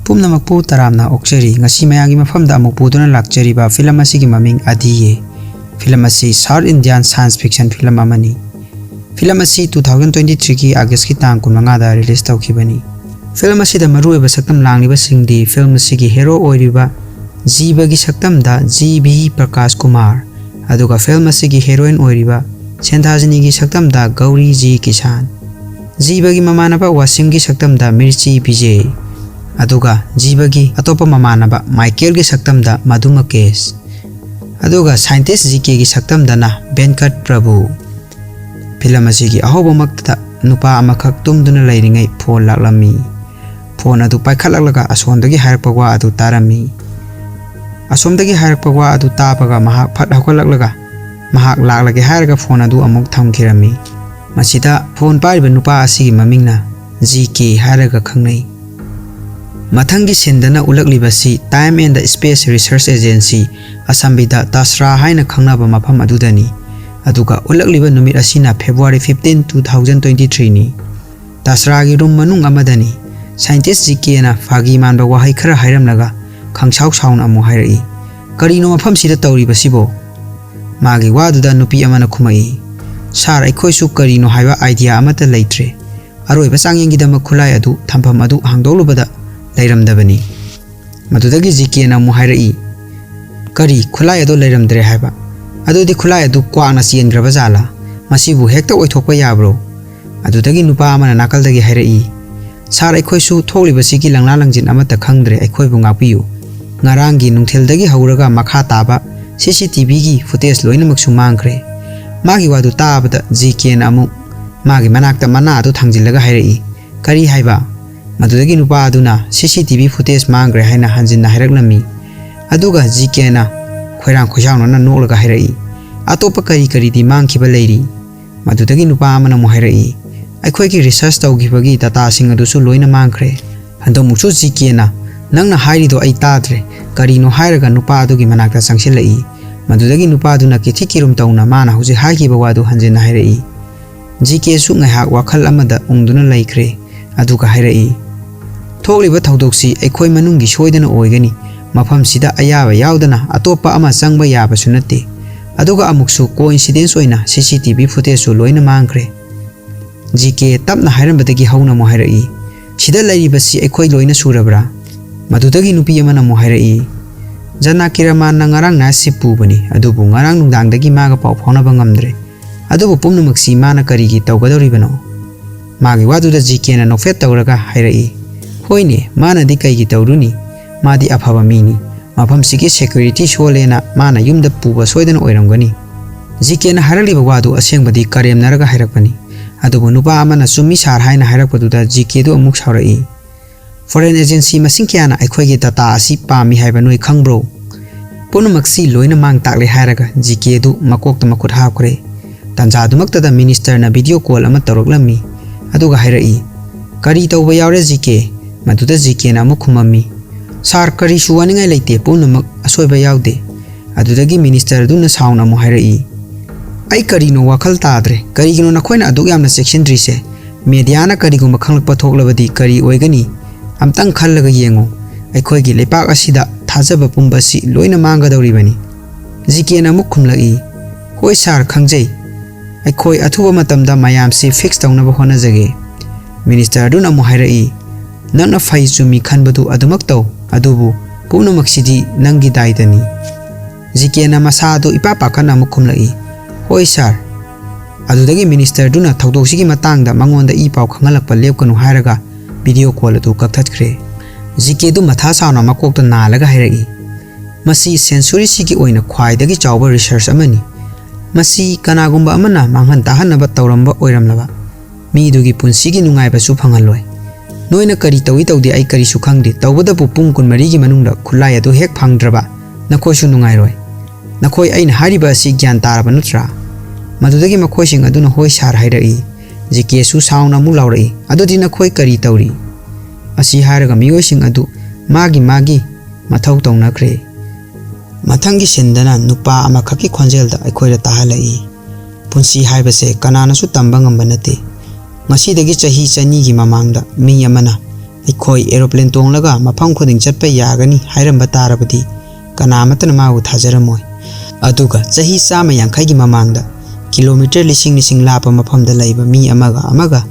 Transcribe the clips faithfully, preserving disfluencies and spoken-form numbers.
ꯄꯨꯝꯅꯃꯛꯄꯨ ꯇꯔꯥꯝꯅ ꯑꯣꯛꯆꯔꯤ꯫ ꯉꯁꯤ ꯃꯌꯥꯝꯒꯤ ꯃꯐꯝꯗ ꯑꯃꯨꯛ ꯄꯨꯗꯨꯅ ꯂꯥꯛꯆꯔꯤꯕ ꯐꯤꯂꯝ ꯑꯁꯤꯒꯤ ꯃꯃꯤꯡ ꯑꯗꯤꯌꯦ꯫ ꯐꯤꯂꯝ ꯑꯁꯤ South Indian science fiction film ꯑꯃꯅꯤ꯫ ꯐꯤꯂꯝ ꯑꯁꯤ two thousand twenty threeꯒꯤ Augustꯀꯤ ꯇꯥꯡ ꯀꯨꯟꯃꯉꯥꯗ release ꯇꯧꯈꯤꯕꯅꯤ꯫ ꯐꯤꯂꯝ ꯑꯁꯤꯗ ꯃꯔꯨꯑꯣꯏꯕ ꯁꯛꯇꯝ ꯂꯥꯡꯂꯤꯕꯁꯤꯡꯗꯤ ꯐꯤꯂꯝ ꯑꯁꯤꯒꯤ hero ꯑꯣꯏꯔꯤꯕ ꯖꯤꯕꯒꯤ ꯁꯛꯇꯝꯗ ꯖꯤ ꯚꯤ ꯄ꯭ꯔꯀꯥꯁ ꯀꯨꯃꯥꯔ, ꯑꯗꯨꯒ ꯐꯤꯂꯝ ꯑꯁꯤꯒꯤ heroine ꯑꯣꯏꯔꯤꯕ ꯁꯦꯟꯊꯥꯖꯤꯅꯤꯒꯤ ꯁꯛꯇꯝꯗ ꯒꯧꯔꯤ ꯖꯤ ꯀꯤꯁꯥꯟ, ꯖꯤꯕꯒꯤ ꯃꯃꯥꯟꯅꯕ ꯋꯥꯁꯤꯝꯒꯤ ꯁꯛꯇꯝꯗ ꯃꯤꯔꯆꯤ ꯕꯤꯖꯦ, ꯑꯗꯨꯒ ꯖꯤꯕꯒꯤ ꯑꯇꯣꯞꯄ ꯃꯃꯥꯟꯅꯕ ꯃꯥꯏꯀꯦꯜꯒꯤ ꯁꯛꯇꯝꯗ ꯃꯙꯨ ꯃꯀꯦꯁ, ꯑꯗꯨꯒ scientist ꯖꯤ ꯀꯦꯒꯤ ꯁꯛꯇꯝꯗꯅ ꯕꯦꯟꯀꯠ ꯄ꯭ꯔꯚꯨ꯫ ꯐꯤꯂꯝ ꯑꯁꯤꯒꯤ ꯑꯍꯧꯕꯃꯛꯇꯗ ꯅꯨꯄꯥ ꯑꯃꯈꯛ ꯇꯨꯝꯗꯨꯅ ꯂꯩꯔꯤꯉꯩ ꯐꯣꯟ ꯂꯥꯛꯂꯝꯃꯤ꯫ ꯐꯣꯟ ꯑꯗꯨ ꯄꯥꯏꯈꯠꯂꯛꯂꯒ ꯑꯁꯣꯝꯗꯒꯤ ꯍꯥꯏꯔꯛꯄ ꯋꯥ ꯑꯗꯨ ꯇꯥꯔꯝꯃꯤ꯫ ꯑꯁꯣꯝꯗꯒꯤ ꯍꯥꯏꯔꯛꯄ ꯋꯥ ꯑꯗꯨ ꯇꯥꯕꯒ ꯃꯍꯥꯛ ꯐꯠ ꯍꯧꯒꯠꯂꯛꯂꯒ ꯃꯍꯥꯛ ꯂꯥꯛꯂꯒꯦ ꯍꯥꯏꯔꯒ ꯐꯣꯟ ꯑꯗꯨ ꯑꯃꯨꯛ ꯊꯝꯈꯤꯔꯝꯃꯤ꯫ ꯃꯁꯤꯗ ꯐꯣꯟ ꯄꯥꯏꯔꯤꯕ ꯅꯨꯄꯥ ꯑꯁꯤꯒꯤ ꯃꯃꯤꯡꯅ ꯖꯤ ꯀꯦ ꯍꯥꯏꯔꯒ ꯈꯪꯅꯩ꯫ ꯃꯊꯪꯒꯤ ꯁꯤꯟꯗꯅ ꯎꯠꯂꯛꯂꯤꯕꯁꯤ Time and Space Research Agency, ꯑꯁꯝꯕꯤꯗ ꯇꯥꯁ꯭ꯔꯥ ꯍꯥꯏꯅ ꯈꯪꯅꯕ ꯃꯐꯝ ꯑꯗꯨꯗꯅꯤ꯫ ꯑꯗꯨꯒ ꯎꯠꯂꯛꯂꯤꯕ ꯅꯨꯃꯤꯠ ꯑꯁꯤꯅ February fifteen, two thousand twenty threeꯅꯤ꯫ ꯇꯥꯁ꯭ꯔꯥꯒꯤ ꯔꯨꯝ ꯃꯅꯨꯡ ꯑꯃꯗꯅꯤ꯫ Scientist ꯖꯤ ꯀꯦꯅ ꯐꯥꯒꯤ ꯃꯥꯟꯕ ꯋꯥꯍꯩ ꯈꯔ ꯍꯥꯏꯔꯝꯂꯒ ꯈꯪꯁꯥꯎ ꯁꯥꯎꯅ ꯑꯃꯨꯛ ꯍꯥꯏꯔꯛꯏ, "ꯀꯔꯤꯅꯣ ꯃꯐꯝꯁꯤꯗ ꯇꯧꯔꯤꯕꯁꯤꯕꯣ?" ꯃꯥꯒꯤ ꯋꯥꯗꯨꯗ ꯅꯨꯄꯤ ꯑꯃꯅ ꯈꯨꯝꯃꯛꯏ, "ꯁꯥꯔ, ꯑꯩꯈꯣꯏꯁꯨ ꯀꯔꯤꯅꯣ ꯍꯥꯏꯕ idea ꯑꯃꯠꯇ ꯂꯩꯇ꯭ꯔꯦ꯫ ꯑꯔꯣꯏꯕ ꯆꯥꯡꯌꯦꯡꯒꯤꯗꯃꯛ ꯈꯨꯠꯂꯥꯏ ꯑꯗꯨ ꯊꯝꯐꯝ ꯑꯗꯨ ꯍꯥꯡꯗꯣꯛꯂꯨꯕꯗ ꯂꯩꯔꯝꯗꯕꯅꯤ꯫" ꯃꯗꯨꯗꯒꯤ ꯖꯤ ꯀꯦꯅ ꯑꯃꯨꯛ ꯍꯥꯏꯔꯛꯏ, "ꯀꯔꯤ, ꯈꯨꯠꯂꯥꯏ ꯑꯗꯨ ꯂꯩꯔꯝꯗ꯭ꯔꯦ ꯍꯥꯏꯕ? ꯑꯗꯨꯗꯤ ꯈꯨꯠꯂꯥꯏ ꯑꯗꯨ ꯀ꯭ꯋꯥꯛꯅ ꯆꯦꯟꯈ꯭ꯔꯕ ꯖꯥꯠꯂꯥ? ꯃꯁꯤꯕꯨ ꯍꯦꯛꯇ ꯑꯣꯏꯊꯣꯛꯄ ꯌꯥꯕ꯭ꯔꯣ?" ꯑꯗꯨꯗꯒꯤ ꯅꯨꯄꯥ ꯑꯃꯅ ꯅꯥꯀꯜꯗꯒꯤ ꯍꯥꯏꯔꯛꯏ, "ꯁꯥꯔ, ꯑꯩꯈꯣꯏꯁꯨ ꯊꯣꯛꯂꯤꯕꯁꯤꯒꯤ ꯂꯪꯂꯥ ꯂꯪꯖꯤꯟ ꯑꯃꯠꯇ ꯈꯪꯗ꯭ꯔꯦ, ꯑꯩꯈꯣꯏꯕꯨ ꯉꯥꯛꯄꯤꯌꯨ꯫ ꯉꯔꯥꯡꯒꯤ ꯅꯨꯡꯊꯤꯜꯗꯒꯤ ꯍꯧꯔꯒ ꯃꯈꯥ ꯇꯥꯕ ꯁꯤ ꯁꯤ ꯇꯤ ꯚꯤꯒꯤ footage ꯂꯣꯏꯅꯃꯛꯁꯨ ꯃꯥꯡꯈ꯭ꯔꯦ꯫" ꯃꯥꯒꯤ ꯋꯥꯗꯨ ꯇꯥꯕꯗ ꯖꯤ ꯀꯦꯅ ꯑꯃꯨꯛ ꯃꯥꯒꯤ ꯃꯅꯥꯛꯇ ꯃꯅꯥ ꯑꯗꯨ ꯊꯥꯡꯖꯤꯜꯂꯒ ꯍꯥꯏꯔꯛꯏ, "ꯀꯔꯤ ꯍꯥꯏꯕ?" ꯃꯗꯨꯗꯒꯤ ꯅꯨꯄꯥ ꯑꯗꯨꯅ ꯁꯤ ꯁꯤ ꯇꯤ ꯚꯤ footage ꯃꯥꯡꯈ꯭ꯔꯦ ꯍꯥꯏꯅ ꯍꯟꯖꯤꯟꯅ ꯍꯥꯏꯔꯛꯂꯝꯃꯤ꯫ ꯑꯗꯨꯒ ꯖꯤ ꯀꯦꯅ ꯈꯣꯏꯔꯥꯡ ꯈꯣꯏꯁꯥꯎꯅꯅ ꯅꯣꯛꯂꯒ ꯍꯥꯏꯔꯛꯏ, "ꯑꯇꯣꯞꯄ ꯀꯔꯤ ꯀꯔꯤꯗꯤ ꯃꯥꯡꯈꯤꯕ ꯂꯩꯔꯤ?" ꯃꯗꯨꯗꯒꯤ ꯅꯨꯄꯥ ꯑꯃꯅ ꯑꯃꯨꯛ ꯍꯥꯏꯔꯛꯏ, "ꯑꯩꯈꯣꯏꯒꯤ research ꯇꯧꯈꯤꯕꯒꯤ dataꯁꯤꯡ ꯑꯗꯨꯁꯨ ꯂꯣꯏꯅ ꯃꯥꯡꯈ꯭ꯔꯦ꯫" ꯍꯟꯗꯛꯃꯨꯛꯁꯨ ꯖꯤ ꯀꯦꯅ, "ꯅꯪꯅ ꯍꯥꯏꯔꯤꯗꯣ ꯑꯩ ꯇꯥꯗ꯭ꯔꯦ, ꯀꯔꯤꯅꯣ?" ꯍꯥꯏꯔꯒ ꯅꯨꯄꯥ ꯑꯗꯨꯒꯤ ꯃꯅꯥꯛꯇ ꯆꯪꯁꯤꯜꯂꯛꯏ꯫ ꯃꯗꯨꯗꯒꯤ ꯅꯨꯄꯥꯗꯨꯅ ꯀꯤꯊꯤ ꯀꯤꯔꯨꯝ ꯇꯧꯅ ꯃꯥꯅ ꯍꯧꯖꯤꯛ ꯍꯥꯏꯈꯤꯕ ꯋꯥꯗꯨ ꯍꯟꯖꯤꯟꯅ ꯍꯥꯏꯔꯛꯏ꯫ ꯖꯤ ꯀꯦꯁꯨ ꯉꯥꯏꯍꯥꯛ ꯋꯥꯈꯜ ꯑꯃꯗ ꯎꯪꯗꯨꯅ ꯂꯩꯈ꯭ꯔꯦ꯫ ꯑꯗꯨꯒ ꯍꯥꯏꯔꯛꯏ, ꯊꯣꯛꯂꯤꯕ ꯊꯧꯗꯣꯛꯁꯤ ꯑꯩꯈꯣꯏ ꯃꯅꯨꯡꯒꯤ ꯁꯣꯏꯗꯅ ꯑꯣꯏꯒꯅꯤ꯫ ꯃꯐꯝꯁꯤꯗ ꯑꯌꯥꯕ ꯌꯥꯎꯗꯅ ꯑꯇꯣꯞꯄ ꯑꯃ ꯆꯪꯕ ꯌꯥꯕꯁꯨ ꯅꯠꯇꯦ꯫ ꯑꯗꯨꯒ ꯑꯃꯨꯛꯁꯨ coincidence ꯑꯣꯏꯅ C C T V footageꯁꯨ ꯂꯣꯏꯅ ꯃꯥꯡꯈ꯭ꯔꯦ꯫ G K ꯇꯞꯅ ꯍꯥꯏꯔꯝꯕꯗꯒꯤ ꯍꯧꯅ ꯑꯃꯨꯛ ꯍꯥꯏꯔꯛꯏ, "ꯁꯤꯗ ꯂꯩꯔꯤꯕꯁꯤ ꯑꯩꯈꯣꯏ ꯂꯣꯏꯅ ꯁꯨꯔꯕ꯭ꯔꯥ?" ꯃꯗꯨꯗꯒꯤ ꯅꯨꯄꯤ ꯑꯃꯅ ꯑꯃꯨꯛ ꯍꯥꯏꯔꯛꯏ, "ꯖꯅꯥꯀꯤ ꯔꯃꯥꯟꯅ ꯉꯔꯥꯡ night shift ꯄꯨꯕꯅꯤ, ꯑꯗꯨꯕꯨ ꯉꯔꯥꯡ ꯅꯨꯡꯗꯥꯡꯗꯒꯤ ꯃꯥꯒ ꯄꯥꯎ ꯐꯥꯎꯅꯕ ꯉꯝꯗ꯭ꯔꯦ꯫ ꯑꯗꯨꯕꯨ ꯄꯨꯝꯅꯃꯛꯁꯤ ꯃꯥꯅ ꯀꯔꯤꯒꯤ ꯇꯧꯒꯗꯧꯔꯤꯕꯅꯣ?" ꯃꯥꯒꯤ ꯋꯥꯗꯨꯗ G Kꯅ ꯅꯣꯛꯐꯦꯠ ꯇꯧꯔꯒ ꯍꯥꯏꯔꯛꯏ, "ꯍꯣꯏꯅꯦ, ꯃꯥꯅꯗꯤ ꯀꯩꯒꯤ ꯇꯧꯔꯨꯅꯤ? ꯃꯥꯗꯤ ꯑꯐꯕ ꯃꯤꯅꯤ꯫ ꯃꯐꯝꯁꯤꯒꯤ security ꯁꯣꯜꯂꯦꯅ ꯃꯥꯅ ꯌꯨꯝꯗ ꯄꯨꯕ ꯁꯣꯏꯗꯅ ꯑꯣꯏꯔꯝꯒꯅꯤ꯫" G Kꯅ ꯍꯥꯏꯔꯛꯂꯤꯕ ꯋꯥꯗꯨ ꯑꯁꯦꯡꯕꯗꯤ ꯀꯔꯦꯝꯅꯔꯒ ꯍꯥꯏꯔꯛꯄꯅꯤ꯫ ꯑꯗꯨꯕꯨ ꯅꯨꯄꯥ ꯑꯃꯅ "ꯆꯨꯝꯃꯤ sir" ꯍꯥꯏꯅ ꯍꯥꯏꯔꯛꯄꯗꯨꯗ G Kꯗꯨ ꯑꯃꯨꯛ ꯁꯥꯎꯔꯛꯏ, "Foreign agency ꯃꯁꯤꯡ ꯀꯌꯥꯅ ꯑꯩꯈꯣꯏꯒꯤ data ꯑꯁꯤ ꯄꯥꯝꯃꯤ ꯍꯥꯏꯕ ꯅꯣꯏ ꯈꯪꯕ꯭ꯔꯣ? ꯄꯨꯝꯅꯃꯛꯁꯤ ꯂꯣꯏꯅ ꯃꯥꯡ ꯇꯥꯛꯂꯦ" ꯍꯥꯏꯔꯒ G Kꯗꯨ ꯃꯀꯣꯛꯇ ꯃꯈꯨꯠ ꯍꯥꯞꯈ꯭ꯔꯦ꯫ ꯇꯥꯟꯖꯥꯗꯨꯃꯛꯇꯗ ministerꯅ video call ꯑꯃ ꯇꯧꯔꯛꯂꯝꯃꯤ꯫ ꯑꯗꯨꯒ ꯍꯥꯏꯔꯛꯏ, "ꯀꯔꯤ ꯇꯧꯕ ꯌꯥꯎꯔꯦ G K?" ꯃꯗꯨꯗ G Kꯅ ꯑꯃꯨꯛ ꯈꯨꯝꯃꯝꯃꯤ, "Sir, ꯀꯔꯤꯁꯨ ꯋꯥꯅꯤꯡꯉꯥꯏ ꯂꯩꯇꯦ, ꯄꯨꯝꯅꯃꯛ ꯑꯁꯣꯏꯕ ꯌꯥꯎꯗꯦ꯫" ꯑꯗꯨꯗꯒꯤ ministerꯗꯨꯅ ꯁꯥꯎꯅ ꯑꯃꯨꯛ ꯍꯥꯏꯔꯛꯏ, "ꯑꯩ ꯀꯔꯤꯅꯣ ꯋꯥꯈꯜ ꯇꯥꯗ꯭ꯔꯦ꯫ ꯀꯔꯤꯒꯤꯅꯣ ꯅꯈꯣꯏꯅ ꯑꯗꯨꯛ ꯌꯥꯝꯅ ꯆꯦꯛꯁꯤꯟꯗ꯭ꯔꯤꯁꯦ? Mediaꯅ ꯀꯔꯤꯒꯨꯝꯕ ꯈꯪꯂꯛꯄ ꯊꯣꯛꯂꯕꯗꯤ ꯀꯔꯤ ꯑꯣꯏꯒꯅꯤ? ꯑꯝꯇꯪ ꯈꯜꯂꯒ ꯌꯦꯡꯉꯨ꯫ ꯑꯩꯈꯣꯏꯒꯤ ꯂꯩꯄꯥꯛ ꯑꯁꯤꯗ ꯊꯥꯖꯕ ꯄꯨꯝꯕ ꯑꯁꯤ ꯂꯣꯏꯅ ꯃꯥꯡꯒꯗꯧꯔꯤꯕꯅꯤ꯫" G Kꯅ ꯑꯃꯨꯛ ꯈꯨꯝꯂꯛꯏ, "ꯍꯣꯏ sir, ꯈꯪꯖꯩ꯫ ꯑꯩꯈꯣꯏ ꯑꯊꯨꯕ ꯃꯇꯝꯗ ꯃꯌꯥꯝꯁꯤ fix ꯇꯧꯅꯕ ꯍꯣꯠꯅꯖꯒꯦ꯫" Ministerꯗꯨꯅ ꯑꯃꯨꯛ ꯍꯥꯏꯔꯛꯏ, "ꯅꯪꯅ ꯐꯩ ꯆꯨꯝꯃꯤ ꯈꯟꯕꯗꯨ ꯑꯗꯨꯃꯛ ꯇꯧ, ꯑꯗꯨꯕꯨ ꯄꯨꯝꯅꯃꯛꯁꯤꯗꯤ ꯅꯪꯒꯤ ꯗꯥꯏꯇꯅꯤ꯫" G Kꯅ ꯃꯁꯥꯗꯨ ꯏꯄꯥ ꯄꯥꯈꯠꯅ ꯑꯃꯨꯛ ꯈꯨꯝꯂꯛꯏ, "ꯍꯣꯏ sir꯫" ꯑꯗꯨꯗꯒꯤ ministerꯗꯨꯅ ꯊꯧꯗꯣꯛꯁꯤꯒꯤ ꯃꯇꯥꯡꯗ ꯃꯉꯣꯟꯗ ꯏ ꯄꯥꯎ ꯈꯪꯍꯜꯂꯛꯄ ꯂꯦꯞꯀꯅꯨ ꯍꯥꯏꯔꯒ video call ꯑꯗꯨ ꯀꯛꯊꯠꯈ꯭ꯔꯦ꯫ G Kꯗꯨ ꯃꯊꯥ ꯁꯥꯎꯅ ꯃꯀꯣꯛꯇ ꯅꯥꯜꯂꯒ ꯍꯥꯏꯔꯛꯏ, "ꯃꯁꯤ centuryꯁꯤꯒꯤ ꯑꯣꯏꯅ ꯈ꯭ꯋꯥꯏꯗꯒꯤ ꯆꯥꯎꯕ research ꯑꯃꯅꯤ꯫ ꯃꯁꯤ ꯀꯅꯥꯒꯨꯝꯕ ꯑꯃꯅ ꯃꯥꯡꯍꯟ ꯇꯥꯍꯟꯅꯕ ꯇꯧꯔꯝꯕ ꯑꯣꯏꯔꯝꯂꯕ ꯃꯤꯗꯨꯒꯤ ꯄꯨꯟꯁꯤꯒꯤ ꯅꯨꯡꯉꯥꯏꯕꯁꯨ ꯐꯪꯍꯜꯂꯣꯏ꯫ ꯅꯣꯏꯅ ꯀꯔꯤ ꯇꯧꯏ ꯇꯧꯗꯦ ꯑꯩ ꯀꯔꯤꯁꯨ ꯈꯪꯗꯦ, ꯇꯧꯕꯇꯕꯨ ꯄꯨꯡ ꯀꯨꯟꯃꯔꯤꯒꯤ ꯃꯅꯨꯡꯗ ꯈꯨꯠꯂꯥꯏ ꯑꯗꯨ ꯍꯦꯛ ꯐꯪꯗ꯭ꯔꯕ ꯅꯈꯣꯏꯁꯨ ꯅꯨꯡꯉꯥꯏꯔꯣꯏ꯫ ꯅꯈꯣꯏ ꯑꯩꯅ ꯍꯥꯏꯔꯤꯕ ꯑꯁꯤ ꯒ꯭ꯌꯥꯟ ꯇꯥꯔꯕ ꯅꯠꯇ꯭ꯔꯥ?" ꯃꯗꯨꯗꯒꯤ ꯃꯈꯣꯏꯁꯤꯡ ꯑꯗꯨꯅ "ꯍꯣꯏ sir" ꯍꯥꯏꯔꯛꯏ꯫ G Kꯁꯨ ꯁꯥꯎꯅ ꯑꯃꯨꯛ ꯂꯥꯎꯔꯛꯏ, "ꯑꯗꯨꯗꯤ ꯅꯈꯣꯏ ꯀꯔꯤ ꯇꯧꯔꯤ?" ꯑꯁꯤ ꯍꯥꯏꯔꯒ ꯃꯤꯑꯣꯏꯁꯤꯡ ꯑꯗꯨ ꯃꯥꯒꯤ ꯃꯥꯒꯤ ꯃꯊꯧ ꯇꯧꯅꯈ꯭ꯔꯦ꯫ ꯃꯊꯪꯒꯤ sceneꯗꯅ ꯅꯨꯄꯥ ꯑꯃꯈꯛꯀꯤ ꯈꯣꯟꯖꯦꯜꯗ ꯑꯩꯈꯣꯏꯗ ꯇꯥꯍꯜꯂꯛꯏ, "ꯄꯨꯟꯁꯤ ꯍꯥꯏꯕꯁꯦ ꯀꯅꯥꯅꯁꯨ ꯇꯝꯕ ꯉꯝꯕ ꯅꯠꯇꯦ꯫ ꯉꯁꯤꯗꯒꯤ ꯆꯍꯤ ꯆꯅꯤꯒꯤ ꯃꯃꯥꯡꯗ ꯃꯤ ꯑꯃꯅ ꯑꯩꯈꯣꯏ ꯑꯦꯔꯣꯄ꯭ꯂꯦꯟ ꯇꯣꯡꯂꯒ ꯃꯐꯝ ꯈꯨꯗꯤꯡ ꯆꯠꯄ ꯌꯥꯒꯅꯤ ꯍꯥꯏꯔꯝꯕ ꯇꯥꯔꯕꯗꯤ ꯀꯅꯥ ꯑꯃꯠꯇꯅ ꯃꯥꯕꯨ ꯊꯥꯖꯔꯝꯃꯣꯏ꯫ ꯑꯗꯨꯒ ꯆꯍꯤ ꯆꯥꯝꯃ ꯌꯥꯡꯈꯩꯒꯤ ꯃꯃꯥꯡꯗ ꯀꯤꯂꯣꯃꯤꯇꯔ ꯂꯤꯁꯤꯡ ꯂꯤꯁꯤꯡ ꯂꯥꯞꯄ ꯃꯐꯝꯗ ꯂꯩꯕ ꯃꯤ ꯑꯃꯒ ꯑꯃꯒ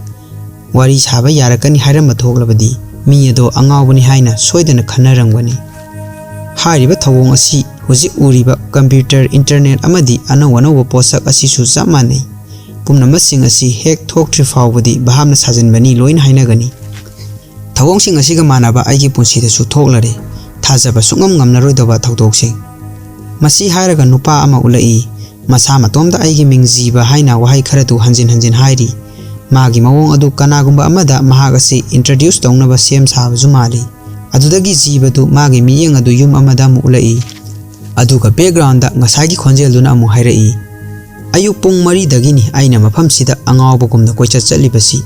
ꯋꯥꯔꯤ ꯁꯥꯕ ꯌꯥꯔꯛꯀꯅꯤ ꯍꯥꯏꯔꯝꯕ ꯊꯣꯛꯂꯕꯗꯤ ꯃꯤ ꯑꯗꯣ ꯑꯉꯥꯎꯕꯅꯤ ꯍꯥꯏꯅ ꯁꯣꯏꯗꯅ ꯈꯟꯅꯔꯝꯒꯅꯤ꯫ ꯍꯥꯏꯔꯤꯕ ꯊꯧꯑꯣꯡ ꯑꯁꯤ ꯍꯧꯖꯤꯛ ꯎꯔꯤꯕ ꯀꯝꯄ꯭ꯌꯨꯇꯔ, ꯏꯟꯇꯔꯅꯦꯠ ꯑꯃꯗꯤ ꯑꯅꯧ ꯑꯅꯧꯕ ꯄꯣꯠꯁꯛ ꯑꯁꯤꯁꯨ ꯆꯞ ꯃꯥꯟꯅꯩ꯫ ꯄꯨꯝꯅꯃꯛꯁꯤꯡ ꯑꯁꯤ ꯍꯦꯛ ꯊꯣꯛꯇ꯭ꯔꯤ ꯐꯥꯎꯕꯗꯤ ꯚꯥꯞꯅ ꯁꯥꯖꯤꯟꯕꯅꯤ ꯂꯣꯏꯅ ꯍꯥꯏꯅꯒꯅꯤ꯫ ꯊꯧꯑꯣꯡꯁꯤꯡ ꯑꯁꯤꯒ ꯃꯥꯟꯅꯕ ꯑꯩꯒꯤ ꯄꯨꯟꯁꯤꯗꯁꯨ ꯊꯣꯛꯂꯔꯦ꯫ ꯊꯥꯖꯕ ꯁꯨꯡꯉꯝ ꯉꯝꯂꯔꯣꯏꯗꯕ ꯊꯧꯗꯣꯛꯁꯤꯡ꯫ ꯃꯁꯤ ꯍꯥꯏꯔꯒ ꯅꯨꯄꯥ ꯑꯃ ꯎꯠꯂꯛꯏ꯫ ꯃꯁꯥ ꯃꯇꯣꯝꯇ "ꯑꯩꯒꯤ ꯃꯤꯡ ꯖꯤꯕ" ꯍꯥꯏꯅ ꯋꯥꯍꯩ ꯈꯔꯗꯨ ꯍꯟꯖꯤꯟ ꯍꯟꯖꯤꯟ ꯍꯥꯏꯔꯤ꯫ ꯃꯥꯒꯤ ꯃꯑꯣꯡ ꯑꯗꯨ ꯀꯅꯥꯒꯨꯝꯕ ꯑꯃꯗ ꯃꯍꯥꯛ ꯑꯁꯤ introduce ꯇꯧꯅꯕ ꯁꯦꯝ ꯁꯥꯕꯁꯨ ꯃꯥꯜꯂꯤ꯫ ꯑꯗꯨꯗꯒꯤ ꯖꯤꯕꯗꯨ ꯃꯥꯒꯤ ꯃꯤꯠꯌꯦꯡ ꯑꯗꯨ ꯌꯨꯝ ꯑꯃꯗ ꯑꯃꯨꯛ ꯎꯠꯂꯛꯏ꯫ ꯑꯗꯨꯒ background ꯉꯁꯥꯏꯒꯤ ꯈꯣꯟꯖꯦꯜꯗꯨꯅ ꯑꯃꯨꯛ ꯍꯥꯏꯔꯛꯏ, "ꯑꯌꯨꯛ ꯄꯨꯡ ꯃꯔꯤꯗꯒꯤꯅꯤ ꯑꯩꯅ ꯃꯐꯝꯁꯤꯗ ꯑꯉꯥꯎꯕꯒꯨꯝꯅ ꯀꯣꯏꯆꯠ ꯆꯠꯂꯤꯕꯁꯤ꯫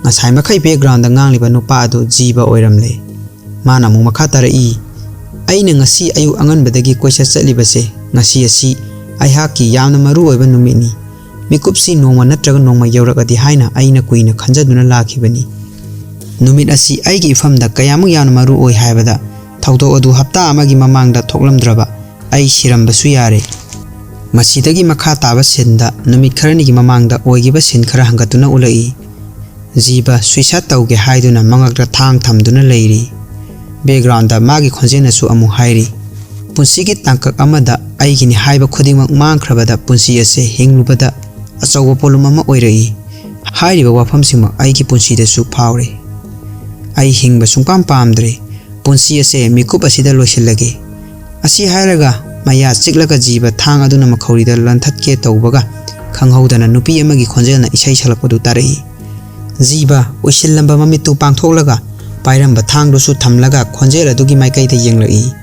ꯉꯁꯥꯏ ꯃꯈꯩ background ꯉꯥꯡꯂꯤꯕ ꯅꯨꯄꯥ ꯑꯗꯨ ꯖꯤꯕ ꯑꯣꯏꯔꯝꯂꯦ꯫" ꯃꯥꯅ ꯑꯃꯨꯛ ꯃꯈꯥ ꯇꯥꯔꯛꯏ, "ꯑꯩꯅ ꯉꯁꯤ ꯑꯌꯨꯛ ꯑꯉꯟꯕꯗꯒꯤ ꯀꯣꯏꯆꯠ ꯆꯠꯂꯤꯕꯁꯦ, ꯉꯁꯤ ꯑꯁꯤ ꯑꯩꯍꯥꯛꯀꯤ ꯌꯥꯝꯅ ꯃꯔꯨ ꯑꯣꯏꯕ ꯅꯨꯃꯤꯠꯅꯤ꯫ ꯃꯤꯀꯨꯞꯁꯤ ꯅꯣꯡꯃ ꯅꯠꯇ꯭ꯔꯒ ꯅꯣꯡꯃ ꯌꯧꯔꯛꯑꯗꯤ ꯍꯥꯏꯅ ꯑꯩꯅ ꯀꯨꯏꯅ ꯈꯟꯖꯗꯨꯅ ꯂꯥꯛꯈꯤꯕꯅꯤ꯫ ꯅꯨꯃꯤꯠ ꯑꯁꯤ ꯑꯩꯒꯤ ꯏꯐꯝꯗ ꯀꯌꯥꯃꯨꯛ ꯌꯥꯝꯅ ꯃꯔꯨ ꯑꯣꯏ ꯍꯥꯏꯕꯗ, ꯊꯧꯗꯣꯛ ꯑꯗꯨ ꯍꯞꯇꯥ ꯑꯃꯒꯤ ꯃꯃꯥꯡꯗ ꯊꯣꯛꯂꯝꯗ꯭ꯔꯕ ꯑꯩ ꯁꯤꯔꯝꯕꯁꯨ ꯌꯥꯔꯦ꯫" ꯃꯁꯤꯗꯒꯤ ꯃꯈꯥ ꯇꯥꯕ ꯁꯤꯟꯗ ꯅꯨꯃꯤꯠ ꯈꯔꯅꯤꯒꯤ ꯃꯃꯥꯡꯗ ꯑꯣꯏꯈꯤꯕ ꯁꯤꯟ ꯈꯔ ꯍꯪꯒꯠꯇꯨꯅ ꯎꯠꯂꯛꯏ꯫ ꯖꯤꯕ suicide ꯇꯧꯒꯦ ꯍꯥꯏꯗꯨꯅ ꯃꯉꯛꯇ ꯊꯥꯡ ꯊꯝꯗꯨꯅ ꯂꯩꯔꯤ꯫ Background ꯃꯥꯒꯤ ꯈꯣꯟꯖꯦꯜꯅꯁꯨ ꯑꯃꯨꯛ ꯍꯥꯏꯔꯤ, "ꯄꯨꯟꯁꯤꯒꯤ ꯇꯥꯡꯀꯛ ꯑꯃꯗ ꯑꯩꯒꯤꯅꯤ ꯍꯥꯏꯕ ꯈꯨꯗꯤꯡꯃꯛ ꯃꯥꯡꯈ꯭ꯔꯕꯗ ꯄꯨꯟꯁꯤ ꯑꯁꯦ ꯍꯤꯡꯂꯨꯕꯗ ꯑꯆꯧꯕ ꯄꯣꯠꯂꯨꯝ ꯑꯃ ꯑꯣꯏꯔꯛꯏ꯫ ꯍꯥꯏꯔꯤꯕ ꯋꯥꯐꯝꯁꯤꯡꯃꯛ ꯑꯩꯒꯤ ꯄꯨꯟꯁꯤꯗꯁꯨ ꯐꯥꯎꯔꯦ꯫ ꯑꯩ ꯍꯤꯡꯕ ꯁꯨꯡꯄꯥꯝ ꯄꯥꯝꯗ꯭ꯔꯦ꯫ ꯄꯨꯟꯁꯤ ꯑꯁꯦ ꯃꯤꯀꯨꯞ ꯑꯁꯤꯗ ꯂꯣꯏꯁꯤꯜꯂꯒꯦ꯫" ꯑꯁꯤ ꯍꯥꯏꯔꯒ ꯃꯌꯥ ꯆꯤꯛꯂꯒ ꯖꯤꯕ ꯊꯥꯡ ꯑꯗꯨꯅ ꯃꯈꯧꯔꯤꯗ ꯂꯟꯊꯠꯀꯦ ꯇꯧꯕꯒ ꯈꯪꯍꯧꯗꯅ ꯅꯨꯄꯤ ꯑꯃꯒꯤ ꯈꯣꯟꯖꯦꯜꯅ ꯏꯁꯩ ꯁꯛꯂꯛꯄꯗꯨ ꯇꯥꯔꯛꯏ꯫ ꯖꯤꯕ ꯎꯏꯁꯤꯜꯂꯝꯕ ꯃꯃꯤꯠꯇꯨ ꯄꯥꯡꯊꯣꯛꯂꯒ ꯄꯥꯏꯔꯝꯕ ꯊꯥꯡꯗꯨꯁꯨ ꯊꯝꯂꯒ ꯈꯣꯟꯖꯦꯜ ꯑꯗꯨꯒꯤ ꯃꯥꯏꯀꯩꯗ ꯌꯦꯡꯂꯛꯏ꯫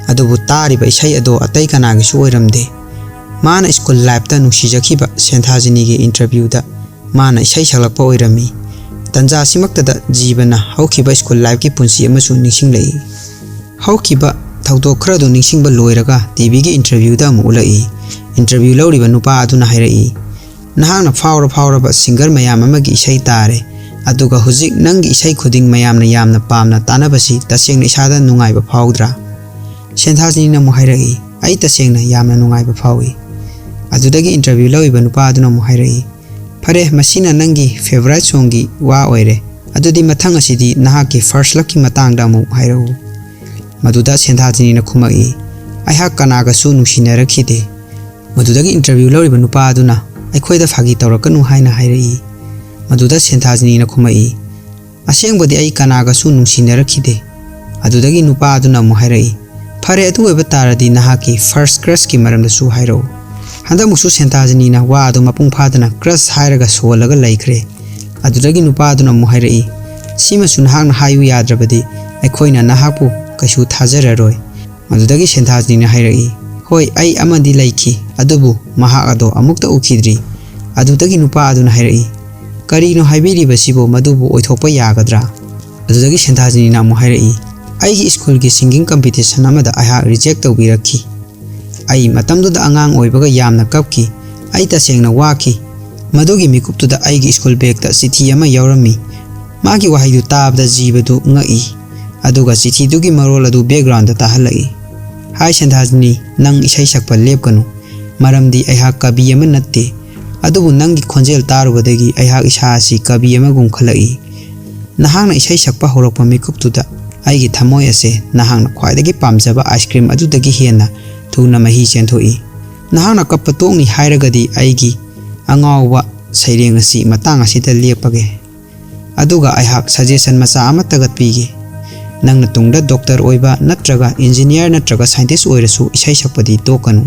ꯑꯗꯨꯕꯨ ꯇꯥꯔꯤꯕ ꯏꯁꯩ ꯑꯗꯣ ꯑꯇꯩ ꯀꯅꯥꯒꯤꯁꯨ ꯑꯣꯏꯔꯝꯗꯦ꯫ ꯃꯥꯅ school lifeꯇ ꯅꯨꯡꯁꯤꯖꯈꯤꯕ ꯁꯦꯟꯊꯥꯖꯤꯅꯤꯒꯤ interviewꯗ ꯃꯥꯅ ꯏꯁꯩ ꯁꯛꯂꯛꯄ ꯑꯣꯏꯔꯝꯃꯤ꯫ ꯇꯟꯖꯥ ꯑꯁꯤꯃꯛꯇꯗ ꯖꯤꯕꯅ ꯍꯧꯈꯤꯕ school lifeꯀꯤ ꯄꯨꯟꯁꯤ ꯑꯃꯁꯨ ꯅꯤꯡꯁꯤꯡꯂꯛꯏ꯫ ꯍꯧꯈꯤꯕ ꯊꯧꯗꯣꯛ ꯈꯔꯗꯨ ꯅꯤꯡꯁꯤꯡꯕ ꯂꯣꯏꯔꯒ TVꯒꯤ interviewꯗ ꯑꯃꯨꯛ ꯎꯠꯂꯛꯏ꯫ Interview ꯂꯧꯔꯤꯕ ꯅꯨꯄꯥ ꯑꯗꯨꯅ ꯍꯥꯏꯔꯛꯏ, "ꯅꯍꯥꯛꯅ ꯐꯥꯎꯔ ꯐꯥꯎꯔꯕ singer ꯃꯌꯥꯝ ꯑꯃꯒꯤ ꯏꯁꯩ ꯇꯥꯔꯦ, ꯑꯗꯨꯒ ꯍꯧꯖꯤꯛ ꯅꯪꯒꯤ ꯏꯁꯩ ꯈꯨꯗꯤꯡ ꯃꯌꯥꯝꯅ ꯌꯥꯝꯅ ꯄꯥꯝꯅ ꯇꯥꯅꯕꯁꯤ ꯇꯁꯦꯡꯅ ꯏꯁꯥꯗ ꯅꯨꯡꯉꯥꯏꯕ ꯐꯥꯎꯗ꯭ꯔꯥ?" ꯁꯦꯟꯊꯥꯖꯅꯤꯅ ꯑꯃꯨꯛ ꯍꯥꯏꯔꯛꯏ, "ꯑꯩ ꯇꯁꯦꯡꯅ ꯌꯥꯝꯅ ꯅꯨꯡꯉꯥꯏꯕ ꯐꯥꯎꯏ꯫" ꯑꯗꯨꯗꯒꯤ interview ꯂꯧꯔꯤꯕ ꯅꯨꯄꯥ ꯑꯗꯨꯅ ꯑꯃꯨꯛ ꯍꯥꯏꯔꯛꯏ, "ꯐꯔꯦ, ꯃꯁꯤꯅ ꯅꯪꯒꯤ favourite songꯒꯤ ꯋꯥ ꯑꯣꯏꯔꯦ꯫ ꯑꯗꯨꯗꯤ ꯃꯊꯪ ꯑꯁꯤꯗꯤ ꯅꯍꯥꯛꯀꯤ first loveꯀꯤ ꯃꯇꯥꯡꯗ ꯑꯃꯨꯛ ꯍꯥꯏꯔꯛꯎ꯫" ꯃꯗꯨꯗ ꯁꯦꯟꯊꯥꯖꯅꯤꯅ ꯈꯨꯝꯃꯛꯏ, "ꯑꯩꯍꯥꯛ ꯀꯅꯥꯒꯁꯨ ꯅꯨꯡꯁꯤꯅꯔꯛꯈꯤꯗꯦ꯫" ꯃꯗꯨꯗꯒꯤ interview ꯂꯧꯔꯤꯕ ꯅꯨꯄꯥ ꯑꯗꯨꯅ, "ꯑꯩꯈꯣꯏꯗ ꯐꯥꯒꯤ ꯇꯧꯔꯛꯀꯅꯨ" ꯍꯥꯏꯅ ꯍꯥꯏꯔꯛꯏ꯫ ꯃꯗꯨꯗ ꯁꯦꯟꯊꯥꯖꯅꯤꯅ ꯈꯨꯝꯃꯛꯏ, "ꯑꯁꯦꯡꯕꯗꯤ ꯑꯩ ꯀꯅꯥꯒꯁꯨ ꯅꯨꯡꯁꯤꯅꯔꯛꯈꯤꯗꯦ꯫" ꯑꯗꯨꯗꯒꯤ ꯅꯨꯄꯥ ꯑꯗꯨꯅ ꯑꯃꯨꯛ ꯍꯥꯏꯔꯛꯏ, "ꯐꯔꯦ, ꯑꯗꯨ ꯑꯣꯏꯕ ꯇꯥꯔꯗꯤ ꯅꯍꯥꯛꯀꯤ first crushꯀꯤ ꯃꯔꯝꯗꯁꯨ ꯍꯥꯏꯔꯛꯎ꯫" ꯍꯟꯗꯛꯃꯨꯛꯁꯨ ꯁꯦꯟꯊꯥꯖꯅꯤꯅ ꯋꯥ ꯑꯗꯨ ꯃꯄꯨꯡ ꯐꯥꯗꯅ crush ꯍꯥꯏꯔꯒ ꯁꯣꯜꯂꯒ ꯂꯩꯈ꯭ꯔꯦ꯫ ꯑꯗꯨꯗꯒꯤ ꯅꯨꯄꯥ ꯑꯗꯨꯅ ꯑꯃꯨꯛ ꯍꯥꯏꯔꯛꯏ, "ꯁꯤꯃꯁꯨ ꯅꯍꯥꯛꯅ ꯍꯥꯏꯌꯨ ꯌꯥꯗ꯭ꯔꯕꯗꯤ ꯑꯩꯈꯣꯏꯅ ꯅꯍꯥꯛꯄꯨ ꯀꯩꯁꯨ ꯊꯥꯖꯔꯔꯣꯏ꯫" ꯃꯗꯨꯗꯒꯤ ꯁꯦꯟꯊꯥꯖꯅꯤꯅ ꯍꯥꯏꯔꯛꯏ, "ꯍꯣꯏ, ꯑꯩ ꯑꯃꯗꯤ ꯂꯩꯈꯤ, ꯑꯗꯨꯕꯨ ꯃꯍꯥꯛ ꯑꯗꯣ ꯑꯃꯨꯛꯇ ꯎꯈꯤꯗ꯭ꯔꯤ꯫" ꯑꯗꯨꯗꯒꯤ ꯅꯨꯄꯥ ꯑꯗꯨꯅ ꯍꯥꯏꯔꯛꯏ, "ꯀꯔꯤꯅꯣ ꯍꯥꯏꯕꯤꯔꯤꯕꯁꯤꯕꯨ? ꯃꯗꯨꯕꯨ ꯑꯣꯏꯊꯣꯛꯄ ꯌꯥꯒꯗ꯭ꯔꯥ?" ꯑꯗꯨꯗꯒꯤ ꯁꯦꯟꯊꯥꯖꯅꯤꯅ ꯑꯃꯨꯛ ꯍꯥꯏꯔꯛꯏ, "ꯑꯩꯒꯤ ꯁ꯭ꯀꯨꯜꯒꯤ singing competition ꯑꯃꯗ ꯑꯩꯍꯥꯛ reject ꯇꯧꯕꯤꯔꯛꯈꯤ꯫ ꯑꯩ ꯃꯇꯝꯗꯨꯗ ꯑꯉꯥꯡ ꯑꯣꯏꯕꯒ ꯌꯥꯝꯅ ꯀꯞꯈꯤ꯫ ꯑꯩ ꯇꯁꯦꯡꯅ ꯋꯥꯈꯤ꯫ ꯃꯗꯨꯒꯤ ꯃꯤꯀꯨꯞꯇꯨꯗ ꯑꯩꯒꯤ ꯁ꯭ꯀꯨꯜ ꯕꯦꯒꯇ ꯆꯤꯊꯤ ꯑꯃ ꯌꯥꯎꯔꯝꯃꯤ꯫" ꯃꯥꯒꯤ ꯋꯥꯍꯩꯗꯨ ꯇꯥꯕꯗ ꯖꯤꯕꯗꯨ ꯉꯛꯏ꯫ ꯑꯗꯨꯒ ꯆꯤꯊꯤꯗꯨꯒꯤ ꯃꯔꯣꯜ ꯑꯗꯨ backgroundꯗ ꯇꯥꯍꯜꯂꯛꯏ꯫ "ꯍꯥꯏ ꯁꯦꯟꯊꯥꯖꯅꯤ, ꯅꯪ ꯏꯁꯩ ꯁꯛꯄ ꯂꯦꯞꯀꯅꯨ, ꯃꯔꯝꯗꯤ ꯑꯩꯍꯥꯛ ꯀꯕꯤ ꯑꯃ ꯅꯠꯇꯦ꯫ ꯑꯗꯨꯕꯨ ꯅꯪꯒꯤ ꯈꯣꯟꯖꯦꯜ ꯇꯥꯔꯨꯕꯗꯒꯤ ꯑꯩꯍꯥꯛ ꯏꯁꯥ ꯑꯁꯤ ꯀꯕꯤ ꯑꯃꯒꯨꯝ ꯈꯜꯂꯛꯏ꯫ ꯅꯍꯥꯛꯅ ꯏꯁꯩ ꯁꯛꯄ ꯍꯧꯔꯛꯄ ꯃꯤꯀꯨꯞꯇꯨꯗ ꯑꯩꯒꯤ ꯊꯃꯣꯏ ꯑꯁꯦ ꯅꯍꯥꯛꯅ ꯈ꯭ꯋꯥꯏꯗꯒꯤ ꯄꯥꯝꯖꯕ ice cream ꯑꯗꯨꯗꯒꯤ ꯍꯦꯟꯅ ꯊꯨꯅ ꯃꯍꯤ ꯆꯦꯟꯊꯣꯛꯏ꯫ ꯅꯍꯥꯛꯅ ꯀꯞꯄ ꯇꯣꯛꯅꯤ ꯍꯥꯏꯔꯒꯗꯤ ꯑꯩꯒꯤ ꯑꯉꯥꯎꯕ ꯁꯩꯔꯦꯡ ꯑꯁꯤ ꯃꯇꯥꯡ ꯑꯁꯤꯗ ꯂꯦꯞꯄꯒꯦ꯫ ꯑꯗꯨꯒ ꯑꯩꯍꯥꯛ suggestion ꯃꯆꯥ ꯑꯃꯠꯇꯒ ꯄꯤꯒꯦ꯫ ꯅꯪꯅ ꯇꯨꯡꯗ doctor ꯑꯣꯏꯕ ꯅꯠꯇ꯭ꯔꯒ engineer ꯅꯠꯇ꯭ꯔꯒ scientist ꯑꯣꯏꯔꯁꯨ ꯏꯁꯩ ꯁꯛꯄꯗꯤ ꯇꯣꯛꯀꯅꯨ꯫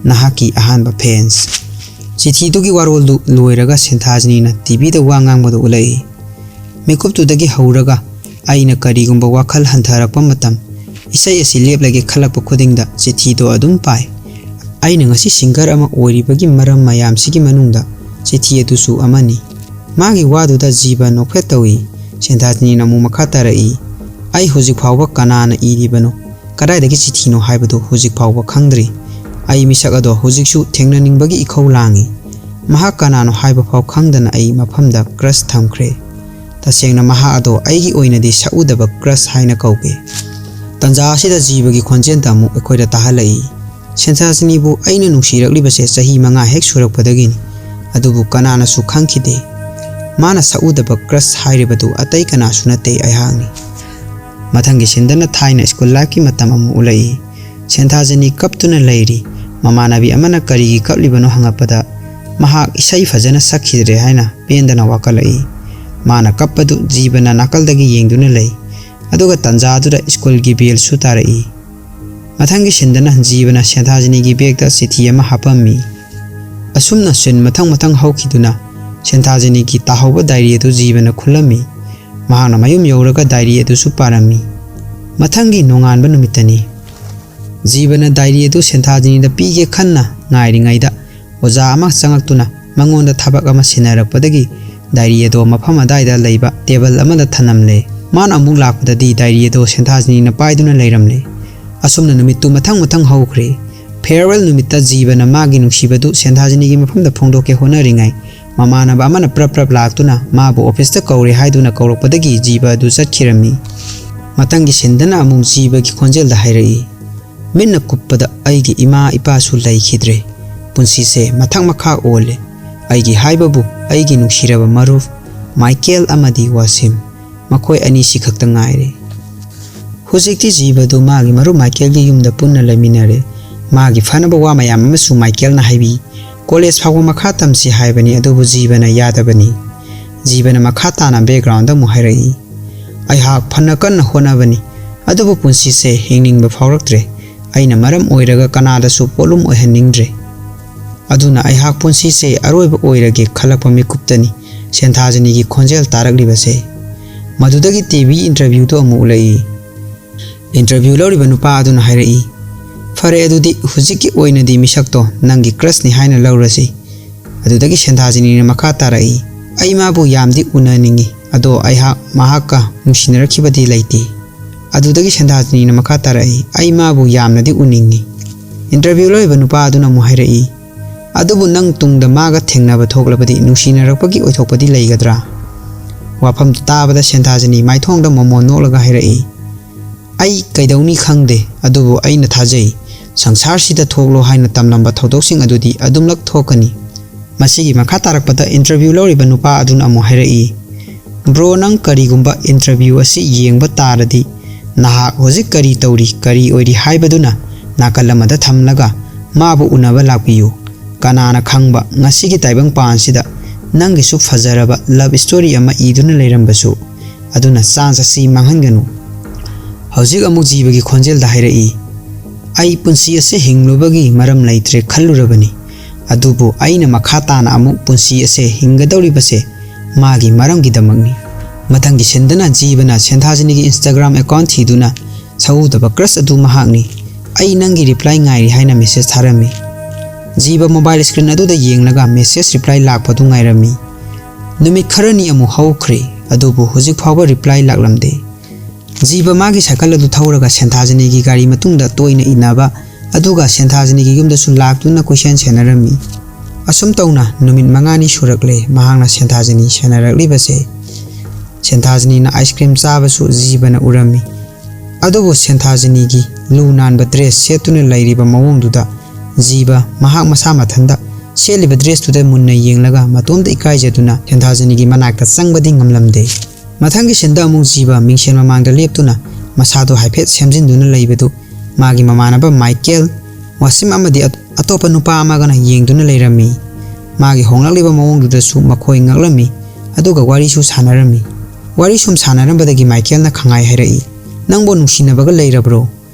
ꯅꯍꯥꯛꯀꯤ ꯑꯍꯥꯟꯕ fans꯫" ꯆꯤꯊꯤꯗꯨꯒꯤ ꯋꯥꯔꯣꯜꯗꯨ ꯂꯣꯏꯔꯒ ꯁꯦꯟꯊꯥꯖꯅꯤꯅ TVꯗ ꯋꯥ ꯉꯥꯡꯕꯗꯨ ꯎꯠꯂꯛꯏ꯫ ꯃꯤꯀꯨꯞꯇꯨꯗꯒꯤ ꯍꯧꯔꯒ ꯑꯩꯅ ꯀꯔꯤꯒꯨꯝꯕ ꯋꯥꯈꯜ ꯍꯟꯊꯔꯛꯄ ꯃꯇꯝ, ꯏꯁꯩ ꯑꯁꯤ ꯂꯦꯞꯂꯒꯦ ꯈꯜꯂꯛꯄ ꯈꯨꯗꯤꯡꯗ ꯆꯤꯊꯤꯗꯣ ꯑꯗꯨꯝ ꯄꯥꯏ꯫ ꯑꯩꯅ ꯉꯁꯤ singer ꯑꯃ ꯑꯣꯏꯔꯤꯕꯒꯤ ꯃꯔꯝ ꯃꯌꯥꯝꯁꯤꯒꯤ ꯃꯅꯨꯡꯗ ꯆꯤꯊꯤ ꯑꯗꯨꯁꯨ ꯑꯃꯅꯤ꯫ ꯃꯥꯒꯤ ꯋꯥꯗꯨꯗ ꯖꯤꯕ ꯅꯣꯛꯐꯦꯠ ꯇꯧꯏ꯫ ꯁꯦꯟꯊꯥꯖꯅꯤꯅ ꯑꯃꯨꯛ ꯃꯈꯥ ꯇꯥꯔꯛꯏ, "ꯑꯩ ꯍꯧꯖꯤꯛ ꯐꯥꯎꯕ ꯀꯅꯥꯅ ꯏꯔꯤꯕꯅꯣ, ꯀꯗꯥꯏꯗꯒꯤ ꯆꯤꯊꯤꯅꯣ ꯍꯥꯏꯕꯗꯨ ꯍꯧꯖꯤꯛ ꯐꯥꯎꯕ ꯈꯪꯗ꯭ꯔꯤ꯫ ꯑꯩ ꯃꯤꯁꯛ ꯑꯗꯣ ꯍꯧꯖꯤꯛꯁꯨ ꯊꯦꯡꯅꯅꯤꯡꯕꯒꯤ ꯏꯈꯧ ꯂꯥꯡꯏ꯫ ꯃꯍꯥꯛ ꯀꯅꯥꯅꯣ ꯍꯥꯏꯕ ꯐꯥꯎ ꯈꯪꯗꯅ ꯑꯩ ꯃꯐꯝꯗ crush ꯊꯝꯈ꯭ꯔꯦ꯫" ꯇꯁꯦꯡꯅ ꯃꯍꯥꯛ ꯑꯗꯣ ꯑꯩꯒꯤ ꯑꯣꯏꯅꯗꯤ ꯁꯛꯎꯗꯕ crush ꯍꯥꯏꯅ ꯀꯧꯒꯦ꯫ ꯇꯟꯖꯥ ꯑꯁꯤꯗ ꯖꯤꯕꯒꯤ ꯈꯣꯟꯖꯦꯜꯗ ꯑꯃꯨꯛ ꯑꯩꯈꯣꯏꯗ ꯇꯥꯍꯜꯂꯛꯏ꯫ ꯁꯦꯟꯊꯥꯖꯅꯤꯕꯨ ꯑꯩꯅ ꯅꯨꯡꯁꯤꯔꯛꯂꯤꯕꯁꯦ ꯆꯍꯤ ꯃꯉꯥ ꯍꯦꯛ ꯁꯨꯔꯛꯄꯗꯒꯤꯅꯤ꯫ ꯑꯗꯨꯕꯨ ꯀꯅꯥꯅꯁꯨ ꯈꯪꯈꯤꯗꯦ꯫ ꯃꯥꯅ ꯁꯛꯎꯗꯕ crush ꯍꯥꯏꯔꯤꯕꯗꯨ ꯑꯇꯩ ꯀꯅꯥꯁꯨ ꯅꯠꯇꯦ, ꯑꯩꯍꯥꯛꯅꯤ꯫ ꯃꯊꯪꯒꯤ ꯁꯤꯟꯗꯅ ꯊꯥꯏꯅ school lifeꯀꯤ ꯃꯇꯝ ꯑꯃꯨꯛ ꯎꯠꯂꯛꯏ꯫ ꯁꯦꯟꯊꯥꯖꯅꯤ ꯀꯞꯇꯨꯅ ꯂꯩꯔꯤ꯫ ꯃꯃꯥꯟꯅꯕꯤ ꯑꯃꯅ ꯀꯔꯤꯒꯤ ꯀꯞꯂꯤꯕꯅꯣ ꯍꯪꯉꯛꯄꯗ, ꯃꯍꯥꯛ ꯏꯁꯩ ꯐꯖꯅ ꯁꯛꯈꯤꯗ꯭ꯔꯦ ꯍꯥꯏꯅ ꯄꯦꯟꯗꯅ ꯋꯥꯀꯠꯂꯛꯏ꯫ ꯃꯥꯅ ꯀꯞꯄꯗꯨ ꯖꯤꯕꯅ ꯅꯥꯀꯜꯗꯒꯤ ꯌꯦꯡꯗꯨꯅ ꯂꯩ꯫ ꯑꯗꯨꯒ ꯇꯟꯖꯥꯗꯨꯗ schoolꯒꯤ bellꯁꯨ ꯇꯥꯔꯛꯏ꯫ ꯃꯊꯪꯒꯤ ꯁꯤꯟꯗꯅ ꯖꯤꯕꯅ ꯁꯦꯟꯊꯥꯖꯅꯤꯒꯤ bagꯇ ꯆꯤꯊꯤ ꯑꯃ ꯍꯥꯞꯄꯝꯃꯤ꯫ ꯑꯁꯨꯝꯅ ꯁꯤꯟ ꯃꯊꯪ ꯃꯊꯪ ꯍꯧꯈꯤꯗꯨꯅ ꯁꯦꯟꯊꯥꯖꯅꯤꯒꯤ ꯇꯥꯍꯧꯕ diary ꯑꯗꯨ ꯖꯤꯕꯅ ꯈꯨꯜꯂꯝꯃꯤ꯫ ꯃꯍꯥꯛꯅ ꯃꯌꯨꯝ ꯌꯧꯔꯒ diary ꯑꯗꯨꯁꯨ ꯄꯥꯔꯝꯃꯤ꯫ ꯃꯊꯪꯒꯤ ꯅꯣꯡꯉꯥꯟꯕ ꯅꯨꯃꯤꯠꯇꯅꯤ꯫ ꯖꯤꯕꯅ diary ꯑꯗꯨ ꯁꯦꯟꯊꯥꯖꯅꯤꯗ ꯄꯤꯒꯦ ꯈꯟꯅ ꯉꯥꯏꯔꯤꯉꯩꯗ ꯑꯣꯖꯥ ꯑꯃ ꯆꯪꯉꯛꯇꯨꯅ ꯃꯉꯣꯟꯗ ꯊꯕꯛ ꯑꯃ ꯁꯤꯟꯅꯔꯛꯄꯗꯒꯤ diary ꯑꯗꯣ ꯃꯐꯝ ꯑꯗꯥꯏꯗ ꯂꯩꯕ table ꯑꯃꯗ ꯊꯅꯝꯂꯦ꯫ ꯃꯥꯅ ꯑꯃꯨꯛ ꯂꯥꯛꯄꯗꯗꯤ diary ꯑꯗꯣ ꯁꯦꯟꯊꯥꯖꯅꯤꯅ ꯄꯥꯏꯗꯨꯅ ꯂꯩꯔꯝꯂꯦ꯫ ꯑꯁꯨꯝꯅ ꯅꯨꯃꯤꯠꯇꯨ ꯃꯊꯪ ꯃꯊꯪ ꯍꯧꯈ꯭ꯔꯦ꯫ Farewell ꯅꯨꯃꯤꯠꯇ ꯖꯤꯕꯅ ꯃꯥꯒꯤ ꯅꯨꯡꯁꯤꯕꯗꯨ ꯁꯦꯟꯊꯥꯖꯅꯤꯒꯤ ꯃꯐꯝꯗ ꯐꯣꯡꯗꯣꯛꯀꯦ ꯍꯣꯠꯅꯔꯤꯉꯩ, ꯃꯃꯥꯟꯅꯕ ꯑꯃꯅ ꯄ꯭ꯔꯞ ꯄ꯭ꯔꯞ ꯂꯥꯛꯇꯨꯅ ꯃꯥꯕꯨ officeꯇ ꯀꯧꯔꯦ ꯍꯥꯏꯗꯨꯅ ꯀꯧꯔꯛꯄꯗꯒꯤ ꯖꯤꯕ ꯑꯗꯨ ꯆꯠꯈꯤꯔꯝꯃꯤ꯫ ꯃꯊꯪꯒꯤ ꯁꯤꯟꯗꯅ ꯑꯃꯨꯛ ꯖꯤꯕꯒꯤ ꯈꯣꯟꯖꯦꯜꯗ ꯍꯥꯏꯔꯛꯏ, "ꯃꯤꯠꯅ ꯀꯨꯞꯄꯗ ꯑꯩꯒꯤ ꯏꯃꯥ ꯏꯄꯥꯁꯨ ꯂꯩꯈꯤꯗ꯭ꯔꯦ꯫ ꯄꯨꯟꯁꯤꯁꯦ ꯃꯊꯛ ꯃꯈꯥ ꯑꯣꯜꯂꯦ꯫ ꯑꯩꯒꯤ ꯍꯥꯏꯕꯕꯨ ꯑꯩꯒꯤ ꯅꯨꯡꯁꯤꯔꯕ ꯃꯔꯨꯞ ꯃꯥꯏꯀꯦꯜ ꯑꯃꯗꯤ ꯋꯥꯁꯤꯝ, ꯃꯈꯣꯏ ꯑꯅꯤꯁꯤ ꯈꯛꯇ ꯉꯥꯏꯔꯦ꯫" ꯍꯧꯖꯤꯛꯇꯤ ꯖꯤꯕꯗꯨ ꯃꯥꯒꯤ ꯃꯔꯨꯞ ꯃꯥꯏꯀꯦꯜꯒꯤ ꯌꯨꯝꯗ ꯄꯨꯟꯅ ꯂꯩꯃꯤꯟꯅꯔꯦ꯫ ꯃꯥꯒꯤ ꯐꯅꯕ ꯋꯥ ꯃꯌꯥꯝ ꯑꯃꯁꯨ ꯃꯥꯏꯀꯦꯜꯅ ꯍꯥꯏꯕꯤ꯫ College ꯐꯥꯎꯕ ꯃꯈꯥ ꯇꯝꯁꯤ ꯍꯥꯏꯕꯅꯤ, ꯑꯗꯨꯕꯨ ꯖꯤꯕꯅ ꯌꯥꯗꯕꯅꯤ꯫ ꯖꯤꯕꯅ ꯃꯈꯥ ꯇꯥꯅ backgroundꯗ ꯑꯃꯨꯛ ꯍꯥꯏꯔꯛꯏ, "ꯑꯩꯍꯥꯛ ꯐꯅ ꯀꯟꯅ ꯍꯣꯠꯅꯕꯅꯤ, ꯑꯗꯨꯕꯨ ꯄꯨꯟꯁꯤꯁꯦ ꯍꯤꯡꯅꯤꯡꯕ ꯐꯥꯎꯔꯛꯇ꯭ꯔꯦ꯫ ꯑꯩꯅ ꯃꯔꯝ ꯑꯣꯏꯔꯒ ꯀꯅꯥꯗꯁꯨ ꯄꯣꯠꯂꯨꯝ ꯑꯣꯏꯍꯟꯅꯤꯡꯗ꯭ꯔꯦ꯫ ꯑꯗꯨꯅ ꯑꯩꯍꯥꯛ ꯄꯨꯟꯁꯤꯁꯦ ꯑꯔꯣꯏꯕ ꯑꯣꯏꯔꯒꯦ ꯈꯜꯂꯛꯄ ꯃꯤꯀꯨꯞꯇꯅꯤ ꯁꯦꯟꯊꯥꯖꯅꯤꯒꯤ ꯈꯣꯟꯖꯦꯜ ꯇꯥꯔꯛꯂꯤꯕꯁꯦ꯫" ꯃꯗꯨꯗꯒꯤ TV interviewꯗꯨ ꯑꯃꯨꯛ ꯎꯠꯂꯛꯏ꯫ Interview ꯂꯧꯔꯤꯕ ꯅꯨꯄꯥ ꯑꯗꯨꯅ ꯍꯥꯏꯔꯛꯏ, "ꯐꯔꯦ, ꯑꯗꯨꯗꯤ ꯍꯧꯖꯤꯛꯀꯤ ꯑꯣꯏꯅꯗꯤ ꯃꯤꯁꯛꯇꯣ ꯅꯪꯒꯤ crushꯅꯤ ꯍꯥꯏꯅ ꯂꯧꯔꯁꯤ꯫" ꯑꯗꯨꯗꯒꯤ ꯁꯦꯟꯊꯥꯖꯅꯤꯅ ꯃꯈꯥ ꯇꯥꯔꯛꯏ, "ꯑꯩ ꯃꯥꯕꯨ ꯌꯥꯝꯗꯤ ꯎꯅꯅꯤꯡꯏ, ꯑꯗꯣ ꯑꯩꯍꯥꯛ ꯃꯍꯥꯛꯀ ꯅꯨꯡꯁꯤꯅꯔꯛꯈꯤꯕꯗꯤ ꯂꯩꯇꯦ꯫" ꯑꯗꯨꯗꯒꯤ ꯁꯦꯟꯊꯥꯖꯅꯤꯅ ꯃꯈꯥ ꯇꯥꯔꯛꯏ, "ꯑꯩ ꯃꯥꯕꯨ ꯌꯥꯝꯅꯗꯤ ꯎꯅꯤꯡꯏ꯫" Interview ꯂꯧꯔꯤꯕ ꯅꯨꯄꯥ ꯑꯗꯨꯅ ꯑꯃꯨꯛ ꯍꯥꯏꯔꯛꯏ, "ꯑꯗꯨꯕꯨ ꯅꯪ ꯇꯨꯡꯗ ꯃꯥꯒ ꯊꯦꯡꯅꯕ ꯊꯣꯛꯂꯕꯗꯤ ꯅꯨꯡꯁꯤꯅꯔꯛꯄꯒꯤ ꯑꯣꯏꯊꯣꯛꯄꯗꯤ ꯂꯩꯒꯗ꯭ꯔꯥ?" ꯋꯥꯐꯝꯗꯨ ꯇꯥꯕꯗ ꯁꯦꯟꯊꯥꯖꯅꯤ ꯃꯥꯏꯊꯣꯡꯗ ꯃꯣꯃꯣꯟ ꯅꯣꯛꯂꯒ ꯍꯥꯏꯔꯛꯏ, "ꯑꯩ ꯀꯩꯗꯧꯅꯤ ꯈꯪꯗꯦ, ꯑꯗꯨꯕꯨ ꯑꯩꯅ ꯊꯥꯖꯩ, ꯁꯪꯁꯥꯔꯁꯤꯗ ꯊꯣꯛꯂꯣ ꯍꯥꯏꯅ ꯇꯝꯂꯝꯕ ꯊꯧꯗꯣꯛꯁꯤꯡ ꯑꯗꯨꯗꯤ ꯑꯗꯨꯝꯂꯛ ꯊꯣꯛꯀꯅꯤ"꯫ ꯃꯁꯤꯒꯤ ꯃꯈꯥ ꯇꯥꯔꯛꯄꯗ interview ꯂꯧꯔꯤꯕ ꯅꯨꯄꯥ ꯑꯗꯨꯅ ꯑꯃꯨꯛ ꯍꯥꯏꯔꯛꯏ, "Bro, ꯅꯪ ꯀꯔꯤꯒꯨꯝꯕ interview ꯑꯁꯤ ꯌꯦꯡꯕ ꯇꯥꯔꯗꯤ, ꯅꯍꯥꯛ ꯍꯧꯖꯤꯛ ꯀꯔꯤ ꯇꯧꯔꯤ, ꯀꯔꯤ ꯑꯣꯏꯔꯤ ꯍꯥꯏꯕꯗꯨꯅ ꯅꯥꯀꯜ ꯑꯃꯗ ꯊꯝꯂꯒ ꯃꯥꯕꯨ ꯎꯅꯕ ꯂꯥꯛꯄꯤꯌꯨ꯫ ꯀꯅꯥꯅ ꯈꯪꯕ, ꯉꯁꯤꯒꯤ ꯇꯥꯏꯕꯪꯄꯥꯟꯁꯤꯗ ꯅꯪꯒꯤꯁꯨ ꯐꯖꯔꯕ love story ꯑꯃ ꯏꯗꯨꯅ ꯂꯩꯔꯝꯕꯁꯨ꯫ ꯑꯗꯨꯅ chance ꯑꯁꯤ ꯃꯥꯡꯍꯟꯒꯅꯨ"꯫ ꯍꯧꯖꯤꯛ ꯑꯃꯨꯛ ꯖꯤꯕꯒꯤ ꯈꯣꯟꯖꯦꯜꯗ ꯍꯥꯏꯔꯛꯏ, "ꯑꯩ ꯄꯨꯟꯁꯤ ꯑꯁꯤ ꯍꯤꯡꯂꯨꯕꯒꯤ ꯃꯔꯝ ꯂꯩꯇ꯭ꯔꯦ ꯈꯜꯂꯨꯔꯕꯅꯤ, ꯑꯗꯨꯕꯨ ꯑꯩꯅ ꯃꯈꯥ ꯇꯥꯅ ꯑꯃꯨꯛ ꯄꯨꯟꯁꯤ ꯑꯁꯦ ꯍꯤꯡꯒꯗꯧꯔꯤꯕꯁꯦ ꯃꯥꯒꯤ ꯃꯔꯝꯒꯤꯗꯃꯛꯅꯤ"꯫ ꯃꯊꯪꯒꯤ ꯁꯤꯟꯗꯅ ꯖꯤꯕꯅ ꯁꯦꯟꯊꯥꯖꯅꯤꯒꯤ Instagram account ꯊꯤꯗꯨꯅ ꯁꯧꯗꯕ crush ꯑꯗꯨ ꯃꯍꯥꯛꯅꯤ꯫ "ꯑꯩ ꯅꯪꯒꯤ reply ꯉꯥꯏꯔꯤ" ꯍꯥꯏꯅ message ꯊꯥꯔꯝꯃꯤ꯫ ꯖꯤꯕ mobile screen ꯑꯗꯨꯗ ꯌꯦꯡꯂꯒ message reply ꯂꯥꯛꯄꯗꯨ ꯉꯥꯏꯔꯝꯃꯤ꯫ ꯅꯨꯃꯤꯠ ꯈꯔꯅꯤ ꯑꯃꯨꯛ ꯍꯧꯈ꯭ꯔꯦ, ꯑꯗꯨꯕꯨ ꯍꯧꯖꯤꯛ ꯐꯥꯎꯕ reply ꯂꯥꯛꯂꯝꯗꯦ꯫ ꯖꯤꯕ ꯃꯥꯒꯤ cycle ꯑꯗꯨ ꯊꯧꯔꯒ ꯁꯦꯟꯊꯥꯖꯅꯤꯒꯤ ꯒꯥꯔꯤ ꯃꯇꯨꯡꯗ ꯇꯣꯏꯅ ꯏꯟꯅꯕ, ꯑꯗꯨꯒ ꯁꯦꯟꯊꯥꯖꯅꯤꯒꯤ ꯌꯨꯝꯗꯁꯨ ꯂꯥꯛꯇꯨꯅ ꯀꯣꯏꯁꯦꯟ ꯁꯦꯟꯅꯔꯝꯃꯤ꯫ ꯑꯁꯨꯝ ꯇꯧꯅ ꯅꯨꯃꯤꯠ ꯃꯉꯥꯅꯤ ꯁꯨꯔꯛꯂꯦ ꯃꯍꯥꯛꯅ ꯁꯦꯟꯊꯥꯖꯅꯤ ꯁꯦꯟꯅꯔꯛꯂꯤꯕꯁꯦ꯫ ꯁꯦꯟꯊꯥꯖꯅꯤꯅ ice cream ꯆꯥꯕꯁꯨ ꯖꯤꯕꯅ ꯎꯔꯝꯃꯤ꯫ ꯑꯗꯨꯕꯨ ꯁꯦꯟꯊꯥꯖꯅꯤꯒꯤ ꯂꯨ ꯅꯥꯟꯕ dress ꯁꯦꯠꯇꯨꯅ ꯂꯩꯔꯤꯕ ꯃꯑꯣꯡꯗꯨꯗ ꯖꯤꯕ ꯃꯍꯥꯛ ꯃꯁꯥ ꯃꯊꯟꯇ ꯁꯦꯠꯂꯤꯕ dressꯇꯨꯗ ꯃꯨꯟꯅ ꯌꯦꯡꯂꯒ ꯃꯇꯣꯝꯇ ꯏꯀꯥꯏꯖꯗꯨꯅ ꯁꯦꯟꯊꯥꯖꯅꯤꯒꯤ ꯃꯅꯥꯛꯇ ꯆꯪꯕꯗꯤ ꯉꯝꯂꯝꯗꯦ꯫ ꯃꯊꯪꯒꯤ ꯁꯤꯟꯗ ꯑꯃꯨꯛ ꯖꯤꯕ ꯃꯤꯡꯁꯦꯜ ꯃꯃꯥꯡꯗ ꯂꯦꯞꯇꯨꯅ ꯃꯁꯥꯗꯨ ꯍꯥꯏꯐꯦꯠ ꯁꯦꯝꯖꯤꯟꯗꯨꯅ ꯂꯩꯕꯗꯨ ꯃꯥꯒꯤ ꯃꯃꯥꯟꯅꯕ ꯃꯥꯏꯀꯦꯜ, ꯋꯥꯁꯤꯝ ꯑꯃꯗꯤ ꯑꯇꯣꯞꯄ ꯅꯨꯄꯥ ꯑꯃꯒꯅ ꯌꯦꯡꯗꯨꯅ ꯂꯩꯔꯝꯃꯤ꯫ ꯃꯥꯒꯤ ꯍꯣꯡꯂꯛꯂꯤꯕ ꯃꯑꯣꯡꯗꯨꯗꯁꯨ ꯃꯈꯣꯏ ꯉꯛꯂꯝꯃꯤ, ꯑꯗꯨꯒ ꯋꯥꯔꯤꯁꯨ ꯁꯥꯟꯅꯔꯝꯃꯤ꯫ ꯋꯥꯔꯤ ꯁꯨꯝ ꯁꯥꯟꯅꯔꯝꯕꯗꯒꯤ ꯃꯥꯏꯀꯦꯜꯅ ꯈꯪꯉꯥꯏ ꯍꯥꯏꯔꯛꯏ, "ꯅꯪꯕꯨ ꯅꯨꯡꯁꯤꯅꯕꯒ ꯂꯩꯔꯕ꯭ꯔꯣ?"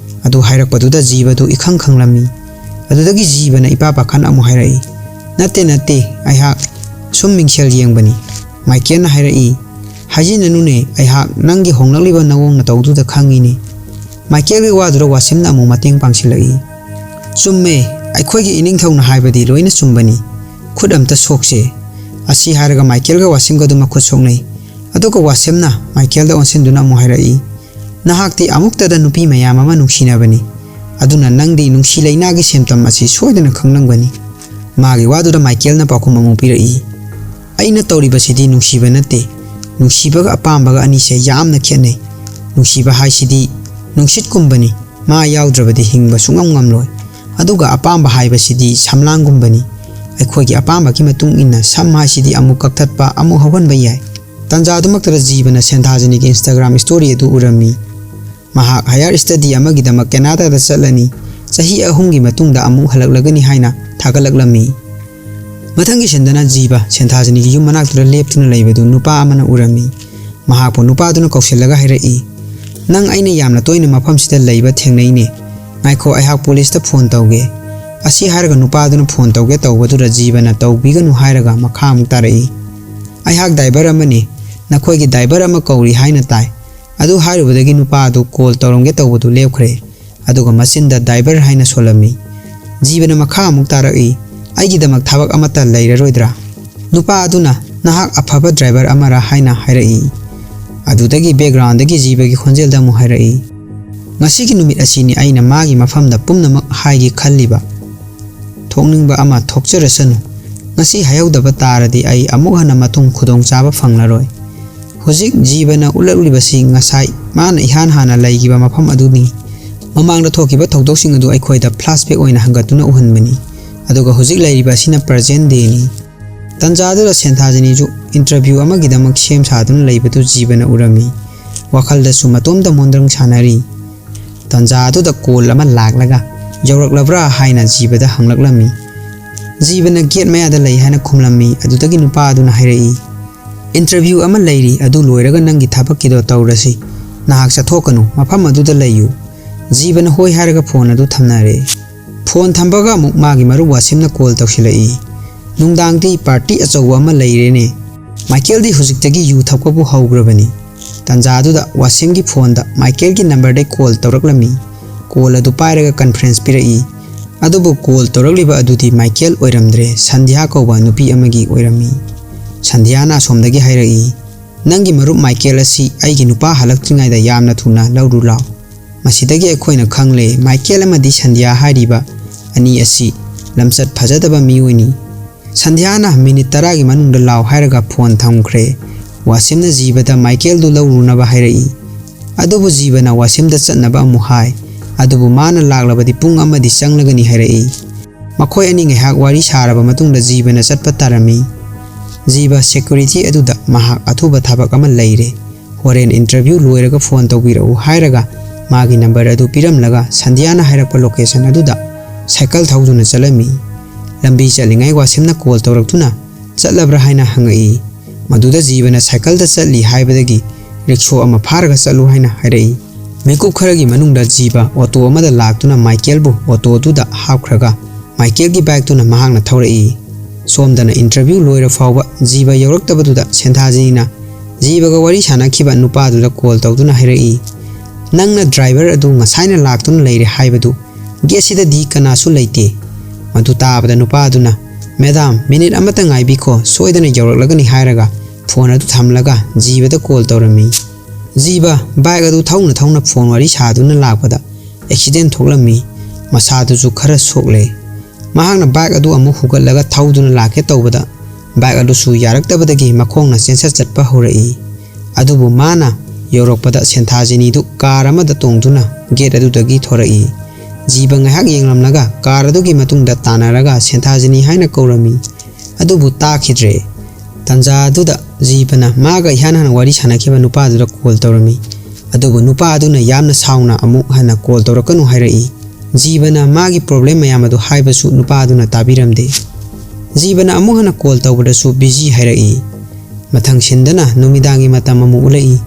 ꯑꯗꯨ ꯍꯥꯏꯔꯛꯄꯗꯨꯗ ꯖꯤꯕꯗꯨ ꯏꯈꯪ ꯈꯪꯂꯝꯃꯤ꯫ ꯑꯗꯨꯗꯒꯤ ꯖꯤꯕꯅ ꯏꯄꯥ ꯄꯥꯈꯠꯅ ꯑꯃꯨꯛ ꯍꯥꯏꯔꯛꯏ, "ꯅꯠꯇꯦ, ꯅꯠꯇꯦ, ꯑꯩꯍꯥꯛ ꯁꯨꯝ ꯃꯤꯡꯁꯦꯜ ꯌꯦꯡꯕꯅꯤ"꯫ ꯃꯥꯏꯀꯦꯜꯅ ꯍꯥꯏꯔꯛꯏ, "ꯍꯥꯏꯖꯤꯟꯅꯅꯨꯅꯦ, ꯑꯩꯍꯥꯛ ꯅꯪꯒꯤ ꯍꯣꯡꯂꯛꯂꯤꯕ ꯅꯑꯣꯡ ꯅꯇꯧꯗꯨꯗ ꯈꯪꯉꯤꯅꯦ"꯫ ꯃꯥꯏꯀꯦꯜꯒꯤ ꯋꯥꯗꯨꯗ ꯋꯥꯁꯤꯝꯅ ꯑꯃꯨꯛ ꯃꯇꯦꯡ ꯄꯥꯡꯁꯤꯜꯂꯛꯏ꯫ "ꯆꯨꯝꯃꯦ, ꯑꯩꯈꯣꯏꯒꯤ ꯏꯅꯤꯡꯊꯧꯅ ꯍꯥꯏꯕꯗꯤ ꯂꯣꯏꯅ ꯆꯨꯝꯕꯅꯤ꯫ ꯈꯨꯠ ꯑꯝꯇ ꯁꯣꯛꯁꯦ"꯫ ꯑꯁꯤ ꯍꯥꯏꯔꯒ ꯃꯥꯏꯀꯦꯜꯒ ꯋꯥꯁꯤꯝꯒꯗꯨ ꯃꯈꯨꯠ ꯁꯣꯛꯅꯩ꯫ ꯑꯗꯨꯒ ꯋꯥꯁꯤꯝꯅ ꯃꯥꯏꯀꯦꯜꯗ ꯑꯣꯟꯁꯤꯟꯗꯨꯅ ꯑꯃꯨꯛ ꯍꯥꯏꯔꯛꯏ, "ꯅꯍꯥꯛꯇꯤ ꯑꯃꯨꯛꯇꯗ ꯅꯨꯄꯤ ꯃꯌꯥꯝ ꯑꯃ ꯅꯨꯡꯁꯤꯅꯕꯅꯤ, ꯑꯗꯨꯅ ꯅꯪꯗꯤ ꯅꯨꯡꯁꯤ ꯂꯩꯅꯥꯒꯤ symptom ꯑꯁꯤ ꯁꯣꯏꯗꯅ ꯈꯪꯂꯝꯒꯅꯤ"꯫ ꯃꯥꯒꯤ ꯋꯥꯗꯨꯗ ꯃꯥꯏꯀꯦꯜꯅ ꯄꯥꯎꯈꯨꯝ ꯑꯃꯨꯛ ꯄꯤꯔꯛꯏ, "ꯑꯩꯅ ꯇꯧꯔꯤꯕꯁꯤꯗꯤ ꯅꯨꯡꯁꯤꯕ ꯅꯠꯇꯦ, ꯅꯨꯡꯁꯤꯕꯒ ꯑꯄꯥꯝꯕꯒ ꯑꯅꯤꯁꯦ ꯌꯥꯝꯅ ꯈꯦꯠꯅꯩ꯫ ꯅꯨꯡꯁꯤꯕ ꯍꯥꯏꯁꯤꯗꯤ ꯅꯨꯡꯁꯤꯠꯀꯨꯝꯕꯅꯤ, ꯃꯥ ꯌꯥꯎꯗ꯭ꯔꯕꯗꯤ ꯍꯤꯡꯕ ꯁꯨꯡꯉꯝ ꯉꯝꯂꯣꯏ꯫ ꯑꯗꯨꯒ ꯑꯄꯥꯝꯕ ꯍꯥꯏꯕꯁꯤꯗꯤ ꯁꯝꯂꯥꯡꯒꯨꯝꯕꯅꯤ꯫ ꯑꯩꯈꯣꯏꯒꯤ ꯑꯄꯥꯝꯕꯒꯤ ꯃꯇꯨꯡ ꯏꯟꯅ ꯁꯝ ꯍꯥꯏꯁꯤꯗꯤ ꯑꯃꯨꯛ ꯀꯛꯊꯠꯄ, ꯑꯃꯨꯛ ꯍꯧꯍꯟꯕ ꯌꯥꯏ꯫ ꯇꯥꯟꯖꯥꯗꯨꯃꯛꯇꯗ ꯖꯤꯕꯅ ꯁꯦꯟꯊꯥꯖꯅꯤꯒꯤ Instagram story ꯑꯗꯨ ꯎꯔꯝꯃꯤ꯫ ꯃꯍꯥꯛ higher study ꯑꯃꯒꯤꯗꯃꯛ ꯀꯦꯅꯥꯗꯥꯗ ꯆꯠꯂꯅꯤ, ꯆꯍꯤ ꯑꯍꯨꯝꯒꯤ ꯃꯇꯨꯡꯗ ꯑꯃꯨꯛ ꯍꯜꯂꯛꯂꯒꯅꯤ ꯍꯥꯏꯅ ꯊꯥꯒꯠꯂꯛꯂꯝꯃꯤ꯫ ꯃꯊꯪꯒꯤ ꯁꯤꯟꯗꯅ ꯖꯤꯕ ꯁꯦꯟꯊꯥꯖꯅꯤꯒꯤ ꯌꯨꯝ ꯃꯅꯥꯛꯇꯨꯗ ꯂꯦꯞꯇꯨꯅ ꯂꯩꯕꯗꯨ ꯅꯨꯄꯥ ꯑꯃꯅ ꯎꯔꯝꯃꯤ꯫ ꯃꯍꯥꯛꯄꯨ ꯅꯨꯄꯥꯗꯨꯅ ꯀꯧꯁꯤꯜꯂꯒ ꯍꯥꯏꯔꯛꯏ, "ꯅꯪ ꯑꯩꯅ ꯌꯥꯝꯅ ꯇꯣꯏꯅ ꯃꯐꯝꯁꯤꯗ ꯂꯩꯕ ꯊꯦꯡꯅꯩꯅꯦ꯫ ꯉꯥꯏꯈꯣ, ꯑꯩꯍꯥꯛ ꯄꯨꯂꯤꯁꯇ ꯐꯣꯟ ꯇꯧꯒꯦ꯫" ꯑꯁꯤ ꯍꯥꯏꯔꯒ ꯅꯨꯄꯥꯗꯨꯅ ꯐꯣꯟ ꯇꯧꯒꯦ ꯇꯧꯕꯗꯨꯗ ꯖꯤꯕꯅ ꯇꯧꯕꯤꯒꯅꯨ ꯍꯥꯏꯔꯒ ꯃꯈꯥ ꯑꯃꯨꯛ ꯇꯥꯔꯛꯏ, "ꯑꯩꯍꯥꯛ driver ꯑꯃꯅꯤ, ꯅꯈꯣꯏꯒꯤ driver ꯑꯃ ꯀꯧꯔꯤ ꯍꯥꯏꯅ ꯇꯥꯏ꯫" ꯑꯗꯨ ꯍꯥꯏꯔꯨꯕꯗꯒꯤ ꯅꯨꯄꯥ ꯑꯗꯨ call ꯇꯧꯔꯝꯒꯦ ꯇꯧꯕꯗꯨ ꯂꯦꯞꯈ꯭ꯔꯦ꯫ ꯑꯗꯨꯒ ꯃꯆꯤꯟꯗ driver ꯍꯥꯏꯅ ꯁꯣꯜꯂꯝꯃꯤ꯫ ꯖꯤꯕꯅ ꯃꯈꯥ ꯑꯃꯨꯛ ꯇꯥꯔꯛꯏ, "ꯑꯩꯒꯤꯗꯃꯛ ꯊꯕꯛ ꯑꯃꯠꯇ ꯂꯩꯔꯔꯣꯏꯗ꯭ꯔꯥ?" ꯅꯨꯄꯥ ꯑꯗꯨꯅ, "ꯅꯍꯥꯛ ꯑꯐꯕ driver ꯑꯃꯔꯥ?" ꯍꯥꯏꯅ ꯍꯥꯏꯔꯛꯏ꯫ ꯑꯗꯨꯗꯒꯤ backgroundꯗꯒꯤ ꯖꯤꯕꯒꯤ ꯈꯣꯟꯖꯦꯜꯗ ꯑꯃꯨꯛ ꯍꯥꯏꯔꯛꯏ, "ꯉꯁꯤꯒꯤ ꯅꯨꯃꯤꯠ ꯑꯁꯤꯅꯤ ꯑꯩꯅ ꯃꯥꯒꯤ ꯃꯐꯝꯗ ꯄꯨꯝꯅꯃꯛ ꯍꯥꯏꯒꯦ ꯈꯜꯂꯤꯕ꯫ ꯊꯣꯛꯅꯤꯡꯕ ꯑꯃ ꯊꯣꯛꯆꯔꯁꯅꯨ꯫ ꯉꯁꯤ ꯍꯥꯏꯍꯧꯗꯕ ꯇꯥꯔꯗꯤ ꯑꯩ ꯑꯃꯨꯛ ꯍꯟꯅ ꯃꯇꯨꯡ ꯈꯨꯗꯣꯡꯆꯥꯕ ꯐꯪꯂꯔꯣꯏ꯫" ꯍꯧꯖꯤꯛ ꯖꯤꯕꯅ ꯎꯠꯂꯛꯂꯤꯕꯁꯤ ꯉꯁꯥꯏ ꯃꯥꯅ ꯏꯍꯥꯟ ꯍꯥꯟꯅ ꯂꯩꯈꯤꯕ ꯃꯐꯝ ꯑꯗꯨꯅꯤ꯫ ꯃꯃꯥꯡꯗ ꯊꯣꯛꯈꯤꯕ ꯊꯧꯗꯣꯛꯁꯤꯡ ꯑꯗꯨ ꯑꯩꯈꯣꯏꯗ flashback ꯑꯣꯏꯅ ꯍꯟꯒꯠꯇꯨꯅ ꯎꯍꯟꯕꯅꯤ꯫ ꯑꯗꯨꯒ ꯍꯧꯖꯤꯛ ꯂꯩꯔꯤꯕ ꯑꯁꯤꯅ present dayꯅꯤ꯫ ꯇꯟꯖꯥꯗꯨꯗ ꯁꯦꯟꯊꯥꯖꯅꯤꯁꯨ interview ꯑꯃꯒꯤꯗꯃꯛ ꯁꯦꯝ ꯁꯥꯗꯨꯅ ꯂꯩꯕꯗꯨ ꯖꯤꯕꯅ ꯎꯔꯝꯃꯤ꯫ ꯋꯥꯈꯜꯗꯁꯨ ꯃꯇꯣꯝꯇ ꯃꯣꯟꯗ꯭ꯔꯪ ꯁꯥꯟꯅꯔꯤ꯫ ꯇꯟꯖꯥ ꯑꯗꯨꯗ call ꯑꯃ ꯂꯥꯛꯂꯒ ꯌꯧꯔꯛꯂꯕ꯭ꯔꯥ ꯍꯥꯏꯅ ꯖꯤꯕꯗ ꯍꯪꯂꯛꯂꯝꯃꯤ꯫ ꯖꯤꯕꯅ gate ꯃꯌꯥꯗ ꯂꯩ ꯍꯥꯏꯅ ꯈꯨꯝꯂꯝꯃꯤ꯫ ꯑꯗꯨꯗꯒꯤ ꯅꯨꯄꯥ ꯑꯗꯨꯅ ꯍꯥꯏꯔꯛꯏ, "Interview ꯑꯃ ꯂꯩꯔꯤ, ꯑꯗꯨ ꯂꯣꯏꯔꯒ ꯅꯪꯒꯤ ꯊꯕꯛꯀꯤꯗꯣ ꯇꯧꯔꯁꯤ꯫ ꯅꯍꯥꯛ ꯆꯠꯊꯣꯛꯀꯅꯨ, ꯃꯐꯝ ꯑꯗꯨꯗ ꯂꯩꯌꯨ꯫" ꯖꯤꯕꯅ ꯍꯣꯏ ꯍꯥꯏꯔꯒ ꯐꯣꯟ ꯑꯗꯨ ꯊꯝꯅꯔꯦ꯫ ꯐꯣꯟ ꯊꯝꯕꯒ ꯑꯃꯨꯛ ꯃꯥꯒꯤ ꯃꯔꯨꯞ ꯋꯥꯁꯤꯝꯅ call ꯇꯧꯁꯤꯜꯂꯛꯏ꯫ "ꯅꯨꯡꯗꯥꯡꯗꯤ party ꯑꯆꯧꯕ ꯑꯃ ꯂꯩꯔꯦꯅꯦ꯫ ꯃꯥꯏꯀꯦꯜꯗꯤ ꯍꯧꯖꯤꯛꯇꯒꯤ ꯌꯨ ꯊꯛꯄꯕꯨ ꯍꯧꯈ꯭ꯔꯕꯅꯤ꯫" ꯇꯥꯟꯖꯥꯗꯨꯗ ꯋꯥꯁꯤꯝꯒꯤ ꯐꯣꯟꯗ ꯃꯥꯏꯀꯦꯜꯒꯤ numberꯗꯩ call ꯇꯧꯔꯛꯂꯝꯃꯤ꯫ Call ꯑꯗꯨ ꯄꯥꯏꯔꯒ conference ꯄꯤꯔꯛꯏ꯫ ꯑꯗꯨꯕꯨ call ꯇꯧꯔꯛꯂꯤꯕ ꯑꯗꯨꯗꯤ ꯃꯥꯏꯀꯦꯜ ꯑꯣꯏꯔꯝꯗ꯭ꯔꯦ, ꯁꯟꯙ꯭ꯌꯥ ꯀꯧꯕ ꯅꯨꯄꯤ ꯑꯃꯒꯤ ꯑꯣꯏꯔꯝꯃꯤ꯫ ꯁꯟꯙ꯭ꯌꯥꯅ ꯑꯁꯣꯝꯗꯒꯤ ꯍꯥꯏꯔꯛꯏ, "ꯅꯪꯒꯤ ꯃꯔꯨꯞ ꯃꯥꯏꯀꯦꯜ ꯑꯁꯤ ꯑꯩꯒꯤ ꯅꯨꯄꯥ ꯍꯜꯂꯛꯇ꯭ꯔꯤꯉꯩꯗ ꯌꯥꯝꯅ ꯊꯨꯅ ꯂꯧꯔꯨ ꯂꯥꯎ꯫ ꯃꯁꯤꯗꯒꯤ ꯑꯩꯈꯣꯏꯅ ꯈꯪꯂꯦ, ꯃꯥꯏꯀꯦꯜ ꯑꯃꯗꯤ ꯁꯟꯙ꯭ꯌꯥ ꯍꯥꯏꯔꯤꯕ ꯑꯅꯤ ꯑꯁꯤ ꯂꯝꯆꯠ ꯐꯖꯗꯕ ꯃꯤꯑꯣꯏꯅꯤ꯫" ꯁꯟꯙ꯭ꯌꯥꯅ "minute ꯇꯔꯥꯒꯤ ꯃꯅꯨꯡꯗ ꯂꯥꯎ" ꯍꯥꯏꯔꯒ ꯐꯣꯟ ꯊꯝꯈ꯭ꯔꯦ꯫ ꯋꯥꯁꯤꯝꯅ ꯖꯤꯕꯗ ꯃꯥꯏꯀꯦꯜꯗꯨ ꯂꯧꯔꯨꯅꯕ ꯍꯥꯏꯔꯛꯏ꯫ ꯑꯗꯨꯕꯨ ꯖꯤꯕꯅ ꯋꯥꯁꯤꯝꯗ ꯆꯠꯅꯕ ꯑꯃꯨꯛ ꯍꯥꯏ꯫ ꯑꯗꯨꯕꯨ ꯃꯥꯅ ꯂꯥꯛꯂꯕꯗꯤ ꯄꯨꯡ ꯑꯃꯗꯤ ꯆꯪꯂꯒꯅꯤ ꯍꯥꯏꯔꯛꯏ꯫ ꯃꯈꯣꯏ ꯑꯅꯤ ꯉꯥꯏꯍꯥꯛ ꯋꯥꯔꯤ ꯁꯥꯔꯕ ꯃꯇꯨꯡꯗ ꯖꯤꯕꯅ ꯆꯠꯄ ꯇꯥꯔꯝꯃꯤ꯫ ꯖꯤꯕ security ꯑꯗꯨꯗ ꯃꯍꯥꯛ ꯑꯊꯨꯕ ꯊꯕꯛ ꯑꯃ ꯂꯩꯔꯦ, ꯍꯣꯔꯦꯟ interview ꯂꯣꯏꯔꯒ phone ꯇꯧꯕꯤꯔꯛꯎ ꯍꯥꯏꯔꯒ ꯃꯥꯒꯤ number ꯑꯗꯨ ꯄꯤꯔꯝꯂꯒ ꯁꯟꯙ꯭ꯌꯥꯅ ꯍꯥꯏꯔꯛꯄ location ꯑꯗꯨꯗ cycle ꯊꯧꯗꯨꯅ ꯆꯠꯂꯝꯃꯤ꯫ ꯂꯝꯕꯤ ꯆꯠꯂꯤꯉꯩ ꯋꯥꯁꯤꯝꯅ call ꯇꯧꯔꯛꯇꯨꯅ ꯆꯠꯂꯕ꯭ꯔꯥ ꯍꯥꯏꯅ ꯍꯪꯉꯛꯏ꯫ ꯃꯗꯨꯗ ꯖꯤꯕꯅ cycleꯗ ꯆꯠꯂꯤ ꯍꯥꯏꯕꯗꯒꯤ rickshaw ꯑꯃ ꯐꯥꯔꯒ ꯆꯠꯂꯨ ꯍꯥꯏꯅ ꯍꯥꯏꯔꯛꯏ꯫ ꯃꯤꯀꯨꯞ ꯈꯔꯒꯤ ꯃꯅꯨꯡꯗ ꯖꯤꯕ auto ꯑꯃꯗ ꯂꯥꯛꯇꯨꯅ ꯃꯥꯏꯀꯦꯜꯕꯨ auto ꯑꯗꯨꯗ ꯍꯥꯞꯈ꯭ꯔꯒ ꯃꯥꯏꯀꯦꯜꯒꯤ bikeꯇꯨꯅ ꯃꯍꯥꯛꯅ ꯊꯧꯔꯛꯏ꯫ ꯁꯣꯝꯗꯅ interview ꯂꯣꯏꯔ ꯐꯥꯎꯕ ꯖꯤꯕ ꯌꯧꯔꯛꯇꯕꯗꯨꯗ ꯁꯦꯟꯊꯥꯖꯤꯅꯤꯅ ꯖꯤꯕꯒ ꯋꯥꯔꯤ ꯁꯥꯟꯅꯈꯤꯕ ꯅꯨꯄꯥꯗꯨꯗ call ꯇꯧꯗꯨꯅ ꯍꯥꯏꯔꯛꯏ, "ꯅꯪꯅ driver ꯑꯗꯨ ꯉꯁꯥꯏꯅ ꯂꯥꯛꯇꯨꯅ ꯂꯩꯔꯦ ꯍꯥꯏꯕꯗꯨ gateꯁꯤꯗꯗꯤ ꯀꯅꯥꯁꯨ ꯂꯩꯇꯦ"꯫ ꯃꯗꯨ ꯇꯥꯕꯗ ꯅꯨꯄꯥꯗꯨꯅ, "Madam, minute ꯑꯃꯇ ꯉꯥꯏꯕꯤꯈꯣ, ꯁꯣꯏꯗꯅ ꯌꯧꯔꯛꯂꯒꯅꯤ" ꯍꯥꯏꯔꯒ phone ꯑꯗꯨ ꯊꯝꯂꯒ ꯖꯤꯕꯗ call ꯇꯧꯔꯝꯃꯤ꯫ ꯖꯤꯕ bike ꯑꯗꯨ ꯊꯧꯅ ꯊꯧꯅ phone ꯋꯥꯔꯤ ꯁꯥꯗꯨꯅ ꯂꯥꯛꯄꯗ accident ꯊꯣꯛꯂꯝꯃꯤ꯫ ꯃꯁꯥꯗꯨꯁꯨ ꯈꯔ ꯁꯣꯛꯂꯦ꯫ ꯃꯍꯥꯛꯅ bike ꯑꯗꯨ ꯑꯃꯨꯛ ꯍꯨꯒꯠꯂꯒ ꯊꯧꯗꯨꯅ ꯂꯥꯛꯀꯦ ꯇꯧꯕꯗ bike ꯑꯗꯨꯁꯨ ꯌꯥꯔꯛꯇꯕꯗꯒꯤ ꯃꯈꯣꯡꯅ ꯆꯦꯟꯁꯠ ꯆꯠꯄ ꯍꯧꯔꯛꯏ꯫ ꯑꯗꯨꯕꯨ ꯃꯥꯅ ꯌꯧꯔꯛꯄꯗ ꯁꯦꯟꯊꯥꯖꯤꯅꯤꯗꯨ car ꯑꯃꯗ ꯇꯣꯡꯗꯨꯅ gate ꯑꯗꯨꯗꯒꯤ ꯊꯣꯔꯛꯏ꯫ ꯖꯤꯕ ꯉꯥꯏꯍꯥꯛ ꯌꯦꯡꯂꯝꯂꯒ car ꯑꯗꯨꯒꯤ ꯃꯇꯨꯡꯗ ꯇꯥꯟꯅꯔꯒ ꯁꯦꯟꯊꯥꯖꯤꯅꯤ ꯍꯥꯏꯅ ꯀꯧꯔꯝꯃꯤ꯫ ꯑꯗꯨꯕꯨ ꯇꯥꯈꯤꯗ꯭ꯔꯦ꯫ ꯇꯟꯖꯥ ꯑꯗꯨꯗ ꯖꯤꯕꯅ ꯃꯥꯒ ꯏꯍꯥꯟ ꯍꯥꯟꯅ ꯋꯥꯔꯤ ꯁꯥꯟꯅꯈꯤꯕ ꯅꯨꯄꯥꯗꯨꯗ call ꯇꯧꯔꯝꯃꯤ꯫ ꯑꯗꯨꯕꯨ ꯅꯨꯄꯥ ꯑꯗꯨꯅ ꯌꯥꯝꯅ ꯁꯥꯎꯅ ꯑꯃꯨꯛ ꯍꯟꯅ call ꯇꯧꯔꯛꯀꯅꯨ ꯍꯥꯏꯔꯛꯏ꯫ ꯖꯤꯕꯅ ꯃꯥꯒꯤ problem ꯃꯌꯥꯝ ꯑꯗꯨ ꯍꯥꯏꯕꯁꯨ ꯅꯨꯄꯥ ꯑꯗꯨꯅ ꯇꯥꯕꯤꯔꯝꯗꯦ꯫ ꯖꯤꯕꯅ ꯑꯃꯨꯛ ꯍꯟꯅ call ꯇꯧꯕꯗꯁꯨ busy ꯍꯥꯏꯔꯛꯏ꯫ ꯃꯊꯪ ꯁꯤꯟꯗꯅ ꯅꯨꯃꯤꯗꯥꯡꯒꯤ ꯃꯇꯝ ꯑꯃꯨꯛ ꯎꯠꯂꯛꯏ꯫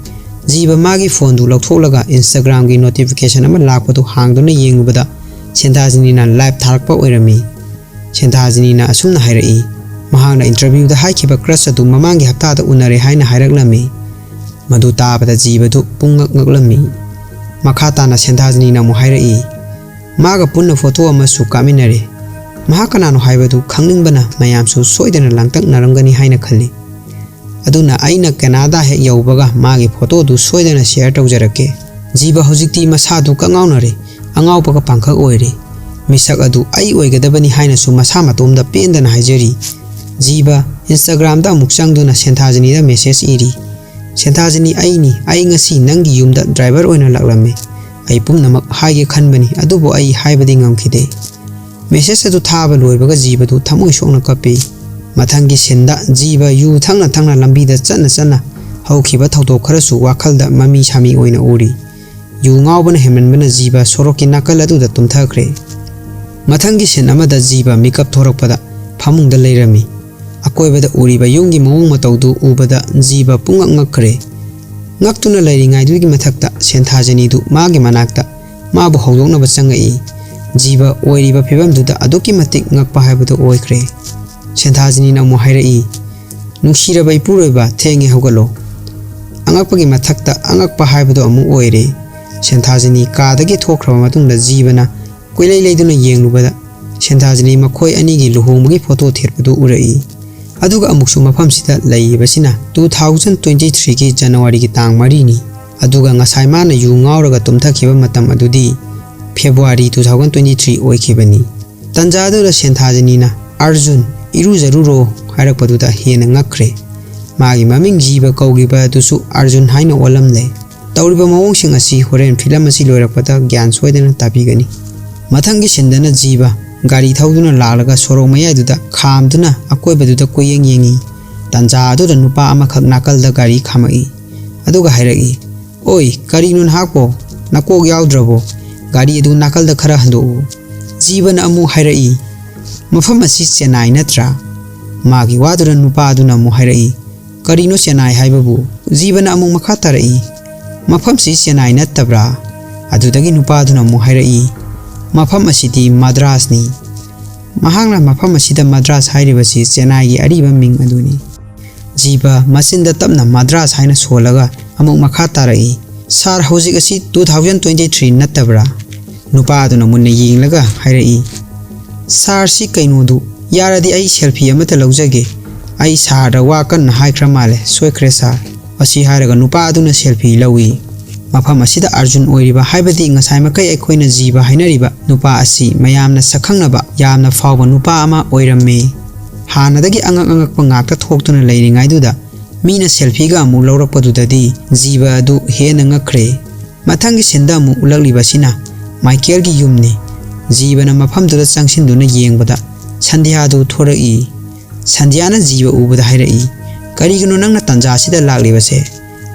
ꯖꯤꯕ ꯃꯥꯒꯤ phoneꯗꯨ ꯂꯧꯊꯣꯛꯂꯒ Instagramꯒꯤ notification ꯑꯃ ꯂꯥꯛꯄꯗꯨ ꯍꯥꯡꯗꯨꯅ ꯌꯦꯡꯂꯨꯕꯗ ꯁꯦꯟꯊꯥꯖꯤꯅꯤꯅ live ꯊꯥꯔꯛꯄ ꯑꯣꯏꯔꯝꯃꯤ꯫ ꯁꯦꯟꯊꯥꯖꯤꯅꯤꯅ ꯑꯁꯨꯝꯅ ꯍꯥꯏꯔꯛꯏ, "ꯃꯍꯥꯛꯅ interviewꯗ ꯍꯥꯏꯈꯤꯕ crush ꯑꯗꯨ ꯃꯃꯥꯡꯒꯤ ꯍꯞꯇꯥꯗ ꯎꯅꯔꯦ ꯍꯥꯏꯅ ꯍꯥꯏꯔꯛꯂꯝꯃꯤ"꯫ ꯃꯗꯨ ꯇꯥꯕꯗ ꯖꯤꯕꯗꯨ ꯄꯨꯡꯉꯛ ꯉꯛꯂꯝꯃꯤ꯫ ꯃꯈꯥ ꯇꯥꯅ ꯁꯦꯟꯊꯥꯖꯤꯅꯤꯅ ꯑꯃꯨꯛ ꯍꯥꯏꯔꯛꯏ, "ꯃꯥꯒ ꯄꯨꯟꯅ photo ꯑꯃꯁꯨ ꯀꯥꯞꯃꯤꯟꯅꯔꯦ꯫ ꯃꯍꯥꯛ ꯀꯅꯥꯅꯣ ꯍꯥꯏꯕꯗꯨ ꯈꯪꯅꯤꯡꯕꯅ ꯃꯌꯥꯝꯁꯨ ꯁꯣꯏꯗꯅ ꯂꯥꯡꯇꯛꯅꯔꯝꯒꯅꯤ ꯍꯥꯏꯅ ꯈꯜꯂꯤ꯫ ꯑꯗꯨꯅ ꯑꯩꯅ Canada ꯍꯦꯛ ꯌꯧꯕꯒ ꯃꯥꯒꯤ photoꯗꯨ ꯁꯣꯏꯗꯅ share ꯇꯧꯖꯔꯛꯀꯦ"꯫ ꯖꯤꯕ ꯍꯧꯖꯤꯛꯇꯤ ꯃꯁꯥꯗꯨ ꯀꯛꯉꯥꯎꯅꯔꯦ, ꯑꯉꯥꯎꯕꯒ ꯄꯥꯡꯈꯛ ꯑꯣꯏꯔꯦ꯫ ꯃꯤꯁꯛ ꯑꯗꯨ ꯑꯩ ꯑꯣꯏꯒꯗꯕꯅꯤ ꯍꯥꯏꯅꯁꯨ ꯃꯁꯥ ꯃꯇꯣꯝꯗ ꯄꯦꯟꯗꯅ ꯍꯥꯏꯖꯔꯤ꯫ ꯖꯤꯕ Instagram-ꯗ ꯑꯃꯨꯛ ꯆꯪꯗꯨꯅ ꯁꯦꯟꯊꯥꯖꯅꯤꯗ message ꯏꯔꯤ꯫ "ꯁꯦꯟꯊꯥꯖꯅꯤ, ꯑꯩꯅꯤ꯫ ꯑꯩ ꯉꯁꯤ ꯅꯪꯒꯤ ꯌꯨꯝꯗ driver ꯑꯣꯏꯅ ꯂꯥꯛꯂꯝꯃꯤ꯫ ꯑꯩ ꯄꯨꯝꯅꯃꯛ ꯍꯥꯏꯒꯦ ꯈꯟꯕꯅꯤ, ꯑꯗꯨꯕꯨ ꯑꯩ ꯍꯥꯏꯕꯗꯤ ꯉꯝꯈꯤꯗꯦ꯫" Message ꯑꯗꯨ ꯊꯥꯕ ꯂꯣꯏꯕꯒ ꯖꯤꯕꯗꯨ ꯊꯃꯣꯏ ꯁꯣꯛꯅ ꯀꯞꯄꯤ꯫ ꯃꯊꯪꯒꯤ scene-ꯗ ꯖꯤꯕ ꯌꯨ ꯊꯛꯅ ꯊꯛꯅ ꯂꯝꯕꯤꯗ ꯆꯠꯅ ꯆꯠꯅ ꯍꯧꯈꯤꯕ ꯊꯧꯗꯣꯛ ꯈꯔꯁꯨ ꯋꯥꯈꯜꯗ ꯃꯃꯤ ꯁꯥꯃꯤ ꯑꯣꯏꯅ ꯎꯔꯤ꯫ ꯌꯨ ꯉꯥꯎꯕꯅ ꯍꯦꯟꯃꯟꯕꯅ ꯖꯤꯕ ꯁꯣꯔꯣꯛꯀꯤ ꯅꯥꯀꯜ ꯑꯗꯨꯗ ꯇꯨꯝꯊꯈ꯭ꯔꯦ꯫ ꯃꯊꯪꯒꯤ scene ꯑꯃꯗ ꯖꯤꯕ ꯃꯤꯀꯞ ꯊꯣꯔꯛꯄꯗ ꯐꯃꯨꯡꯗ ꯂꯩꯔꯝꯃꯤ꯫ ꯑꯀꯣꯏꯕꯗ ꯎꯔꯤꯕ ꯌꯨꯝꯒꯤ ꯃꯑꯣꯡ ꯃꯇꯧꯗꯨ ꯎꯕꯗ ꯖꯤꯕ ꯄꯨꯡꯉꯛ ꯉꯛꯈ꯭ꯔꯦ꯫ ꯉꯛꯇꯨꯅ ꯂꯩꯔꯤꯉꯩꯗꯨꯒꯤ ꯃꯊꯛꯇ ꯁꯦꯟꯊꯥꯖꯅꯤꯗꯨ ꯃꯥꯒꯤ ꯃꯅꯥꯛꯇ ꯃꯥꯕꯨ ꯍꯧꯗꯣꯛꯅꯕ ꯆꯪꯉꯛꯏ꯫ ꯖꯤꯕ ꯑꯣꯏꯔꯤꯕ ꯐꯤꯕꯝꯗꯨꯗ ꯑꯗꯨꯛꯀꯤ ꯃꯇꯤꯛ ꯉꯛꯄ ꯍꯥꯏꯕꯗꯨ ꯑꯣꯏꯈ꯭ꯔꯦ꯫ ꯁꯦꯟꯊꯥꯖꯅꯤꯅ ꯑꯃꯨꯛ ꯍꯥꯏꯔꯛꯏ, "ꯅꯨꯡꯁꯤꯔꯕ ꯏꯄꯨꯔꯣꯏꯕ, ꯊꯦꯡꯉꯦ, ꯍꯧꯒꯠꯂꯣ꯫" ꯑꯉꯛꯄꯒꯤ ꯃꯊꯛꯇ ꯑꯉꯛꯄ ꯍꯥꯏꯕꯗꯨ ꯑꯃꯨꯛ ꯑꯣꯏꯔꯦ꯫ ꯁꯦꯟꯊꯥꯖꯅꯤ ꯀꯥꯗꯒꯤ ꯊꯣꯛꯈ꯭ꯔꯕ ꯃꯇꯨꯡꯗ ꯖꯤꯕꯅ ꯀꯣꯏꯂꯩ ꯂꯩꯗꯨꯅ ꯌꯦꯡꯂꯨꯕꯗ ꯁꯦꯟꯊꯥꯖꯅꯤ ꯃꯈꯣꯏ ꯑꯅꯤꯒꯤ ꯂꯨꯍꯣꯡꯕꯒꯤ photo ꯊꯦꯠꯄꯗꯨ ꯎꯔꯛꯏ꯫ ꯑꯗꯨꯒ ꯑꯃꯨꯛꯁꯨ ꯃꯐꯝꯁꯤꯗ ꯂꯩꯔꯤꯕꯁꯤꯅ two thousand twenty three-ꯒꯤ January-ꯒꯤ ꯇꯥꯡ ꯃꯔꯤꯅꯤ꯫ ꯑꯗꯨꯒ ꯉꯁꯥꯏ ꯃꯥꯅ ꯌꯨ ꯉꯥꯎꯔꯒ ꯇꯨꯝꯊꯈꯤꯕ ꯃꯇꯝ ꯑꯗꯨꯗꯤ February two thousand twenty three ꯑꯣꯏꯈꯤꯕꯅꯤ꯫ ꯇꯟꯖꯥ ꯑꯗꯨꯗ ꯁꯦꯟꯊꯥꯖꯅꯤꯅ, "ꯑꯔꯖꯨꯟ, ꯏꯔꯨꯖꯔꯨꯔꯣ" ꯍꯥꯏꯔꯛꯄꯗꯨꯗ ꯍꯦꯟꯅ ꯉꯛꯈ꯭ꯔꯦ꯫ ꯃꯥꯒꯤ ꯃꯃꯤꯡ ꯖꯤꯕ ꯀꯧꯈꯤꯕ ꯑꯗꯨꯁꯨ ꯑꯔꯖꯨꯟ ꯍꯥꯏꯅ ꯑꯣꯜꯂꯝꯂꯦ꯫ ꯇꯧꯔꯤꯕ ꯃꯑꯣꯡꯁꯤꯡ ꯑꯁꯤ ꯍꯣꯔꯦꯟ film ꯑꯁꯤ ꯂꯣꯏꯔꯛꯄꯗ ꯒ꯭ꯌꯥꯟ ꯁꯣꯏꯗꯅ ꯇꯥꯕꯤꯒꯅꯤ꯫ ꯃꯊꯪꯒꯤ scene-ꯗꯅ ꯖꯤꯕ ꯒꯥꯔꯤ ꯊꯧꯗꯨꯅ ꯂꯥꯛꯂꯒ ꯁꯣꯔꯣꯛ ꯃꯌꯥꯏꯗꯨꯗ ꯈꯥꯝꯗꯨꯅ ꯑꯀꯣꯏꯕꯗꯨꯗ ꯀꯣꯏꯌꯦꯡ ꯌꯦꯡꯉꯤ꯫ ꯇꯟꯖꯥ ꯑꯗꯨꯗ ꯅꯨꯄꯥ ꯑꯃꯈꯛ ꯅꯥꯀꯜꯗ ꯒꯥꯔꯤ ꯈꯥꯝꯃꯛꯏ꯫ ꯑꯗꯨꯒ ꯍꯥꯏꯔꯛꯏ, "ꯑꯣꯏ, ꯀꯔꯤꯅꯣ ꯅꯍꯥꯛꯄꯣ? ꯅꯀꯣꯛ ꯌꯥꯎꯗ꯭ꯔꯕꯣ? ꯒꯥꯔꯤ ꯑꯗꯨ ꯅꯥꯀꯜꯗ ꯈꯔ ꯍꯟꯗꯣꯛꯎ꯫" ꯖꯤꯕꯅ ꯑꯃꯨꯛ ꯍꯥꯏꯔꯛꯏ, "ꯃꯐꯝ ꯑꯁꯤ ꯆꯦꯟꯅꯥꯏ ꯅꯠꯇ꯭ꯔꯥ?" ꯃꯥꯒꯤ ꯋꯥꯗꯨꯗ ꯅꯨꯄꯥ ꯑꯗꯨꯅ ꯑꯃꯨꯛ ꯍꯥꯏꯔꯛꯏ, "ꯀꯔꯤꯅꯣ ꯆꯦꯟꯅꯥꯏ ꯍꯥꯏꯕꯕꯨ?" ꯖꯤꯕꯅ ꯑꯃꯨꯛ ꯃꯈꯥ ꯇꯥꯔꯛꯏ, "ꯃꯐꯝꯁꯤ ꯆꯦꯟꯅꯥꯏ ꯅꯠꯇꯕ꯭ꯔꯥ?" ꯑꯗꯨꯗꯒꯤ ꯅꯨꯄꯥꯗꯨꯅ ꯑꯃꯨꯛ ꯍꯥꯏꯔꯛꯏ, "ꯃꯐꯝ ꯑꯁꯤꯗꯤ ꯃꯗ꯭ꯔꯥꯁꯅꯤ꯫" ꯃꯍꯥꯛꯅ ꯃꯐꯝ ꯑꯁꯤꯗ ꯃꯗ꯭ꯔꯥꯁ ꯍꯥꯏꯔꯤꯕꯁꯤ ꯆꯦꯟꯅꯥꯏꯒꯤ ꯑꯔꯤꯕ ꯃꯤꯡ ꯑꯗꯨꯅꯤ꯫ ꯖꯤꯕ ꯃꯆꯤꯟꯗ ꯇꯞꯅ ꯃꯗ꯭ꯔꯥꯁ ꯍꯥꯏꯅ ꯁꯣꯜꯂꯒ ꯑꯃꯨꯛ ꯃꯈꯥ ꯇꯥꯔꯛꯏ, "ꯁꯥꯔ, ꯍꯧꯖꯤꯛ ꯑꯁꯤ two thousand twenty three ꯅꯠꯇꯕ꯭ꯔꯥ?" ꯅꯨꯄꯥ ꯑꯗꯨꯅ ꯃꯨꯟꯅ ꯌꯦꯡꯂꯒ ꯍꯥꯏꯔꯛꯏ, "ꯁꯥꯔ, ꯁꯤ ꯀꯩꯅꯣꯗꯨ? ꯌꯥꯔꯗꯤ ꯑꯩ selfie ꯑꯃꯠꯇ ꯂꯧꯖꯒꯦ꯫ ꯑꯩ ꯁꯥꯔꯗ ꯋꯥ ꯀꯟꯅ ꯍꯥꯏꯈ꯭ꯔ ꯃꯥꯜꯂꯦ, ꯁꯣꯏꯈ꯭ꯔꯦ ꯁꯥꯔ꯫" ꯑꯁꯤ ꯍꯥꯏꯔꯒ ꯅꯨꯄꯥ ꯑꯗꯨꯅ selfie ꯂꯧꯏ꯫ ꯃꯐꯝ ꯑꯁꯤꯗ ꯑꯔꯖꯨꯟ ꯑꯣꯏꯔꯤꯕ, ꯍꯥꯏꯕꯗꯤ ꯉꯁꯥꯏ ꯃꯈꯩ ꯑꯩꯈꯣꯏꯅ ꯖꯤꯕ ꯍꯥꯏꯅꯔꯤꯕ ꯅꯨꯄꯥ ꯑꯁꯤ ꯃꯌꯥꯝꯅ ꯁꯛꯈꯪꯅꯕ ꯌꯥꯝꯅ ꯐꯥꯎꯕ ꯅꯨꯄꯥ ꯑꯃ ꯑꯣꯏꯔꯝꯃꯤ꯫ ꯍꯥꯟꯅꯗꯒꯤ ꯑꯉꯛ ꯑꯉꯛꯄ ꯉꯥꯛꯇ ꯊꯣꯛꯇꯨꯅ ꯂꯩꯔꯤꯉꯩꯗꯨꯗ ꯃꯤꯅ ꯁꯦꯜꯐꯤꯒ ꯑꯃꯨꯛ ꯂꯧꯔꯛꯄꯗꯨꯗꯗꯤ ꯖꯤꯕ ꯑꯗꯨ ꯍꯦꯟꯅ ꯉꯛꯈ꯭ꯔꯦ꯫ ꯃꯊꯪꯒꯤ ꯁꯤꯟꯗ ꯑꯃꯨꯛ ꯎꯠꯂꯛꯂꯤꯕꯁꯤꯅ ꯃꯥꯏꯀꯦꯜꯒꯤ ꯌꯨꯝꯅꯤ꯫ ꯖꯤꯕꯅ ꯃꯐꯝꯗꯨꯗ ꯆꯪꯁꯤꯟꯗꯨꯅ ꯌꯦꯡꯕꯗ ꯁꯟꯙ꯭ꯌꯥꯗꯨ ꯊꯣꯔꯛꯏ꯫ ꯁꯟꯙ꯭ꯌꯥꯅ ꯖꯤꯕ ꯎꯕꯗ ꯍꯥꯏꯔꯛꯏ, "ꯀꯔꯤꯒꯤꯅꯣ ꯅꯪꯅ ꯇꯥꯟꯖꯥꯁꯤꯗ ꯂꯥꯛꯂꯤꯕꯁꯦ?"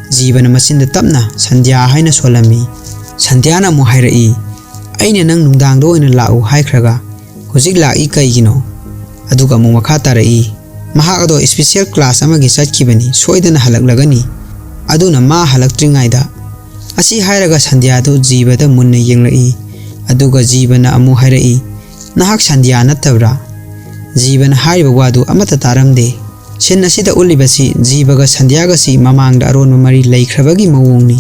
ꯖꯤꯕꯅ ꯃꯆꯤꯟꯗ ꯇꯞꯅ "ꯁꯟꯙ꯭ꯌꯥ" ꯍꯥꯏꯅ ꯁꯣꯜꯂꯝꯃꯤ꯫ ꯁꯟꯙ꯭ꯌꯥꯅ ꯑꯃꯨꯛ ꯍꯥꯏꯔꯛꯏ, "ꯑꯩꯅ ꯅꯪ ꯅꯨꯡꯗꯥꯡꯗ ꯑꯣꯏꯅ ꯂꯥꯛꯎ ꯍꯥꯏꯈ꯭ꯔꯒ ꯍꯧꯖꯤꯛ ꯂꯥꯛꯏ ꯀꯩꯒꯤꯅꯣ?" ꯑꯗꯨꯒ ꯑꯃꯨꯛ ꯃꯈꯥ ꯇꯥꯔꯛꯏ, "ꯃꯍꯥꯛ ꯑꯗꯣ ꯏꯁꯄꯤꯁꯦꯜ ꯀ꯭ꯂꯥꯁ ꯑꯃꯒꯤ ꯆꯠꯈꯤꯕꯅꯤ, ꯁꯣꯏꯗꯅ ꯍꯜꯂꯛꯂꯒꯅꯤ꯫ ꯑꯗꯨꯅ ꯃꯥ ꯍꯜꯂꯛꯇ꯭ꯔꯤꯉꯩꯗ"꯫ ꯑꯁꯤ ꯍꯥꯏꯔꯒ ꯁꯟꯙ꯭ꯌꯥꯗꯨ ꯖꯤꯕꯗ ꯃꯨꯟꯅ ꯌꯦꯡꯂꯛꯏ꯫ ꯑꯗꯨꯒ ꯖꯤꯕꯅ ꯑꯃꯨꯛ ꯍꯥꯏꯔꯛꯏ, "ꯅꯍꯥꯛ ꯁꯟꯙ꯭ꯌꯥ ꯅꯠꯇꯕ꯭ꯔꯥ?" ꯖꯤꯕꯅ ꯍꯥꯏꯔꯤꯕ ꯋꯥꯗꯨ ꯑꯃꯠꯇ ꯇꯥꯔꯝꯗꯦ꯫ ꯁꯤꯟ ꯑꯁꯤꯗ ꯎꯠꯂꯤꯕꯁꯤ ꯖꯤꯕꯒ ꯁꯟꯙ꯭ꯌꯥꯒꯁꯤ ꯃꯃꯥꯡꯗ ꯑꯔꯣꯟꯕ ꯃꯔꯤ ꯂꯩꯈ꯭ꯔꯕꯒꯤ ꯃꯑꯣꯡꯅꯤ꯫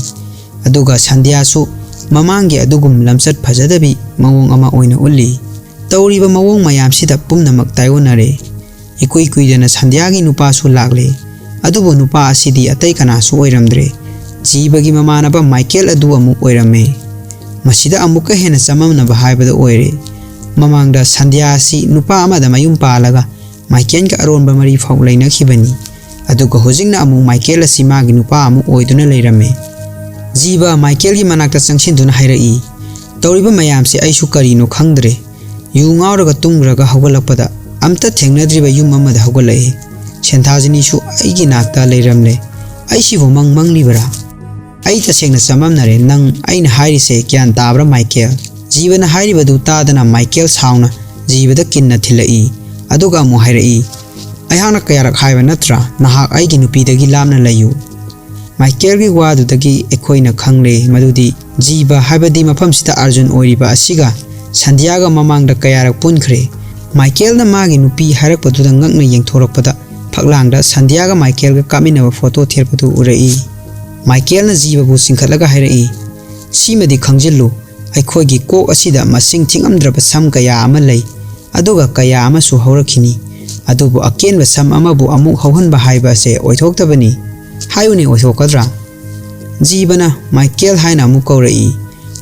ꯑꯗꯨꯒ ꯁꯟꯙ꯭ꯌꯥꯁꯨ ꯃꯃꯥꯡꯒꯤ ꯑꯗꯨꯒꯨꯝ ꯂꯝꯆꯠ ꯐꯖꯗꯕꯤ ꯃꯑꯣꯡ ꯑꯃ ꯑꯣꯏꯅ ꯎꯠꯂꯤ꯫ ꯇꯧꯔꯤꯕ ꯃꯑꯣꯡ ꯃꯌꯥꯝꯁꯤꯗ ꯄꯨꯝꯅꯃꯛ ꯇꯥꯏꯑꯣꯟꯅꯔꯦ꯫ ꯏꯀꯨꯏ ꯀꯨꯏꯗꯅ ꯁꯟꯙ꯭ꯌꯥꯒꯤ ꯅꯨꯄꯥꯁꯨ ꯂꯥꯛꯂꯦ꯫ ꯑꯗꯨꯕꯨ ꯅꯨꯄꯥ ꯑꯁꯤꯗꯤ ꯑꯇꯩ ꯀꯅꯥꯁꯨ ꯑꯣꯏꯔꯝꯗ꯭ꯔꯦ꯫ ꯖꯤꯕꯒꯤ ꯃꯃꯥꯟꯅꯕ ꯃꯥꯏꯀꯦꯜ ꯑꯗꯨ ꯑꯃꯨꯛ ꯑꯣꯏꯔꯝꯃꯦ꯫ ꯃꯁꯤꯗ ꯑꯃꯨꯛꯀ ꯍꯦꯟꯅ ꯆꯃꯝꯅꯕ ꯍꯥꯏꯕꯗꯨ ꯑꯣꯏꯔꯦ꯫ ꯃꯃꯥꯡꯗ ꯁꯟꯙ꯭ꯌꯥ ꯑꯁꯤ ꯅꯨꯄꯥ ꯑꯃꯗ ꯃꯌꯨꯝ ꯄꯥꯜꯂꯒ ꯃꯥꯏꯀꯦꯜꯒ ꯑꯔꯣꯟꯕ ꯃꯔꯤ ꯐꯥꯎ ꯂꯩꯅꯈꯤꯕꯅꯤ꯫ ꯑꯗꯨꯒ ꯍꯧꯖꯤꯛꯅ ꯑꯃꯨꯛ ꯃꯥꯏꯀꯦꯜ ꯑꯁꯤ ꯃꯥꯒꯤ ꯅꯨꯄꯥ ꯑꯃꯨꯛ ꯑꯣꯏꯗꯨꯅ ꯂꯩꯔꯝꯃꯦ꯫ ꯖꯤꯕ ꯃꯥꯏꯀꯦꯜꯒꯤ ꯃꯅꯥꯛꯇ ꯆꯪꯁꯤꯟꯗꯨꯅ ꯍꯥꯏꯔꯛꯏ, "ꯇꯧꯔꯤꯕ ꯃꯌꯥꯝꯁꯦ ꯑꯩꯁꯨ ꯀꯔꯤꯅꯣ ꯈꯪꯗ꯭ꯔꯦ꯫ ꯌꯨ ꯉꯥꯎꯔꯒ ꯇꯨꯝꯈ꯭ꯔꯒ ꯍꯧꯒꯠꯂꯛꯄꯗ ꯑꯝꯇ ꯊꯦꯡꯅꯗ꯭ꯔꯤꯕ ꯌꯨꯝ ꯑꯃꯗ ꯍꯧꯒꯠꯂꯛꯏ꯫ ꯁꯦꯟꯊꯥꯖꯤꯅꯤꯁꯨ ꯑꯩꯒꯤ ꯅꯥꯛꯇ ꯂꯩꯔꯝꯂꯦ꯫ ꯑꯩꯁꯤꯕꯨ ꯃꯪ ꯃꯪꯂꯤꯕꯔꯥ? ꯑꯩ ꯇꯁꯦꯡꯅ ꯆꯃꯝꯅꯔꯦ꯫ ꯅꯪ ꯑꯩꯅ ꯍꯥꯏꯔꯤꯁꯦ ꯒ꯭ꯌꯥꯟ ꯇꯥꯕ꯭ꯔꯥ, ꯃꯥꯏꯀꯦꯜ?" ꯖꯤꯕꯅ ꯍꯥꯏꯔꯤꯕꯗꯨ ꯇꯥꯗꯅ ꯃꯥꯏꯀꯦꯜ ꯁꯥꯎꯅ ꯖꯤꯕꯗ ꯀꯤꯟꯅ ꯊꯤꯜꯂꯛꯏ꯫ ꯑꯗꯨꯒ ꯑꯃꯨꯛ ꯍꯥꯏꯔꯛꯏ, "ꯑꯩꯍꯥꯛꯅ ꯀꯌꯥꯔꯛ ꯍꯥꯏꯕ ꯅꯠꯇ꯭ꯔꯥ, ꯅꯍꯥꯛ ꯑꯩꯒꯤ ꯅꯨꯄꯤꯗꯒꯤ ꯂꯥꯞꯅ ꯂꯩꯌꯨ?" ꯃꯥꯏꯀꯦꯜꯒꯤ ꯋꯥꯗꯨꯗꯒꯤ ꯑꯩꯈꯣꯏꯅ ꯈꯪꯂꯦ ꯃꯗꯨꯗꯤ ꯖꯤꯕ, ꯍꯥꯏꯕꯗꯤ ꯃꯐꯝꯁꯤꯗ ꯑꯥꯔꯖꯨꯟ ꯑꯣꯏꯔꯤꯕ ꯑꯁꯤꯒ ꯁꯟꯙ꯭ꯌꯥꯒ ꯃꯃꯥꯡꯗ ꯀꯌꯥꯔꯛ ꯄꯨꯟꯈ꯭ꯔꯦ꯫ ꯃꯥꯏꯀꯦꯜꯅ ꯃꯥꯒꯤ ꯅꯨꯄꯤ ꯍꯥꯏꯔꯛꯄꯗꯨꯗ ꯉꯛꯅ ꯌꯦꯡꯊꯣꯔꯛꯄꯗ ꯐꯛꯂꯥꯡꯗ ꯁꯟꯙ꯭ꯌꯥꯒ ꯃꯥꯏꯀꯦꯜꯒ ꯀꯥꯞꯃꯤꯟꯅꯕ ꯐꯣꯇꯣ ꯊꯦꯠꯄꯗꯨ ꯎꯔꯛꯏ꯫ ꯃꯥꯏꯀꯦꯜꯅ ꯖꯤꯕꯕꯨ ꯆꯤꯡꯈꯠꯂꯒ ꯍꯥꯏꯔꯛꯏ, "ꯁꯤꯃꯗꯤ ꯈꯪꯖꯤꯜꯂꯨ, ꯑꯩꯈꯣꯏꯒꯤ ꯀꯣꯛ ꯑꯁꯤꯗ ꯃꯁꯤꯡ ꯊꯤꯉꯝꯗ꯭ꯔꯕ ꯁꯝ ꯀꯌꯥ ꯑꯃ ꯂꯩ, ꯑꯗꯨꯒ ꯀꯌꯥ ꯑꯃꯁꯨ ꯍꯧꯔꯛꯈꯤꯅꯤ꯫ ꯑꯗꯨꯕꯨ ꯑꯀꯦꯟꯕ ꯁꯝ ꯑꯃꯕꯨ ꯑꯃꯨꯛ ꯍꯧꯍꯟꯕ ꯍꯥꯏꯕ ꯑꯁꯦ ꯑꯣꯏꯊꯣꯛꯇꯕꯅꯤ꯫ ꯍꯥꯏꯌꯨꯅꯦ, ꯑꯣꯏꯊꯣꯛꯀꯗ꯭ꯔꯥ?" ꯖꯤꯕꯅ ꯃꯥꯏꯀꯦꯜ ꯍꯥꯏꯅ ꯑꯃꯨꯛ ꯀꯧꯔꯛꯏ꯫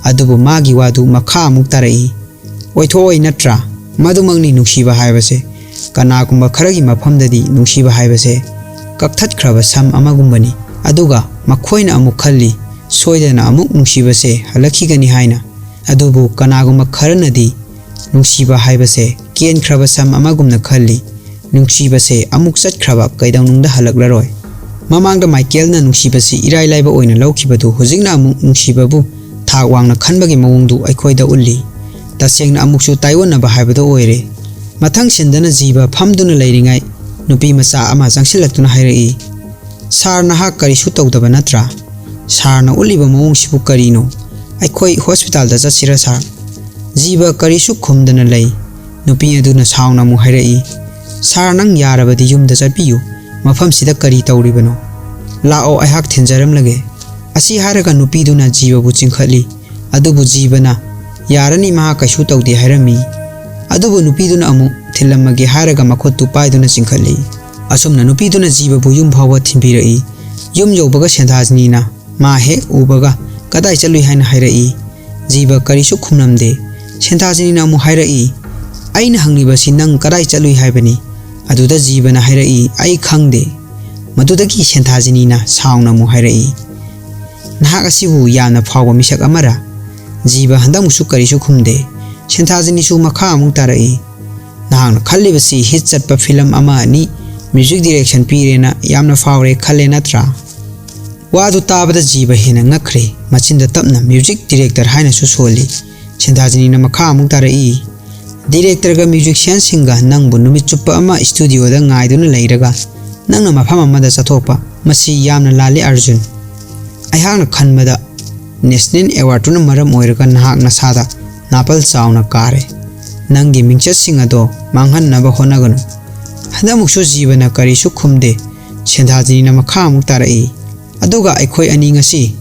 ꯑꯗꯨꯕꯨ ꯃꯥꯒꯤ ꯋꯥꯗꯨ ꯃꯈꯥ ꯑꯃꯨꯛ ꯇꯥꯔꯛꯏ꯫ "ꯑꯣꯏꯊꯣꯛꯑꯣꯏ ꯅꯠꯇ꯭ꯔꯥ? ꯃꯗꯨꯃꯛꯅꯤ ꯅꯨꯡꯁꯤꯕ ꯍꯥꯏꯕꯁꯦ꯫ ꯀꯅꯥꯒꯨꯝꯕ ꯈꯔꯒꯤ ꯃꯐꯝꯗꯗꯤ ꯅꯨꯡꯁꯤꯕ ꯍꯥꯏꯕꯁꯦ ꯀꯛꯊꯠꯈ꯭ꯔꯕ ꯁꯝ ꯑꯃꯒꯨꯝꯕꯅꯤ꯫ ꯑꯗꯨꯒ ꯃꯈꯣꯏꯅ ꯑꯃꯨꯛ ꯈꯜꯂꯤ, ꯁꯣꯏꯗꯅ ꯑꯃꯨꯛ ꯅꯨꯡꯁꯤꯕꯁꯦ ꯍꯜꯂꯛꯈꯤꯒꯅꯤ ꯍꯥꯏꯅ꯫ ꯑꯗꯨꯕꯨ ꯀꯅꯥꯒꯨꯝꯕ ꯈꯔꯅꯗꯤ ꯅꯨꯡꯁꯤꯕ ꯍꯥꯏꯕꯁꯦ ꯀꯦꯟꯈ꯭ꯔꯕ ꯁꯝ ꯑꯃꯒꯨꯝꯅ ꯈꯜꯂꯤ꯫ ꯅꯨꯡꯁꯤꯕꯁꯦ ꯑꯃꯨꯛ ꯆꯠꯈ꯭ꯔꯕ ꯀꯩꯗꯧꯅꯨꯡꯗ ꯍꯜꯂꯛꯂꯔꯣꯏ꯫ ꯃꯃꯥꯡꯗ ꯃꯥꯏꯀꯦꯜꯅ ꯅꯨꯡꯁꯤꯕꯁꯤ ꯏꯔꯥꯏ ꯂꯥꯏꯕ ꯑꯣꯏꯅ ꯂꯧꯈꯤꯕꯗꯨ ꯍꯧꯖꯤꯛꯅ ꯑꯃꯨꯛ ꯅꯨꯡꯁꯤꯕꯕꯨ ꯊꯥꯛ ꯋꯥꯡꯅ ꯈꯟꯕꯒꯤ ꯃꯑꯣꯡꯗꯨ ꯑꯩꯈꯣꯏꯗ ꯎꯠꯂꯤ꯫ ꯇꯁꯦꯡꯅ ꯑꯃꯨꯛꯁꯨ ꯇꯥꯏꯑꯣꯟꯅꯕ ꯍꯥꯏꯕꯗꯨ ꯑꯣꯏꯔꯦ꯫ ꯃꯊꯪ ꯁꯤꯟꯗꯅ ꯖꯤꯕ ꯐꯝꯗꯨꯅ ꯂꯩꯔꯤꯉꯩ ꯅꯨꯄꯤ ꯃꯆꯥ ꯑꯃ ꯆꯪꯁꯤꯜꯂꯛꯇꯨꯅ ꯍꯥꯏꯔꯛꯏ, "ꯁꯥꯔ, ꯅꯍꯥꯛ ꯀꯔꯤꯁꯨ ꯇꯧꯗꯕ ꯅꯠꯇ꯭ꯔꯥ? ꯁꯥꯔꯅ ꯎꯠꯂꯤꯕ ꯃꯑꯣꯡꯁꯤꯕꯨ ꯀꯔꯤꯅꯣ? ꯑꯩꯈꯣꯏ ꯍꯣꯁꯄꯤꯇꯥꯜꯗ ꯆꯠꯁꯤꯔꯥ ꯁꯥꯔ?" ꯖꯤꯕ ꯀꯔꯤꯁꯨ ꯈꯨꯝꯗꯅ ꯂꯩ꯫ ꯅꯨꯄꯤ ꯑꯗꯨꯅ ꯁꯥꯎꯅ ꯑꯃꯨꯛ ꯍꯥꯏꯔꯛꯏ, "ꯁꯥꯔ, ꯅꯪ ꯌꯥꯔꯕꯗꯤ ꯌꯨꯝꯗ ꯆꯠꯄꯤꯌꯨ꯫ ꯃꯐꯝꯁꯤꯗ ꯀꯔꯤ ꯇꯧꯔꯤꯕꯅꯣ? ꯂꯥꯛꯑꯣ, ꯑꯩꯍꯥꯛ ꯊꯤꯟꯖꯔꯝꯂꯒꯦ꯫" ꯑꯁꯤ ꯍꯥꯏꯔꯒ ꯅꯨꯄꯤꯗꯨꯅ ꯖꯤꯕꯕꯨ ꯆꯤꯡꯈꯠꯂꯤ꯫ ꯑꯗꯨꯕꯨ ꯖꯤꯕꯅ, "ꯌꯥꯔꯅꯤ, ꯃꯍꯥꯛ ꯀꯩꯁꯨ ꯇꯧꯗꯦ" ꯍꯥꯏꯔꯝꯃꯤ꯫ ꯑꯗꯨꯕꯨ ꯅꯨꯄꯤꯗꯨꯅ ꯑꯃꯨꯛ ꯊꯤꯜꯂꯝꯃꯒꯦ ꯍꯥꯏꯔꯒ ꯃꯈꯨꯠꯇꯨ ꯄꯥꯏꯗꯨꯅ ꯆꯤꯡꯈꯠꯂꯤ꯫ ꯑꯁꯨꯝꯅ ꯅꯨꯄꯤꯗꯨꯅ ꯖꯤꯕꯕꯨ ꯌꯨꯝ ꯐꯥꯎꯕ ꯊꯤꯟꯕꯤꯔꯛꯏ꯫ ꯌꯨꯝ ꯌꯧꯕꯒ ꯁꯦꯟꯊꯥꯖꯤꯅꯤꯅ ꯃꯥ ꯍꯦꯛ ꯎꯕꯒ, "ꯀꯗꯥꯏ ꯆꯠꯂꯨꯏ?" ꯍꯥꯏꯅ ꯍꯥꯏꯔꯛꯏ꯫ ꯖꯤꯕ ꯀꯔꯤꯁꯨ ꯈꯨꯝꯂꯝꯗꯦ꯫ ꯁꯦꯟꯊꯥꯖꯤꯅꯤꯅ ꯑꯃꯨꯛ ꯍꯥꯏꯔꯛꯏ, "ꯑꯩꯅ ꯍꯪꯂꯤꯕꯁꯤ ꯅꯪ ꯀꯗꯥꯏ ꯆꯠꯂꯨꯏ ꯍꯥꯏꯕꯅꯤ?" ꯑꯗꯨꯗ ꯖꯤꯕꯅ ꯍꯥꯏꯔꯛꯏ, "ꯑꯩ ꯈꯪꯗꯦ꯫" ꯃꯗꯨꯗꯒꯤ ꯁꯦꯟꯊꯥꯖꯤꯅꯤꯅ ꯁꯥꯎꯅ ꯑꯃꯨꯛ ꯍꯥꯏꯔꯛꯏ, "ꯅꯍꯥꯛ ꯑꯁꯤꯕꯨ ꯌꯥꯝꯅ ꯐꯥꯎꯕ ꯃꯤꯁꯛ ꯑꯃꯔꯥ?" ꯖꯤꯕ ꯍꯟꯗꯛꯃꯨꯛꯁꯨ ꯀꯔꯤꯁꯨ ꯈꯨꯝꯗꯦ꯫ ꯁꯦꯟꯊꯥꯖꯤꯅꯤꯁꯨ ꯃꯈꯥ ꯑꯃꯨꯛ ꯇꯥꯔꯛꯏ, "ꯅꯍꯥꯛꯅ ꯈꯜꯂꯤꯕꯁꯤ ꯍꯤꯠ ꯆꯠꯄ ꯐꯤꯂꯝ ꯑꯃ ꯑꯅꯤ ꯃ꯭ꯌꯨꯖꯤꯛ ꯗꯤꯔꯦꯛꯁꯟ ꯄꯤꯔꯦꯅ ꯌꯥꯝꯅ ꯐꯥꯎꯔꯦ ꯈꯜꯂꯦ ꯅꯠꯇ꯭ꯔꯥ?" ꯋꯥꯗꯨ ꯇꯥꯕꯗ ꯖꯤꯕ ꯍꯦꯟꯅ ꯉꯛꯈ꯭ꯔꯦ꯫ ꯃꯆꯤꯟꯗ ꯇꯞꯅ ꯃ꯭ꯌꯨꯖꯤꯛ ꯗꯤꯔꯦꯛꯇꯔ ꯍꯥꯏꯅꯁꯨ ꯁꯣꯜꯂꯤ꯫ ꯁꯦꯟꯊꯥꯖꯤꯅꯤꯅ ꯃꯈꯥ ꯑꯃꯨꯛ ꯇꯥꯔꯛꯏ, "ꯗꯤꯔꯦꯛꯇꯔꯒ ꯃ꯭ꯌꯨꯖꯤꯛꯁꯤꯌꯥꯟꯁꯤꯡꯒ ꯅꯪꯕꯨ ꯅꯨꯃꯤꯠ ꯆꯨꯞꯄ ꯑꯃ ꯁ꯭ꯇꯨꯗꯤꯑꯣꯗ ꯉꯥꯏꯗꯨꯅ ꯂꯩꯔꯒ ꯅꯪꯅ ꯃꯐꯝ ꯑꯃꯗ ꯆꯠꯊꯣꯛꯄ, ꯃꯁꯤ ꯌꯥꯝꯅ ꯂꯥꯜꯂꯤ ꯑꯔꯖꯨꯟ꯫ ꯑꯩꯍꯥꯛꯅ ꯈꯟꯕꯗ ꯅꯦꯁꯅꯦꯜ ꯑꯦꯋꯥꯔꯗꯇꯨꯅ ꯃꯔꯝ ꯑꯣꯏꯔꯒ ꯅꯍꯥꯛ ꯅꯁꯥꯗ ꯅꯥꯄꯜ ꯆꯥꯎꯅ ꯀꯥꯔꯦ꯫ ꯅꯪꯒꯤ ꯃꯤꯡꯆꯠꯁꯤꯡ ꯑꯗꯣ ꯃꯥꯡꯍꯟꯅꯕ ꯍꯣꯠꯅꯒꯅꯨ꯫" ꯍꯟꯗꯛꯃꯨꯛꯁꯨ ꯖꯤꯕꯅ ꯀꯔꯤꯁꯨ ꯈꯨꯝꯗꯦ꯫ ꯁꯦꯟꯊꯥꯖꯤꯅꯤꯅ ꯃꯈꯥ ꯑꯃꯨꯛ ꯇꯥꯔꯛꯏ, "ꯑꯗꯨꯒ ꯑꯩꯈꯣꯏ ꯑꯅꯤ ꯉꯁꯤ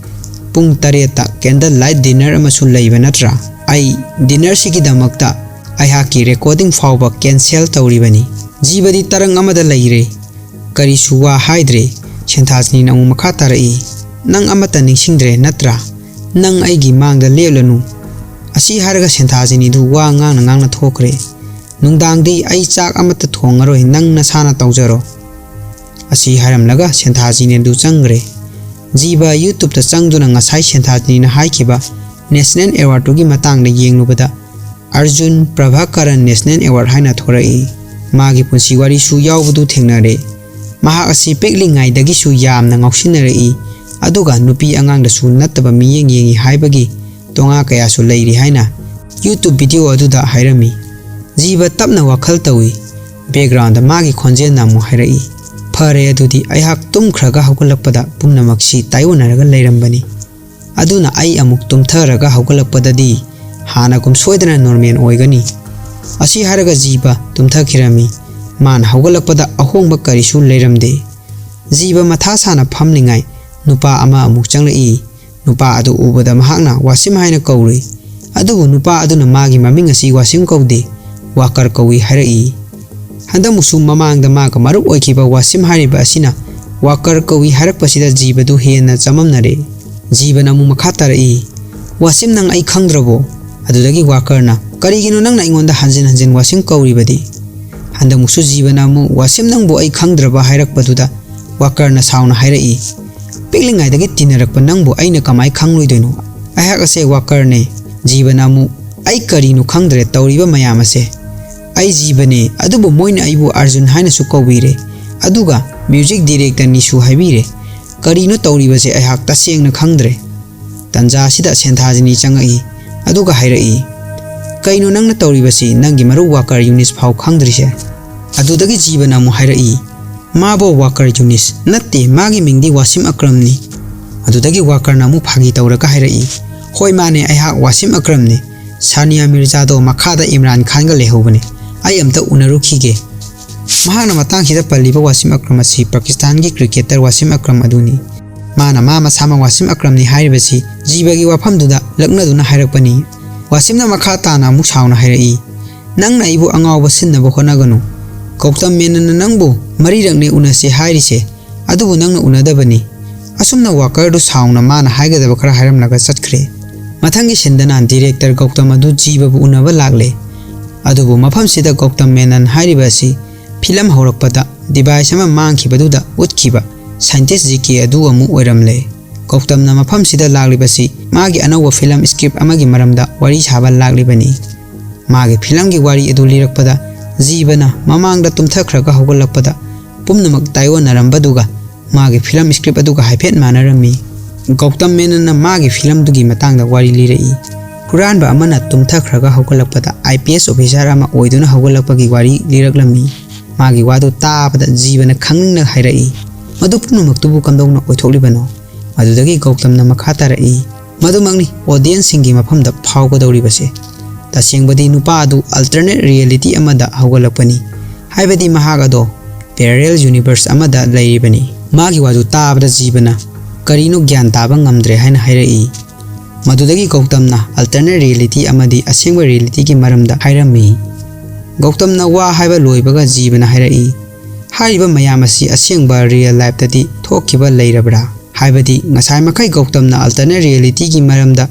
ꯄꯨꯡ ꯇꯔꯦꯠꯇ candle light dinner ꯑꯃꯁꯨ ꯂꯩꯕ ꯅꯠꯇ꯭ꯔꯥ? ꯑꯩ ꯗꯤꯟꯅꯔꯁꯤꯒꯤꯗꯃꯛꯇ ꯑꯩꯍꯥꯛꯀꯤ ꯔꯦꯀꯣꯔꯗꯤꯡ ꯐꯥꯎꯕ ꯀꯦꯟꯁꯦꯜ ꯇꯧꯔꯤꯕꯅꯤ꯫" ꯖꯤꯕꯗꯤ ꯇꯔꯪ ꯑꯃꯗ ꯂꯩꯔꯦ꯫ ꯀꯔꯤꯁꯨ ꯋꯥ ꯍꯥꯏꯗ꯭ꯔꯦ꯫ ꯁꯦꯟꯊꯥꯖꯤꯅꯤꯅ ꯑꯃꯨꯛ ꯃꯈꯥ ꯇꯥꯔꯛꯏ, "ꯅꯪ ꯑꯃꯠꯇ ꯅꯤꯡꯁꯤꯡꯗ꯭ꯔꯦ ꯅꯠꯇ꯭ꯔꯥ? ꯅꯪ ꯑꯩꯒꯤ ꯃꯥꯡꯗ ꯂꯦꯞꯂꯅꯨ꯫" ꯑꯁꯤ ꯍꯥꯏꯔꯒ ꯁꯦꯟꯊꯥꯖꯤꯅꯤꯗꯨ ꯋꯥ ꯉꯥꯡꯅ ꯉꯥꯡꯅ ꯊꯣꯛꯈ꯭ꯔꯦ꯫ "ꯅꯨꯡꯗꯥꯡꯗꯤ ꯑꯩ ꯆꯥꯛ ꯑꯃꯠꯇ ꯊꯣꯡꯉꯔꯣꯏ, ꯅꯪ ꯅꯁꯥꯅ ꯇꯧꯖꯔꯣ"꯫ ꯑꯁꯤ ꯍꯥꯏꯔꯝꯂꯒ ꯁꯦꯟꯊꯥꯖꯤꯅꯤ ꯑꯗꯨ ꯆꯪꯈ꯭ꯔꯦ꯫ ꯖꯤꯕ YouTube ꯇ ꯆꯪꯗꯨꯅ ꯉꯁꯥꯏ ꯁꯦꯟꯊꯥꯖꯤꯅꯤꯅ ꯍꯥꯏꯈꯤꯕ National Award ꯇꯨꯒꯤ ꯃꯇꯥꯡꯗ ꯌꯦꯡꯂꯨꯕꯗ ꯑꯔꯖꯨꯟ ꯄ꯭ꯔꯚꯥꯀꯔꯟ National Award ꯍꯥꯏꯅ ꯊꯣꯔꯛꯏ꯫ ꯃꯥꯒꯤ ꯄꯨꯟꯁꯤ ꯋꯥꯔꯤꯁꯨ ꯌꯥꯎꯕꯗꯨ ꯊꯦꯡꯅꯔꯦ꯫ ꯃꯍꯥꯛ ꯑꯁꯤ ꯄꯤꯛꯂꯤꯉꯩꯗꯒꯤꯁꯨ ꯌꯥꯝꯅ ꯉꯥꯎꯁꯤꯟꯅꯔꯛꯏ, ꯑꯗꯨꯒ ꯅꯨꯄꯤ ꯑꯉꯥꯡꯗꯁꯨ ꯅꯠꯇꯕ ꯃꯤꯠꯌꯦꯡ ꯌꯦꯡꯏ ꯍꯥꯏꯕꯒꯤ ꯇꯣꯉꯥ ꯀꯌꯥꯁꯨ ꯂꯩꯔꯤ ꯍꯥꯏꯅ YouTube video ꯑꯗꯨꯗ ꯍꯥꯏꯔꯝꯃꯤ꯫ ꯖꯤꯕ ꯇꯞꯅ ꯋꯥꯈꯜ ꯇꯧꯏ꯫ Background ꯗ ꯃꯥꯒꯤ ꯈꯣꯟꯖꯦꯜꯅ ꯑꯃꯨꯛ ꯍꯥꯏꯔꯛꯏ, "ꯐꯔꯦ, ꯑꯗꯨꯗꯤ ꯑꯩꯍꯥꯛ ꯇꯨꯝꯈ꯭ꯔꯒ ꯍꯧꯒꯠꯂꯛꯄꯗ ꯄꯨꯝꯅꯃꯛꯁꯤ ꯇꯥꯏꯑꯣꯟꯅꯔꯒ ꯂꯩꯔꯝꯕꯅꯤ꯫ ꯑꯗꯨꯅ ꯑꯩ ꯑꯃꯨꯛ ꯇꯨꯝꯊꯔꯒ ꯍꯧꯒꯠꯂꯛꯄꯗꯗꯤ ꯍꯥꯟꯅꯒꯨꯝ ꯁꯣꯏꯗꯅ normal ꯑꯣꯏꯒꯅꯤ"꯫ ꯑꯁꯤ ꯍꯥꯏꯔꯒ ꯖꯤꯕ ꯇꯨꯝꯊꯈꯤꯔꯝꯃꯤ꯫ ꯃꯥꯅ ꯍꯧꯒꯠꯂꯛꯄꯗ ꯑꯍꯣꯡꯕ ꯀꯔꯤꯁꯨ ꯂꯩꯔꯝꯗꯦ꯫ ꯖꯤꯕ ꯃꯊꯥ ꯁꯥꯅ ꯐꯝꯂꯤꯉꯩ ꯅꯨꯄꯥ ꯑꯃ ꯑꯃꯨꯛ ꯆꯪꯂꯛꯏ꯫ ꯅꯨꯄꯥ ꯑꯗꯨ ꯎꯕꯗ ꯃꯍꯥꯛꯅ ꯋꯥꯁꯤꯝ ꯍꯥꯏꯅ ꯀꯧꯔꯨꯏ꯫ ꯑꯗꯨꯕꯨ ꯅꯨꯄꯥ ꯑꯗꯨꯅ ꯃꯥꯒꯤ ꯃꯃꯤꯡ ꯑꯁꯤ ꯋꯥꯁꯤꯝ ꯀꯧꯗꯦ, ꯋꯥꯀꯔ ꯀꯧꯏ ꯍꯥꯏꯔꯛꯏ꯫ ꯍꯟꯗꯛꯃꯨꯛꯁꯨ ꯃꯃꯥꯡꯗ ꯃꯥꯒ ꯃꯔꯨꯞ ꯑꯣꯏꯈꯤꯕ ꯋꯥꯁꯤꯝ ꯍꯥꯏꯔꯤꯕ ꯑꯁꯤꯅ ꯋꯥꯀꯔ ꯀꯧꯏ ꯍꯥꯏꯔꯛꯄꯁꯤꯗ ꯖꯤꯕꯗꯨ ꯍꯦꯟꯅ ꯆꯃꯝꯅꯔꯦ꯫ ꯖꯤꯕꯅ ꯑꯃꯨꯛ ꯃꯈꯥ ꯇꯥꯔꯛꯏ, "ꯋꯥꯁꯤꯝ, ꯅꯪ ꯑꯩ ꯈꯪꯗ꯭ꯔꯕꯣ?" ꯑꯗꯨꯗꯒꯤ ꯋꯥꯀꯔꯅ, "ꯀꯔꯤꯒꯤꯅꯣ ꯅꯪꯅ ꯑꯩꯉꯣꯟꯗ ꯍꯟꯖꯤꯟ ꯍꯟꯖꯤꯟ ꯋꯥꯁꯤꯝ ꯀꯧꯔꯤꯕꯗꯤ?" ꯍꯟꯗꯛꯃꯨꯛꯁꯨ ꯖꯤꯕꯅ ꯑꯃꯨꯛ, "ꯋꯥꯁꯤꯝ, ꯅꯪꯕꯨ ꯑꯩ ꯈꯪꯗ꯭ꯔꯕ?" ꯍꯥꯏꯔꯛꯄꯗꯨꯗ ꯋꯥꯀꯔꯅ ꯁꯥꯎꯅ ꯍꯥꯏꯔꯛꯏ, "ꯄꯤꯛꯂꯤꯉꯩꯗꯒꯤ ꯇꯤꯟꯅꯔꯛꯄ ꯅꯪꯕꯨ ꯑꯩꯅ ꯀꯃꯥꯏ ꯈꯪꯂꯣꯏꯗꯣꯏꯅꯣ? ꯑꯩꯍꯥꯛ ꯑꯁꯦ ꯋꯥꯀꯔꯅꯦ"꯫ ꯖꯤꯕꯅ ꯑꯃꯨꯛ, "ꯑꯩ ꯀꯔꯤꯅꯣ ꯈꯪꯗ꯭ꯔꯦ ꯇꯧꯔꯤꯕ ꯃꯌꯥꯝ ꯑꯁꯦ꯫ ꯑꯩ ꯖꯤꯕꯅꯦ, ꯑꯗꯨꯕꯨ ꯃꯣꯏꯅ ꯑꯩꯕꯨ ꯑꯔꯖꯨꯟ ꯍꯥꯏꯅꯁꯨ ꯀꯧꯕꯤꯔꯦ, ꯑꯗꯨꯒ music director ꯅꯤꯁꯨ ꯍꯥꯏꯕꯤꯔꯦ꯫ ꯀꯔꯤꯅꯣ ꯇꯧꯔꯤꯕꯁꯦ ꯑꯩꯍꯥꯛ ꯇꯁꯦꯡꯅ ꯈꯪꯗ꯭ꯔꯦ"꯫ ꯇꯟꯖꯥ ꯑꯁꯤꯗ ꯁꯦꯟꯊꯥꯖꯤꯅꯤ ꯆꯪꯉꯛꯏ, ꯑꯗꯨꯒ ꯍꯥꯏꯔꯛꯏ, "ꯀꯩꯅꯣ ꯅꯪꯅ ꯇꯧꯔꯤꯕꯁꯤ? ꯅꯪꯒꯤ ꯃꯔꯨꯞ ꯋꯥꯀꯔ ꯌꯨꯅꯤꯁ ꯐꯥꯎ ꯈꯪꯗ꯭ꯔꯤꯁꯦ?" ꯑꯗꯨꯗꯒꯤ ꯖꯤꯕꯅ ꯑꯃꯨꯛ ꯍꯥꯏꯔꯛꯏ, "ꯃꯥꯕꯣ ꯋꯥꯀꯔ ꯌꯨꯅꯤꯁ ꯅꯠꯇꯦ, ꯃꯥꯒꯤ ꯃꯤꯡꯗꯤ ꯋꯥꯁꯤꯝ ꯑꯀ꯭ꯔꯝꯅꯤ"꯫ ꯑꯗꯨꯗꯒꯤ ꯋꯥꯀꯔꯅ ꯑꯃꯨꯛ ꯐꯥꯒꯤ ꯇꯧꯔꯒ ꯍꯥꯏꯔꯛꯏ, "ꯍꯣꯏ, ꯃꯥꯅꯦ, ꯑꯩꯍꯥꯛ ꯋꯥꯁꯤꯝ ꯑꯀ꯭ꯔꯝꯅꯤ꯫ ꯁꯥꯅꯤꯌꯥ ꯃꯤꯔꯖꯥꯗꯣ ꯃꯈꯥꯗ ꯏꯝꯔꯥꯟ ꯈꯥꯟꯒ ꯂꯩꯍꯧꯕꯅꯦ꯫ ꯑꯩ ꯑꯝꯇ ꯎꯅꯔꯨꯈꯤꯒꯦ"꯫ ꯃꯍꯥꯛꯅ ꯃꯇꯥꯡꯁꯤꯗ ꯄꯜꯂꯤꯕ ꯋꯥꯁꯤꯝ ꯑꯀ꯭ꯔꯝ ꯑꯁꯤ ꯄꯥꯀꯤꯁꯇꯥꯟꯒꯤ cricketer ꯋꯥꯁꯤꯝ ꯑꯀ꯭ꯔꯝ ꯑꯗꯨꯅꯤ꯫ ꯃꯥꯅ ꯃꯥ ꯃꯁꯥꯃꯛ ꯋꯥꯁꯤꯝ ꯑꯀ꯭ꯔꯝꯅꯤ ꯍꯥꯏꯔꯤꯕꯁꯤ ꯖꯤꯕꯒꯤ ꯋꯥꯐꯝꯗꯨꯗ ꯂꯛꯅꯗꯨꯅ ꯍꯥꯏꯔꯛꯄꯅꯤ꯫ ꯋꯥꯁꯤꯝꯅ ꯃꯈꯥ ꯇꯥꯅ ꯑꯃꯨꯛ ꯁꯥꯎꯅ ꯍꯥꯏꯔꯛꯏ, "ꯅꯪꯅ ꯑꯩꯕꯨ ꯑꯉꯥꯎꯕ ꯁꯤꯟꯅꯕ ꯍꯣꯠꯅꯒꯅꯨ꯫ ꯒꯧꯇꯝ ꯃꯦꯅꯟꯅ ꯅꯪꯕꯨ ꯃꯔꯤꯔꯛꯅꯦ ꯎꯅꯁꯦ ꯍꯥꯏꯔꯤꯁꯦ, ꯑꯗꯨꯕꯨ ꯅꯪꯅ ꯎꯅꯗꯕꯅꯤ"꯫ ꯑꯁꯨꯝꯅ ꯋꯥꯀꯔꯗꯨ ꯁꯥꯎꯅ ꯃꯥꯅ ꯍꯥꯏꯒꯗꯕ ꯈꯔ ꯍꯥꯏꯔꯝꯂꯒ ꯆꯠꯈ꯭ꯔꯦ꯫ ꯃꯊꯪꯒꯤ ꯁꯤꯟꯗꯅ director ꯒꯧꯇꯝ ꯑꯗꯨ ꯖꯤꯕꯕꯨ ꯎꯅꯕ ꯂꯥꯛꯂꯦ꯫ ꯑꯗꯨꯕꯨ ꯃꯐꯝꯁꯤꯗ ꯒꯧꯇꯝ ꯃꯦꯅꯟ ꯍꯥꯏꯔꯤꯕ ꯑꯁꯤ ꯐꯤꯂꯝ ꯍꯧꯔꯛꯄꯗ device ꯑꯃ ꯃꯥꯡꯈꯤꯕꯗꯨꯗ ꯎꯠꯈꯤꯕ scientist ꯖꯤ ꯀꯦ ꯑꯗꯨ ꯑꯃꯨꯛ ꯑꯣꯏꯔꯝꯂꯦ꯫ ꯒꯧꯇꯝꯅ ꯃꯐꯝꯁꯤꯗ ꯂꯥꯛꯂꯤꯕꯁꯤ ꯃꯥꯒꯤ ꯑꯅꯧꯕ ꯐꯤꯂꯝ script ꯑꯃꯒꯤ ꯃꯔꯝꯗ ꯋꯥꯔꯤ ꯁꯥꯕ ꯂꯥꯛꯂꯤꯕꯅꯤ꯫ ꯃꯥꯒꯤ ꯐꯤꯂꯝꯒꯤ ꯋꯥꯔꯤ ꯑꯗꯨ ꯂꯤꯔꯛꯄꯗ ꯖꯤꯕꯅ ꯃꯃꯥꯡꯗ ꯇꯨꯝꯊꯈ꯭ꯔꯒ ꯍꯧꯒꯠꯂꯛꯄꯗ ꯄꯨꯝꯅꯃꯛ ꯇꯥꯏꯑꯣꯟꯅꯔꯝꯕꯗꯨꯒ ꯃꯥꯒꯤ ꯐꯤꯂꯝ script ꯑꯗꯨꯒ ꯍꯥꯏꯐꯦꯠ ꯃꯥꯟꯅꯔꯝꯃꯤ꯫ ꯒꯧꯇꯝ ꯃꯦꯅꯟꯅ ꯃꯥꯒꯤ ꯐꯤꯂꯝꯗꯨꯒꯤ ꯃꯇꯥꯡꯗ ꯋꯥꯔꯤ ꯂꯤꯔꯛꯏ꯫ ꯍꯨꯔꯥꯟꯕ ꯑꯃꯅ ꯇꯨꯝꯊꯈ꯭ꯔꯒ ꯍꯧꯒꯠꯂꯛꯄꯗ ꯑꯥꯏ ꯄꯤ ꯑꯦꯁ officer ꯑꯃ ꯑꯣꯏꯗꯨꯅ ꯍꯧꯒꯠꯂꯛꯄꯒꯤ ꯋꯥꯔꯤ ꯂꯤꯔꯛꯂꯝꯃꯤ꯫ ꯃꯥꯒꯤ ꯋꯥꯗꯨ ꯇꯥꯕꯗ ꯖꯤꯕꯅ ꯈꯪꯅꯤꯡꯅ ꯍꯥꯏꯔꯛꯏ, "ꯃꯗꯨ ꯄꯨꯝꯅꯃꯛꯇꯨꯕꯨ ꯀꯝꯗꯧꯅ ꯑꯣꯏꯊꯣꯛꯂꯤꯕꯅꯣ?" ꯑꯗꯨꯗꯒꯤ ꯒꯧꯇꯝꯅ ꯃꯈꯥ ꯇꯥꯔꯛꯏ, "ꯃꯗꯨꯃꯛꯅꯤ audience ꯁꯤꯡꯒꯤ ꯃꯐꯝꯗ ꯐꯥꯎꯒꯗꯧꯔꯤꯕꯁꯦ꯫ ꯇꯁꯦꯡꯕꯗꯤ ꯅꯨꯄꯥ ꯑꯗꯨ alternate reality ꯑꯃꯗ ꯍꯧꯒꯠꯂꯛꯄꯅꯤ, ꯍꯥꯏꯕꯗꯤ ꯃꯍꯥꯛ ꯑꯗꯣ parallel universe ꯑꯃꯗ ꯂꯩꯔꯤꯕꯅꯤ꯫" ꯃꯥꯒꯤ ꯋꯥꯗꯨ ꯇꯥꯕꯗ ꯖꯤꯕꯅ ꯀꯔꯤꯅꯣ ꯒ꯭ꯌꯥꯟ ꯇꯥꯕ ꯉꯝꯗ꯭ꯔꯦ ꯍꯥꯏꯅ ꯍꯥꯏꯔꯛꯏ꯫ ꯃꯗꯨꯗꯒꯤ ꯒꯧꯇꯝꯅ alternate reality ꯑꯃꯗꯤ ꯑꯁꯦꯡꯕ reality ꯒꯤ ꯃꯔꯝꯗ ꯍꯥꯏꯔꯝꯃꯤ꯫ ꯒꯧꯇꯝꯅ ꯋꯥ ꯍꯥꯏꯕ ꯂꯣꯏꯕꯒ ꯖꯤꯕꯅ ꯍꯥꯏꯔꯛꯏ, "ꯍꯥꯏꯔꯤꯕ ꯃꯌꯥꯝ ꯑꯁꯤ ꯑꯁꯦꯡꯕ real life ꯇꯗꯤ ꯊꯣꯛꯈꯤꯕ ꯂꯩꯔꯕ꯭ꯔꯥ? ꯍꯥꯏꯕꯗꯤ ꯉꯁꯥꯏ ꯃꯈꯩ ꯒꯧꯇꯝꯅ alternate reality ꯒꯤ ꯃꯔꯝꯗ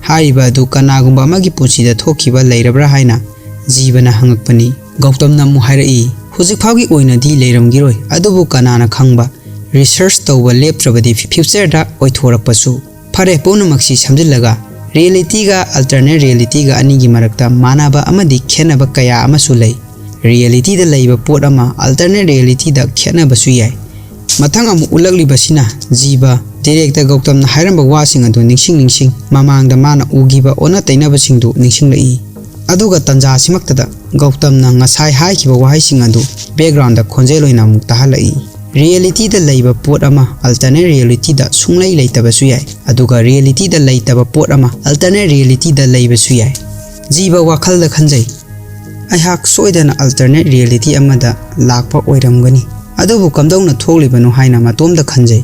ꯍꯥꯏꯔꯤꯕ ꯑꯗꯨ ꯀꯅꯥꯒꯨꯝꯕ ꯑꯃꯒꯤ ꯄꯨꯟꯁꯤꯗ ꯊꯣꯛꯈꯤꯕ ꯂꯩꯔꯕ꯭ꯔꯥ?" ꯍꯥꯏꯅ ꯖꯤꯕꯅ ꯍꯪꯉꯛꯄꯅꯤ꯫ ꯒꯧꯇꯝꯅ ꯑꯃꯨꯛ ꯍꯥꯏꯔꯛꯏ, "ꯍꯧꯖꯤꯛ ꯐꯥꯎꯒꯤ ꯑꯣꯏꯅꯗꯤ ꯂꯩꯔꯝꯈꯤꯔꯣꯏ, ꯑꯗꯨꯕꯨ ꯀꯅꯥꯅ ꯈꯪꯕ, research ꯇꯧꯕ ꯂꯦꯞꯇ꯭ꯔꯕꯗꯤ future ꯗ ꯑꯣꯏꯊꯣꯔꯛꯄꯁꯨ꯫ ꯐꯔꯦ, ꯄꯨꯝꯅꯃꯛꯁꯤ ꯁꯝꯖꯤꯜꯂꯒ reality ꯒ alternate reality ꯒ ꯑꯅꯤꯒꯤ ꯃꯔꯛꯇ ꯃꯥꯟꯅꯕ ꯑꯃꯗꯤ ꯈꯦꯠꯅꯕ ꯀꯌꯥ ꯑꯃꯁꯨ ꯂꯩ꯫ Reality ꯗ ꯂꯩꯕ ꯄꯣꯠ ꯑꯃ alternate reality ꯗ ꯈꯦꯠꯅꯕꯁꯨ ꯌꯥꯏ꯫" ꯃꯊꯪ ꯑꯃꯨꯛ ꯎꯠꯂꯛꯂꯤꯕꯁꯤꯅ ꯖꯤꯕ direct ꯒꯧꯇꯝꯅ ꯍꯥꯏꯔꯝꯕ ꯋꯥꯁꯤꯡ ꯑꯗꯨ ꯅꯤꯡꯁꯤꯡ ꯅꯤꯡꯁꯤꯡ ꯃꯃꯥꯡꯗ ꯃꯥꯅ ꯎꯈꯤꯕ ꯑꯣꯟꯅ ꯇꯩꯅꯕꯁꯤꯡꯗꯨ ꯅꯤꯡꯁꯤꯡꯂꯛꯏ꯫ ꯑꯗꯨꯒ ꯇꯟꯖꯥꯁꯤꯃꯛꯇꯗ ꯒꯧꯇꯝꯅ ꯉꯁꯥꯏ ꯍꯥꯏꯈꯤꯕ ꯋꯥꯍꯩꯁꯤꯡ ꯑꯗꯨ background ꯗ ꯈꯣꯟꯖꯦꯜ ꯑꯣꯏꯅ ꯑꯃꯨꯛ ꯇꯥꯍꯜꯂꯛꯏ꯫ Reality ꯗ ꯂꯩꯕ ꯄꯣꯠ ꯑꯃ alternate reality ꯗ ꯁꯨꯡꯂꯩ ꯂꯩꯇꯕꯁꯨ ꯌꯥꯏ, ꯑꯗꯨꯒ reality ꯗ ꯂꯩꯇꯕ ꯄꯣꯠ ꯑꯃ alternate reality ꯗ ꯂꯩꯕꯁꯨ ꯌꯥꯏ꯫ ꯖꯤꯕ ꯋꯥꯈꯜꯗ ꯈꯟꯖꯩ, "ꯑꯩꯍꯥꯛ ꯁꯣꯏꯗꯅ alternate reality ꯑꯃꯗ ꯂꯥꯛꯄ ꯑꯣꯏꯔꯝꯒꯅꯤ, ꯑꯗꯨꯕꯨ ꯀꯝꯗꯧꯅ ꯊꯣꯛꯂꯤꯕꯅꯣ?" ꯍꯥꯏꯅ ꯃꯇꯣꯝꯇ ꯈꯟꯖꯩ꯫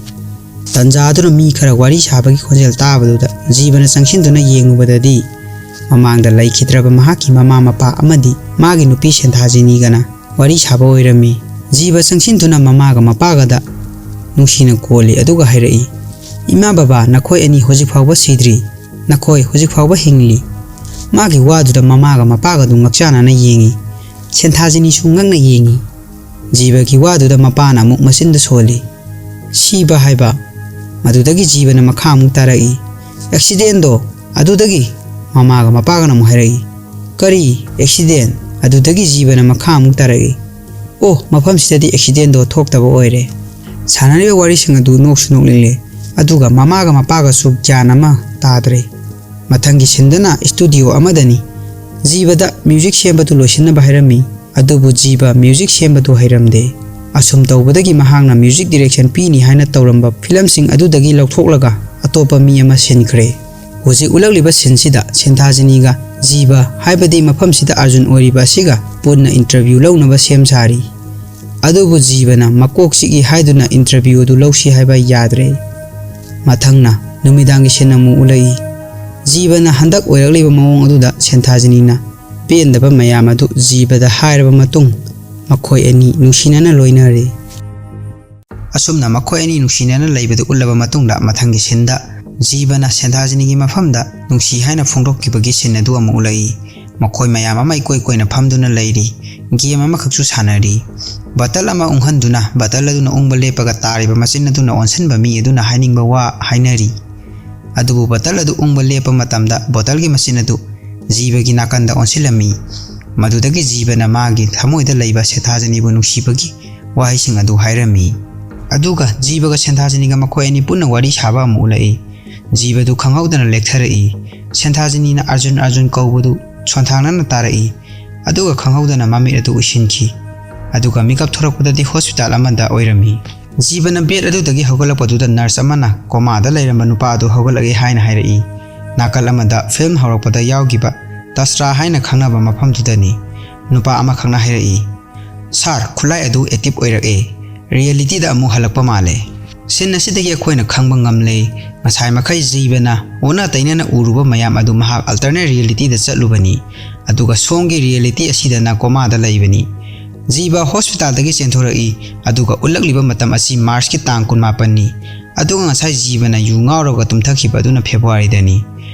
ꯇꯟꯖꯥ ꯑꯗꯨꯅ ꯃꯤ ꯈꯔ ꯋꯥꯔꯤ ꯁꯥꯕꯒꯤ ꯈꯣꯟꯖꯦꯜ ꯇꯥꯕꯗꯨꯗ ꯖꯤꯕꯅ ꯆꯪꯁꯤꯟꯗꯨꯅ ꯌꯦꯡꯉꯨꯕꯗꯗꯤ, ꯃꯃꯥꯡꯗ ꯂꯩꯈꯤꯗ꯭ꯔꯕ ꯃꯍꯥꯛꯀꯤ ꯃꯃꯥ ꯃꯄꯥ ꯑꯃꯗꯤ ꯃꯥꯒꯤ ꯅꯨꯄꯤ ꯁꯦꯟꯊꯥꯖꯤꯅꯤꯒꯅ ꯋꯥꯔꯤ ꯁꯥꯕ ꯑꯣꯏꯔꯝꯃꯤ꯫ ꯖꯤꯕ ꯆꯪꯁꯤꯟꯗꯨꯅ ꯃꯃꯥꯒ ꯃꯄꯥꯒꯗ ꯅꯨꯡꯁꯤꯅ ꯀꯣꯜꯂꯤ, ꯑꯗꯨꯒ ꯍꯥꯏꯔꯛꯏ, "ꯏꯃꯥ ꯕꯕꯥ, ꯅꯈꯣꯏ ꯑꯅꯤ ꯍꯧꯖꯤꯛ ꯐꯥꯎꯕ ꯁꯤꯗ꯭ꯔꯤ꯫ ꯅꯈꯣꯏ ꯍꯧꯖꯤꯛ ꯐꯥꯎꯕ ꯍꯤꯡꯂꯤ꯫" ꯃꯥꯒꯤ ꯋꯥꯗꯨꯗ ꯃꯃꯥꯒ ꯃꯄꯥꯒꯗꯨ ꯉꯛꯆꯥꯟꯅꯅ ꯌꯦꯡꯏ꯫ ꯁꯦꯟꯊꯥꯖꯤꯅꯤꯁꯨ ꯉꯛꯅ ꯌꯦꯡꯏ꯫ ꯖꯤꯕꯒꯤ ꯋꯥꯗꯨꯗ ꯃꯄꯥꯅ ꯑꯃꯨꯛ ꯃꯆꯤꯟꯗ ꯁꯣꯜꯂꯤ꯫ "ꯁꯤꯕ ꯍꯥꯏꯕ, ꯃꯗꯨꯗꯒꯤ ꯖꯤꯕꯅ ꯃꯈꯥ ꯑꯃꯨꯛ ꯇꯥꯔꯛꯏ꯫ "ꯑꯦꯛꯁꯤꯗꯦꯟꯗꯣ!" ꯑꯗꯨꯗꯒꯤ ꯃꯃꯥꯒ ꯃꯄꯥꯒꯅ ꯑꯃꯨꯛ ꯍꯥꯏꯔꯛꯏ꯫ "ꯀꯔꯤ ꯑꯦꯛꯁꯤꯗꯦꯟ?" ꯑꯗꯨꯗꯒꯤ ꯖꯤꯕꯅ ꯃꯈꯥ ꯑꯃꯨꯛ ꯇꯥꯔꯛꯏ꯫ "ꯑꯣ, ꯃꯐꯝꯁꯤꯗꯗꯤ ꯑꯦꯛꯁꯤꯗꯦꯟꯗꯣ ꯊꯣꯛꯇꯕ ꯑꯣꯏꯔꯦ꯫" ꯁꯥꯟꯅꯔꯤꯕ ꯋꯥꯔꯤꯁꯤꯡ ꯑꯗꯨ ꯅꯣꯛꯁꯨ ꯅꯣꯛꯅꯤꯡꯂꯦ, ꯑꯗꯨꯒ ꯃꯃꯥꯒ ꯃꯄꯥꯒꯁꯨ ꯒ꯭ꯌꯥꯟ ꯑꯃ ꯇꯥꯗ꯭ꯔꯦ꯫ ꯃꯊꯪꯒꯤ ꯁꯤꯟꯗꯅ ꯏꯁꯇꯨꯗꯤꯑꯣ ꯑꯃꯗꯅꯤ꯫ ꯖꯤꯕꯗ ꯃ꯭ꯌꯨꯖꯤꯛ ꯁꯦꯝꯕꯗꯨ ꯂꯣꯏꯁꯤꯟꯅꯕ ꯍꯥꯏꯔꯝꯃꯤ, ꯑꯗꯨꯕꯨ ꯖꯤꯕ ꯃ꯭ꯌꯨꯖꯤꯛ ꯁꯦꯝꯕꯗꯨ ꯍꯩꯔꯝꯗꯦ꯫ ꯑꯁꯨꯝ ꯇꯧꯕꯗꯒꯤ ꯃꯍꯥꯛꯅ ꯃ꯭ꯌꯨꯖꯤꯛ ꯗꯤꯔꯦꯛꯁꯟ ꯄꯤꯅꯤ ꯍꯥꯏꯅ ꯇꯧꯔꯝꯕ ꯐꯤꯂꯝꯁꯤꯡ ꯑꯗꯨꯗꯒꯤ ꯂꯧꯊꯣꯛꯂꯒ ꯑꯇꯣꯞꯄ ꯃꯤ ꯑꯃ ꯁꯤꯟꯈ꯭ꯔꯦ꯫ ꯍꯧꯖꯤꯛ ꯎꯠꯂꯛꯂꯤꯕ ꯁꯤꯟꯁꯤꯗ ꯁꯦꯟꯊꯥꯖꯤꯅꯤꯒ ꯖꯤꯕ, ꯍꯥꯏꯕꯗꯤ ꯃꯐꯝꯁꯤꯗ ꯑꯥꯔꯖꯨꯟ ꯑꯣꯏꯔꯤꯕ ꯑꯁꯤꯒ ꯄꯨꯟꯅ ꯏꯟꯇꯔꯚ꯭ꯌꯨ ꯂꯧꯅꯕ ꯁꯦꯝ ꯁꯥꯔꯤ꯫ ꯑꯗꯨꯕꯨ ꯖꯤꯕꯅ ꯃꯀꯣꯛ ꯆꯤꯛꯏ ꯍꯥꯏꯗꯨꯅ ꯏꯟꯇꯔꯚ꯭ꯌꯨ ꯑꯗꯨ ꯂꯧꯁꯤ ꯍꯥꯏꯕ ꯌꯥꯗ꯭ꯔꯦ꯫ ꯃꯊꯪꯅ ꯅꯨꯃꯤꯗꯥꯡꯒꯤ ꯁꯤꯟ ꯑꯃꯨꯛ ꯎꯠꯂꯛꯏ꯫ ꯖꯤꯕꯅ ꯍꯟꯗꯛ ꯑꯣꯏꯔꯛꯂꯤꯕ ꯃꯑꯣꯡ ꯑꯗꯨꯗ ꯁꯦꯟꯊꯥꯖꯤꯅꯤꯅ ꯄꯦꯟꯗꯕ ꯃꯌꯥꯝ ꯑꯗꯨ ꯖꯤꯕꯗ ꯍꯥꯏꯔꯕ ꯃꯇꯨꯡ, ꯃꯈꯣꯏ ꯑꯅꯤ ꯅꯨꯡꯁꯤꯅꯅ ꯂꯣꯏꯅꯔꯦ꯫ ꯑꯁꯨꯝꯅ ꯃꯈꯣꯏ ꯑꯅꯤ ꯅꯨꯡꯁꯤꯅꯅ ꯂꯩꯕꯗꯨ ꯎꯠꯂꯕ ꯃꯇꯨꯡꯗ, ꯃꯊꯪꯒꯤ ꯁꯤꯟꯗ ꯖꯤꯕꯅ ꯁꯦꯟꯊꯥꯖꯤꯅꯤꯒꯤ ꯃꯐꯝꯗ ꯅꯨꯡꯁꯤ ꯍꯥꯏꯅ ꯐꯣꯡꯗꯣꯛꯈꯤꯕꯒꯤ ꯁꯤꯟ ꯑꯗꯨ ꯑꯃꯨꯛ ꯎꯠꯂꯛꯏ꯫ ꯃꯈꯣꯏ ꯃꯌꯥꯝ ꯑꯃ ꯏꯀꯣꯏ ꯀꯣꯏꯅ ꯐꯝꯗꯨꯅ ꯂꯩꯔꯤ꯫ ꯒꯦꯝ ꯑꯃꯈꯛꯁꯨ ꯁꯥꯟꯅꯔꯤ꯫ ꯕꯇꯜ ꯑꯃ ꯎꯪꯍꯟꯗꯨꯅ ꯕꯇꯜ ꯑꯗꯨꯅ ꯎꯪꯕ ꯂꯦꯞꯄꯒ ꯇꯥꯔꯤꯕ ꯃꯆꯤꯟ ꯑꯗꯨꯅ ꯑꯣꯟꯁꯤꯟꯕ ꯃꯤ ꯑꯗꯨꯅ ꯍꯥꯏꯅꯤꯡꯕ ꯋꯥ ꯍꯥꯏꯅꯔꯤ꯫ ꯑꯗꯨꯕꯨ ꯕꯇꯜ ꯑꯗꯨ ꯎꯪꯕ ꯂꯦꯞꯄ ꯃꯇꯝꯗ ꯕꯣꯇꯜꯒꯤ ꯃꯆꯤꯟ ꯑꯗꯨ ꯖꯤꯕꯒꯤ ꯅꯥꯀꯟꯗ ꯑꯣꯟꯁꯤꯜꯂꯝꯃꯤ꯫ ꯃꯗꯨꯗꯒꯤ ꯖꯤꯕꯅ ꯃꯥꯒꯤ ꯊꯃꯣꯏꯗ ꯂꯩꯕ ꯁꯦꯟꯊꯥꯖꯅꯤꯕꯨ ꯅꯨꯡꯁꯤꯕꯒꯤ ꯋꯥꯍꯩꯁꯤꯡ ꯑꯗꯨ ꯍꯥꯏꯔꯝꯃꯤ꯫ ꯑꯗꯨꯒ ꯖꯤꯕꯒ ꯁꯦꯟꯊꯥꯖꯅꯤꯒ ꯃꯈꯣꯏ ꯑꯅꯤ ꯄꯨꯟꯅ ꯋꯥꯔꯤ ꯁꯥꯕ ꯑꯃꯨꯛ ꯎꯠꯂꯛꯏ꯫ ꯖꯤꯕꯗꯨ ꯈꯪꯍꯧꯗꯅ ꯂꯦꯛꯊꯔꯛꯏ꯫ ꯁꯦꯟꯊꯥꯖꯅꯤꯅ "ꯑꯥꯔꯖꯨꯟ, ꯑꯥꯔꯖꯨꯟ" ꯀꯧꯕꯗꯨ ꯁꯣꯟꯊꯥꯡꯅꯅ ꯇꯥꯔꯛꯏ꯫ ꯑꯗꯨꯒ ꯈꯪꯍꯧꯗꯅ ꯃꯃꯤꯠ ꯑꯗꯨ ꯎꯏꯁꯤꯟꯈꯤ꯫ ꯑꯗꯨꯒ ꯃꯤꯀꯞ ꯊꯣꯔꯛꯄꯗꯗꯤ ꯍꯣꯁꯄꯤꯇꯥꯜ ꯑꯃꯗ ꯑꯣꯏꯔꯝꯃꯤ꯫ ꯖꯤꯕꯅ ꯕꯦꯗ ꯑꯗꯨꯗꯒꯤ ꯍꯧꯒꯠꯂꯛꯄꯗꯨꯗ ꯅꯔꯁ ꯑꯃꯅ ꯀꯣꯃꯥꯗ ꯂꯩꯔꯝꯕ ꯅꯨꯄꯥ ꯑꯗꯨ ꯍꯧꯒꯠꯂꯛꯂꯦ ꯍꯥꯏꯅ ꯍꯥꯏꯔꯛꯏ꯫ ꯅꯥꯀꯜ ꯑꯃꯗ ꯐꯤꯂꯝ ꯍꯧꯔꯛꯄꯗ ꯌꯥꯎꯈꯤꯕ ꯇꯁ꯭ꯔꯥ ꯍꯥꯏꯅ ꯈꯪꯅꯕ ꯃꯐꯝꯗꯨꯗꯅꯤ꯫ ꯅꯨꯄꯥ ꯑꯃꯈꯛꯅ ꯍꯥꯏꯔꯛꯏ, "ꯁꯥꯔ, ꯈꯨꯠꯂꯥꯏ ꯑꯗꯨ ꯑꯦꯛꯇꯤꯚ ꯑꯣꯏꯔꯛꯑꯦ꯫ ꯔꯤꯌꯦꯂꯤꯇꯤꯗ ꯑꯃꯨꯛ ꯍꯜꯂꯛꯄ ꯃꯥꯜꯂꯦ꯫" ꯁꯤꯟ ꯑꯁꯤꯗꯒꯤ ꯑꯩꯈꯣꯏꯅ ꯈꯪꯕ ꯉꯝꯂꯦ, ꯉꯁꯥꯏ ꯃꯈꯩ ꯖꯤꯕꯅ ꯑꯣꯟꯅ ꯇꯩꯅꯅ ꯎꯔꯨꯕ ꯃꯌꯥꯝ ꯑꯗꯨ ꯃꯍꯥꯛ ꯑꯜꯇꯔꯅꯦꯠ ꯔꯤꯌꯦꯂꯤꯇꯤꯗ ꯆꯠꯂꯨꯕꯅꯤ, ꯑꯗꯨꯒ ꯁꯣꯝꯒꯤ ꯔꯤꯌꯦꯂꯤꯇꯤ ꯑꯁꯤꯗꯅ ꯀꯣꯃꯥꯗ ꯂꯩꯕꯅꯤ꯫ ꯖꯤꯕ ꯍꯣꯁꯄꯤꯇꯥꯜꯗꯒꯤ ꯆꯦꯟꯊꯣꯔꯛꯏ, ꯑꯗꯨꯒ ꯎꯠꯂꯛꯂꯤꯕ ꯃꯇꯝ ꯑꯁꯤ ꯃꯥꯔꯆꯀꯤ ꯇꯥꯡ ꯀꯨꯟꯃꯥꯄꯟꯅꯤ, ꯑꯗꯨꯒ ꯉꯁꯥꯏ ꯖꯤꯕꯅ ꯌꯨ ꯉꯥꯎꯔꯒ ꯇꯨꯝꯊꯈꯤꯕ ꯑꯗꯨꯅ ꯐꯦꯕ꯭ꯔꯨꯋꯥꯔꯤꯗꯅꯤ꯫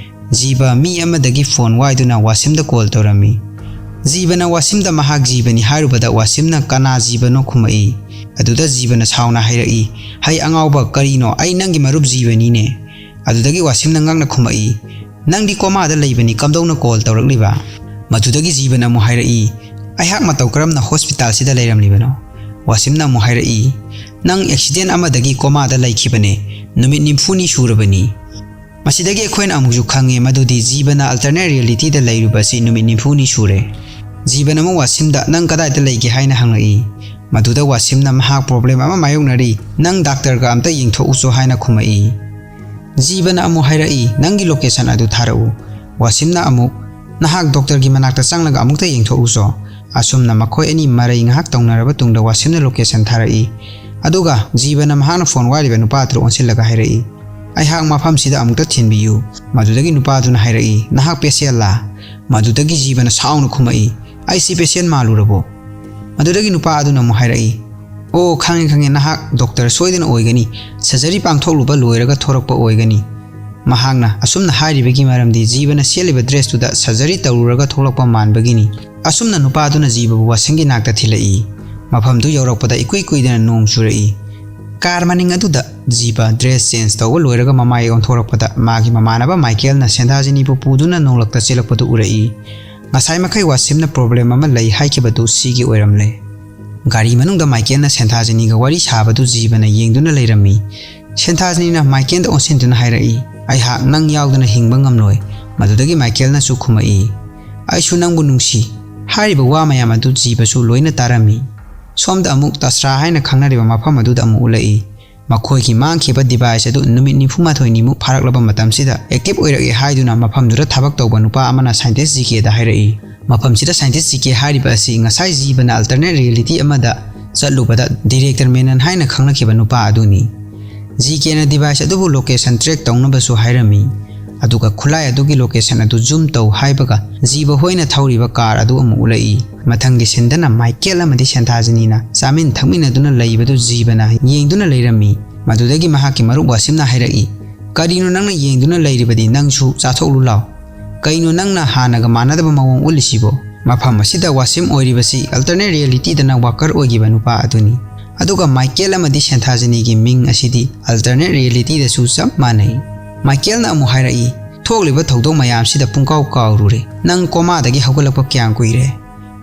ꯖꯤꯕ ꯃꯤ ꯑꯃꯗꯒꯤ ꯐꯣꯟ ꯋꯥꯏꯗꯨꯅ ꯋꯥꯁꯤꯝꯗ ꯀꯣꯜ ꯇꯧꯔꯝꯃꯤ꯫ ꯖꯤꯕꯅ ꯋꯥꯁꯤꯝꯗ ꯃꯍꯥꯛ ꯖꯤꯕꯅꯤ ꯍꯥꯏꯔꯨꯕꯗ ꯋꯥꯁꯤꯝꯅ "ꯀꯅꯥ ꯖꯤꯕꯅꯣ?" ꯈꯨꯝꯃꯛꯏ꯫ ꯑꯗꯨꯗ ꯖꯤꯕꯅ ꯁꯥꯎꯅ ꯍꯥꯏꯔꯛꯏ, "ꯍꯩ ꯑꯉꯥꯎꯕ, ꯀꯔꯤꯅꯣ? ꯑꯩ ꯅꯪꯒꯤ ꯃꯔꯨꯞ ꯖꯤꯕꯅꯤꯅꯦ!" ꯑꯗꯨꯗꯒꯤ ꯋꯥꯁꯤꯝꯅ ꯉꯛꯅ ꯈꯨꯝꯃꯛꯏ, "ꯅꯪꯗꯤ ꯀꯣꯃꯥꯗ ꯂꯩꯕꯅꯤ, ꯀꯝꯗꯧꯅ ꯀꯣꯜ ꯇꯧꯔꯛꯂꯤꯕ?" ꯃꯗꯨꯗꯒꯤ ꯖꯤꯕꯅ ꯑꯃꯨꯛ ꯍꯥꯏꯔꯛꯏ, "ꯑꯩꯍꯥꯛ ꯃꯇꯧ ꯀꯔꯝꯅ ꯍꯣꯁꯄꯤꯇꯥꯜꯁꯤꯗ ꯂꯩꯔꯝꯂꯤꯕꯅꯣ?" ꯋꯥꯁꯤꯝꯅ ꯑꯃꯨꯛ ꯍꯥꯏꯔꯛꯏ, "ꯅꯪ ꯑꯦꯛꯁꯤꯗꯦꯟ ꯑꯃꯗꯒꯤ ꯀꯣꯃꯥꯗ ꯂꯩꯈꯤꯕꯅꯦ, ꯅꯨꯃꯤꯠ ꯅꯤꯐꯨꯅꯤ ꯁꯨꯔꯕꯅꯤ꯫ ꯃꯁꯤꯗꯒꯤ ꯑꯩꯈꯣꯏꯅ ꯑꯃꯨꯛꯁꯨ ꯈꯪꯉꯦ ꯃꯗꯨꯗꯤ ꯖꯤꯕꯅ ꯑꯜꯇꯔꯅꯦꯠ ꯔꯤꯌꯦꯂꯤꯇꯤꯗ ꯂꯩꯔꯨꯕꯁꯤ ꯅꯨꯃꯤꯠ ꯅꯤꯐꯨꯅꯤ ꯁꯨꯔꯦ꯫" ꯖꯤꯕꯅ ꯑꯃꯨꯛ ꯋꯥꯁꯤꯝꯗ, "ꯅꯪ ꯀꯗꯥꯏꯗ ꯂꯩꯒꯦ?" ꯍꯥꯏꯅ ꯍꯪꯂꯛꯏ꯫ ꯃꯗꯨꯗ ꯋꯥꯁꯤꯝꯅ, "ꯃꯍꯥꯛ ꯄ꯭ꯔꯣꯕ꯭ꯂꯦꯝ ꯑꯃ ꯃꯥꯌꯣꯛꯅꯔꯤ, ꯅꯪ ꯗꯥꯛꯇꯔꯒ ꯑꯝꯇ ꯌꯦꯡꯊꯣꯛꯎꯆꯣ" ꯍꯥꯏꯅ ꯈꯨꯝꯃꯛꯏ꯫ ꯖꯤꯕꯅ ꯑꯃꯨꯛ ꯍꯥꯏꯔꯛꯏ, "ꯅꯪꯒꯤ ꯂꯣꯀꯦꯁꯟ ꯑꯗꯨ ꯊꯥꯔꯛꯎ꯫" ꯋꯥꯁꯤꯝꯅ ꯑꯃꯨꯛ, "ꯅꯍꯥꯛ ꯗꯣꯛꯇꯔꯒꯤ ꯃꯅꯥꯛꯇ ꯆꯪꯂꯒ ꯑꯃꯨꯛꯇ ꯌꯦꯡꯊꯣꯛꯎꯆꯣ꯫" ꯑꯁꯨꯝꯅ ꯃꯈꯣꯏ ꯑꯅꯤ ꯃꯔꯩ ꯉꯥꯏꯍꯥꯛ ꯇꯧꯅꯔꯕ ꯇꯨꯡꯗ ꯋꯥꯁꯤꯝꯅ ꯂꯣꯀꯦꯁꯟ ꯊꯥꯔꯛꯏ꯫ ꯑꯗꯨꯒ ꯖꯤꯕꯅ ꯃꯍꯥꯛꯅ ꯐꯣꯟ ꯋꯥꯏꯔꯤꯕ ꯅꯨꯄꯥ ꯑꯗꯨꯗ ꯑꯣꯟꯁꯤꯜꯂꯒ ꯍꯥꯏꯔꯛꯏ, "ꯑꯩꯍꯥꯛ ꯃꯐꯝꯁꯤꯗ ꯑꯃꯨꯛꯇ ꯊꯤꯟꯕꯤꯌꯨ꯫" ꯃꯗꯨꯗꯒꯤ ꯅꯨꯄꯥ ꯑꯗꯨꯅ ꯍꯥꯏꯔꯛꯏ, "ꯅꯍꯥꯛ ꯄꯦꯁꯦꯟꯂꯥ?" ꯃꯗꯨꯗꯒꯤ ꯖꯤꯕꯅ ꯁꯥꯎꯅ ꯈꯨꯝꯃꯛꯏ, "ꯑꯩꯁꯤ ꯄꯦꯁꯦꯟ ꯃꯥꯜꯂꯨꯔꯕꯣ?" ꯃꯗꯨꯗꯒꯤ ꯅꯨꯄꯥ ꯑꯗꯨꯅ ꯑꯃꯨꯛ ꯍꯥꯏꯔꯛꯏ, "ꯑꯣ, ꯈꯪꯉꯦ, ꯈꯪꯉꯦ, ꯅꯍꯥꯛ ꯗꯣꯛꯇꯔ ꯁꯣꯏꯗꯅ ꯑꯣꯏꯒꯅꯤ, ꯁꯔꯖꯔꯤ ꯄꯥꯡꯊꯣꯛꯂꯨꯕ ꯂꯣꯏꯔꯒ ꯊꯣꯔꯛꯄ ꯑꯣꯏꯒꯅꯤ꯫" ꯃꯍꯥꯛꯅ ꯑꯁꯨꯝꯅ ꯍꯥꯏꯔꯤꯕꯒꯤ ꯃꯔꯝꯗꯤ ꯖꯤꯕꯅ ꯁꯦꯠꯂꯤꯕ ꯗ꯭ꯔꯦꯁꯇꯨꯗ ꯁꯔꯖꯔꯤ ꯇꯧꯔꯨꯔꯒ ꯊꯣꯛꯂꯛꯄ ꯃꯥꯟꯕꯒꯤꯅꯤ꯫ ꯑꯁꯨꯝꯅ ꯅꯨꯄꯥ ꯑꯗꯨꯅ ꯖꯤꯕꯕꯨ ꯋꯥꯁꯤꯝꯒꯤ ꯅꯥꯛꯇ ꯊꯤꯜꯂꯛꯏ꯫ ꯃꯐꯝꯗꯨ ꯌꯧꯔꯛꯄꯗ ꯏꯀꯨꯏ ꯀꯨꯏꯗꯅ ꯅꯣꯡ ꯆꯨꯔꯛꯏ꯫ ꯀꯥꯔ ꯃꯅꯤꯡ ꯑꯗꯨꯗ ꯖꯤꯕ ꯗ꯭ꯔꯦꯁ ꯆꯦꯟꯖ ꯇꯧꯕ ꯂꯣꯏꯔꯒ ꯃꯃꯥꯏ ꯑꯣꯟꯊꯣꯔꯛꯄꯗ ꯃꯥꯒꯤ ꯃꯃꯥꯟꯅꯕ ꯃꯥꯏꯀꯦꯜꯅ ꯁꯦꯟꯊꯥꯖꯤꯅꯤꯕꯨ ꯄꯨꯗꯨꯅ ꯅꯣꯡꯂꯛꯇ ꯆꯦꯜꯂꯛꯄꯗꯨ ꯎꯔꯛꯏ꯫ ꯉꯁꯥꯏ ꯃꯈꯩ ꯋꯥꯁꯤꯝꯅ ꯄ꯭ꯔꯣꯕ꯭ꯂꯦꯝ ꯑꯃ ꯂꯩ ꯍꯥꯏꯈꯤꯕꯗꯨ ꯁꯤꯒꯤ ꯑꯣꯏꯔꯝꯂꯦ꯫ ꯒꯥꯔꯤ ꯃꯅꯨꯡꯗ ꯃꯥꯏꯀꯦꯜꯅ ꯁꯦꯟꯊꯥꯖꯤꯅꯤꯒ ꯋꯥꯔꯤ ꯁꯥꯕꯗꯨ ꯖꯤꯕꯅ ꯌꯦꯡꯗꯨꯅ ꯂꯩꯔꯝꯃꯤ꯫ ꯁꯦꯟꯊꯥꯖꯤꯅꯤꯅ ꯃꯥꯏꯀꯦꯜꯗ ꯑꯣꯟꯁꯤꯟꯗꯨꯅ ꯍꯥꯏꯔꯛꯏ, "ꯑꯩꯍꯥꯛ ꯅꯪ ꯌꯥꯎꯗꯅ ꯍꯤꯡꯕ ꯉꯝꯂꯣꯏ꯫" ꯃꯗꯨꯗꯒꯤ ꯃꯥꯏꯀꯦꯜꯅꯁꯨ ꯈꯨꯝꯃꯛꯏ, "ꯑꯩꯁꯨ ꯅꯪꯕꯨ ꯅꯨꯡꯁꯤ꯫" ꯍꯥꯏꯔꯤꯕ ꯋꯥ ꯃꯌꯥꯝ ꯑꯗꯨ ꯖꯤꯕꯁꯨ ꯂꯣꯏꯅ ꯇꯥꯔꯝꯃꯤ꯫ ꯁꯣꯝꯗ ꯑꯃꯨꯛ ꯇꯁ꯭ꯔꯥ ꯍꯥꯏꯅ ꯈꯪꯅꯔꯤꯕ ꯃꯐꯝ ꯑꯗꯨꯗ ꯑꯃꯨꯛ ꯎꯠꯂꯛꯏ꯫ ꯃꯈꯣꯏꯒꯤ ꯃꯥꯡꯈꯤꯕ ꯗꯤꯚꯥꯏꯁ ꯑꯗꯨ ꯅꯨꯃꯤꯠ ꯅꯤꯐꯨ ꯃꯥꯊꯣꯏꯅꯤꯃꯨꯛ ꯐꯥꯔꯛꯂꯕ ꯃꯇꯝꯁꯤꯗ ꯑꯦꯛꯇꯤꯚ ꯑꯣꯏꯔꯛꯑꯦ ꯍꯥꯏꯗꯨꯅ ꯃꯐꯝꯗꯨꯗ ꯊꯕꯛ ꯇꯧꯕ ꯅꯨꯄꯥ ꯑꯃꯅ ꯁꯥꯏꯟꯇꯤꯁ ꯖꯤ ꯀꯦꯗ ꯍꯥꯏꯔꯛꯏ꯫ ꯃꯐꯝꯁꯤꯗ ꯁꯥꯏꯟꯇꯤꯁ ꯖꯤ ꯀꯦ ꯍꯥꯏꯔꯤꯕ ꯑꯁꯤ ꯉꯁꯥꯏ ꯖꯤꯕꯅ ꯑꯜꯇꯔꯅꯦꯠ ꯔꯤꯌꯦꯂꯤꯇꯤ ꯑꯃꯗ ꯆꯠꯂꯨꯕꯗ ꯗꯤꯔꯦꯛꯇꯔ ꯃꯦꯅꯟ ꯍꯥꯏꯅ ꯈꯪꯅꯈꯤꯕ ꯅꯨꯄꯥ ꯑꯗꯨꯅꯤ꯫ ꯖꯤ ꯀꯦꯅ ꯗꯤꯚꯥꯏꯁ ꯑꯗꯨꯕꯨ ꯂꯣꯀꯦꯁꯟ ꯇ꯭ꯔꯦꯛ ꯇꯧꯅꯕꯁꯨ ꯍꯥꯏꯔꯝꯃꯤ꯫ ꯑꯗꯨꯒ ꯈꯨꯠꯂꯥꯏ ꯑꯗꯨꯒꯤ ꯂꯣꯀꯦꯁꯟ ꯑꯗꯨ ꯖꯨꯝ ꯇꯧ ꯍꯥꯏꯕꯒ ꯖꯤꯕ ꯍꯣꯏꯅ ꯊꯧꯔꯤꯕ ꯀꯥꯔ ꯑꯗꯨ ꯑꯃꯨꯛ ꯎꯠꯂꯛꯏ꯫ ꯃꯊꯪꯒꯤ ꯁꯤꯟꯗꯅ ꯃꯥꯏꯀꯦꯜ ꯑꯃꯗꯤ ꯁꯦꯟꯊꯥꯖꯤꯅꯤꯅ ꯆꯥꯃꯤꯟ ꯊꯛꯃꯤꯟꯅꯗꯨꯅ ꯂꯩꯕꯗꯨ ꯖꯤꯕꯅ ꯌꯦꯡꯗꯨꯅ ꯂꯩꯔꯝꯃꯤ꯫ ꯃꯗꯨꯗꯒꯤ ꯃꯍꯥꯛꯀꯤ ꯃꯔꯨꯞ ꯋꯥꯁꯤꯝꯅ ꯍꯥꯏꯔꯛꯏ, "ꯀꯔꯤꯅꯣ ꯅꯪꯅ ꯌꯦꯡꯗꯨꯅ ꯂꯩꯔꯤꯕꯗꯤ? ꯅꯪꯁꯨ ꯆꯥꯊꯣꯛꯂꯨ ꯂꯥꯎ꯫ ꯀꯩꯅꯣ ꯅꯪꯅ ꯍꯥꯟꯅꯒ ꯃꯥꯟꯅꯗꯕ ꯃꯑꯣꯡ ꯎꯠꯂꯤꯁꯤꯕꯣ?" ꯃꯐꯝ ꯑꯁꯤꯗ ꯋꯥꯁꯤꯝ ꯑꯣꯏꯔꯤꯕꯁꯤ alternate reality ꯗ ꯅꯥꯎꯕꯥꯀꯔ ꯑꯣꯏꯈꯤꯕ ꯅꯨꯄꯥ ꯑꯗꯨꯅꯤ꯫ ꯑꯗꯨꯒ ꯃꯥꯏꯀꯦꯜ ꯑꯃꯗꯤ ꯁꯦꯟꯊꯥꯖꯤꯅꯤꯒꯤ ꯃꯤꯡ ꯑꯁꯤꯗꯤ alternate reality ꯗꯁꯨ ꯆꯞ ꯃꯥꯟꯅꯩ꯫ ꯃꯥꯏꯀꯦꯜꯅ ꯑꯃꯨꯛ ꯍꯥꯏꯔꯛꯏ, "ꯊꯣꯛꯂꯤꯕ ꯊꯧꯗꯣꯛ ꯃꯌꯥꯝꯁꯤꯗ ꯄꯨꯡꯀꯥꯎ ꯀꯥꯎꯔꯨꯔꯦ꯫ ꯅꯪ ꯀꯣꯃꯥꯗꯒꯤ ꯍꯧꯒꯠꯂꯛꯄ ꯀꯌꯥꯝ ꯀꯨꯏꯔꯦ?"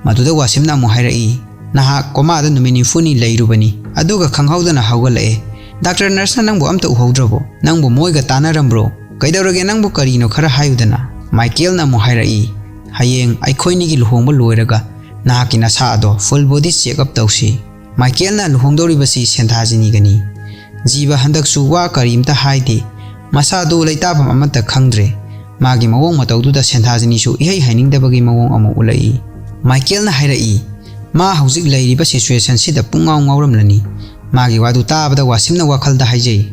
ꯃꯗꯨꯗ ꯋꯥꯁꯤꯝꯅ ꯑꯃꯨꯛ ꯍꯥꯏꯔꯛꯏ, "ꯅꯍꯥꯛ ꯀꯣꯃꯥꯗ ꯅꯨꯃꯤꯠ ꯅꯤꯐꯨꯅꯤ ꯂꯩꯔꯨꯕꯅꯤ, ꯑꯗꯨꯒ ꯈꯪꯍꯧꯗꯅ ꯍꯧꯒꯠꯂꯛꯑꯦ꯫ ꯗꯥꯛꯇꯔ ꯅꯔꯁꯅ ꯅꯪꯕꯨ ꯑꯝꯇ ꯎꯍꯧꯗ꯭ꯔꯕꯣ? ꯅꯪꯕꯨ ꯃꯣꯏꯒ ꯇꯥꯟꯅꯔꯝꯕ꯭ꯔꯣ? ꯀꯩꯗꯧꯔꯒꯦ? ꯅꯪꯕꯨ ꯀꯔꯤꯅꯣ? ꯈꯔ ꯍꯥꯏꯌꯨꯗꯅ?" ꯃꯥꯏꯀꯦꯜꯅ ꯑꯃꯨꯛ ꯍꯥꯏꯔꯛꯏ, "ꯍꯌꯦꯡ ꯑꯩꯈꯣꯏꯅꯤꯒꯤ ꯂꯨꯍꯣꯡꯕ ꯂꯣꯏꯔꯒ ꯅꯍꯥꯛꯀꯤ ꯅꯁꯥ ꯑꯗꯣ full body check up ꯇꯧꯁꯤ꯫" ꯃꯥꯏꯀꯦꯜꯅ ꯂꯨꯍꯣꯡꯗꯧꯔꯤꯕꯁꯤ ꯁꯦꯟꯊꯥꯖꯤꯅꯤꯒꯅꯤ꯫ ꯖꯤꯕ ꯍꯟꯗꯛꯁꯨ ꯋꯥ ꯀꯔꯤꯝꯇ ꯍꯥꯏꯗꯦ꯫ ꯃꯁꯥꯗꯨ ꯂꯩꯇꯥꯐꯝ ꯑꯃꯠꯇ ꯈꯪꯗ꯭ꯔꯦ꯫ ꯃꯥꯒꯤ ꯃꯑꯣꯡ ꯃꯇꯧꯗꯨꯗ ꯁꯦꯟꯊꯥꯖꯤꯅꯤꯁꯨ ꯏꯍꯩ ꯍꯩꯅꯤꯡꯗꯕꯒꯤ ꯃꯑꯣꯡ ꯑꯃ ꯎꯠꯂꯛꯏ꯫ ꯃꯥꯏꯀꯦꯜꯅ ꯍꯥꯏꯔꯛꯏ, "ꯃꯥ ꯍꯧꯖꯤꯛ ꯂꯩꯔꯤꯕ situation ꯁꯤꯗ ꯄꯨꯡꯉꯥꯎ ꯉꯥꯎꯔꯝꯂꯅꯤ꯫" ꯃꯥꯒꯤ ꯋꯥꯗꯨ ꯇꯥꯕꯗ ꯋꯥꯁꯤꯝꯅ ꯋꯥꯈꯜꯗ ꯍꯥꯏꯖꯩ,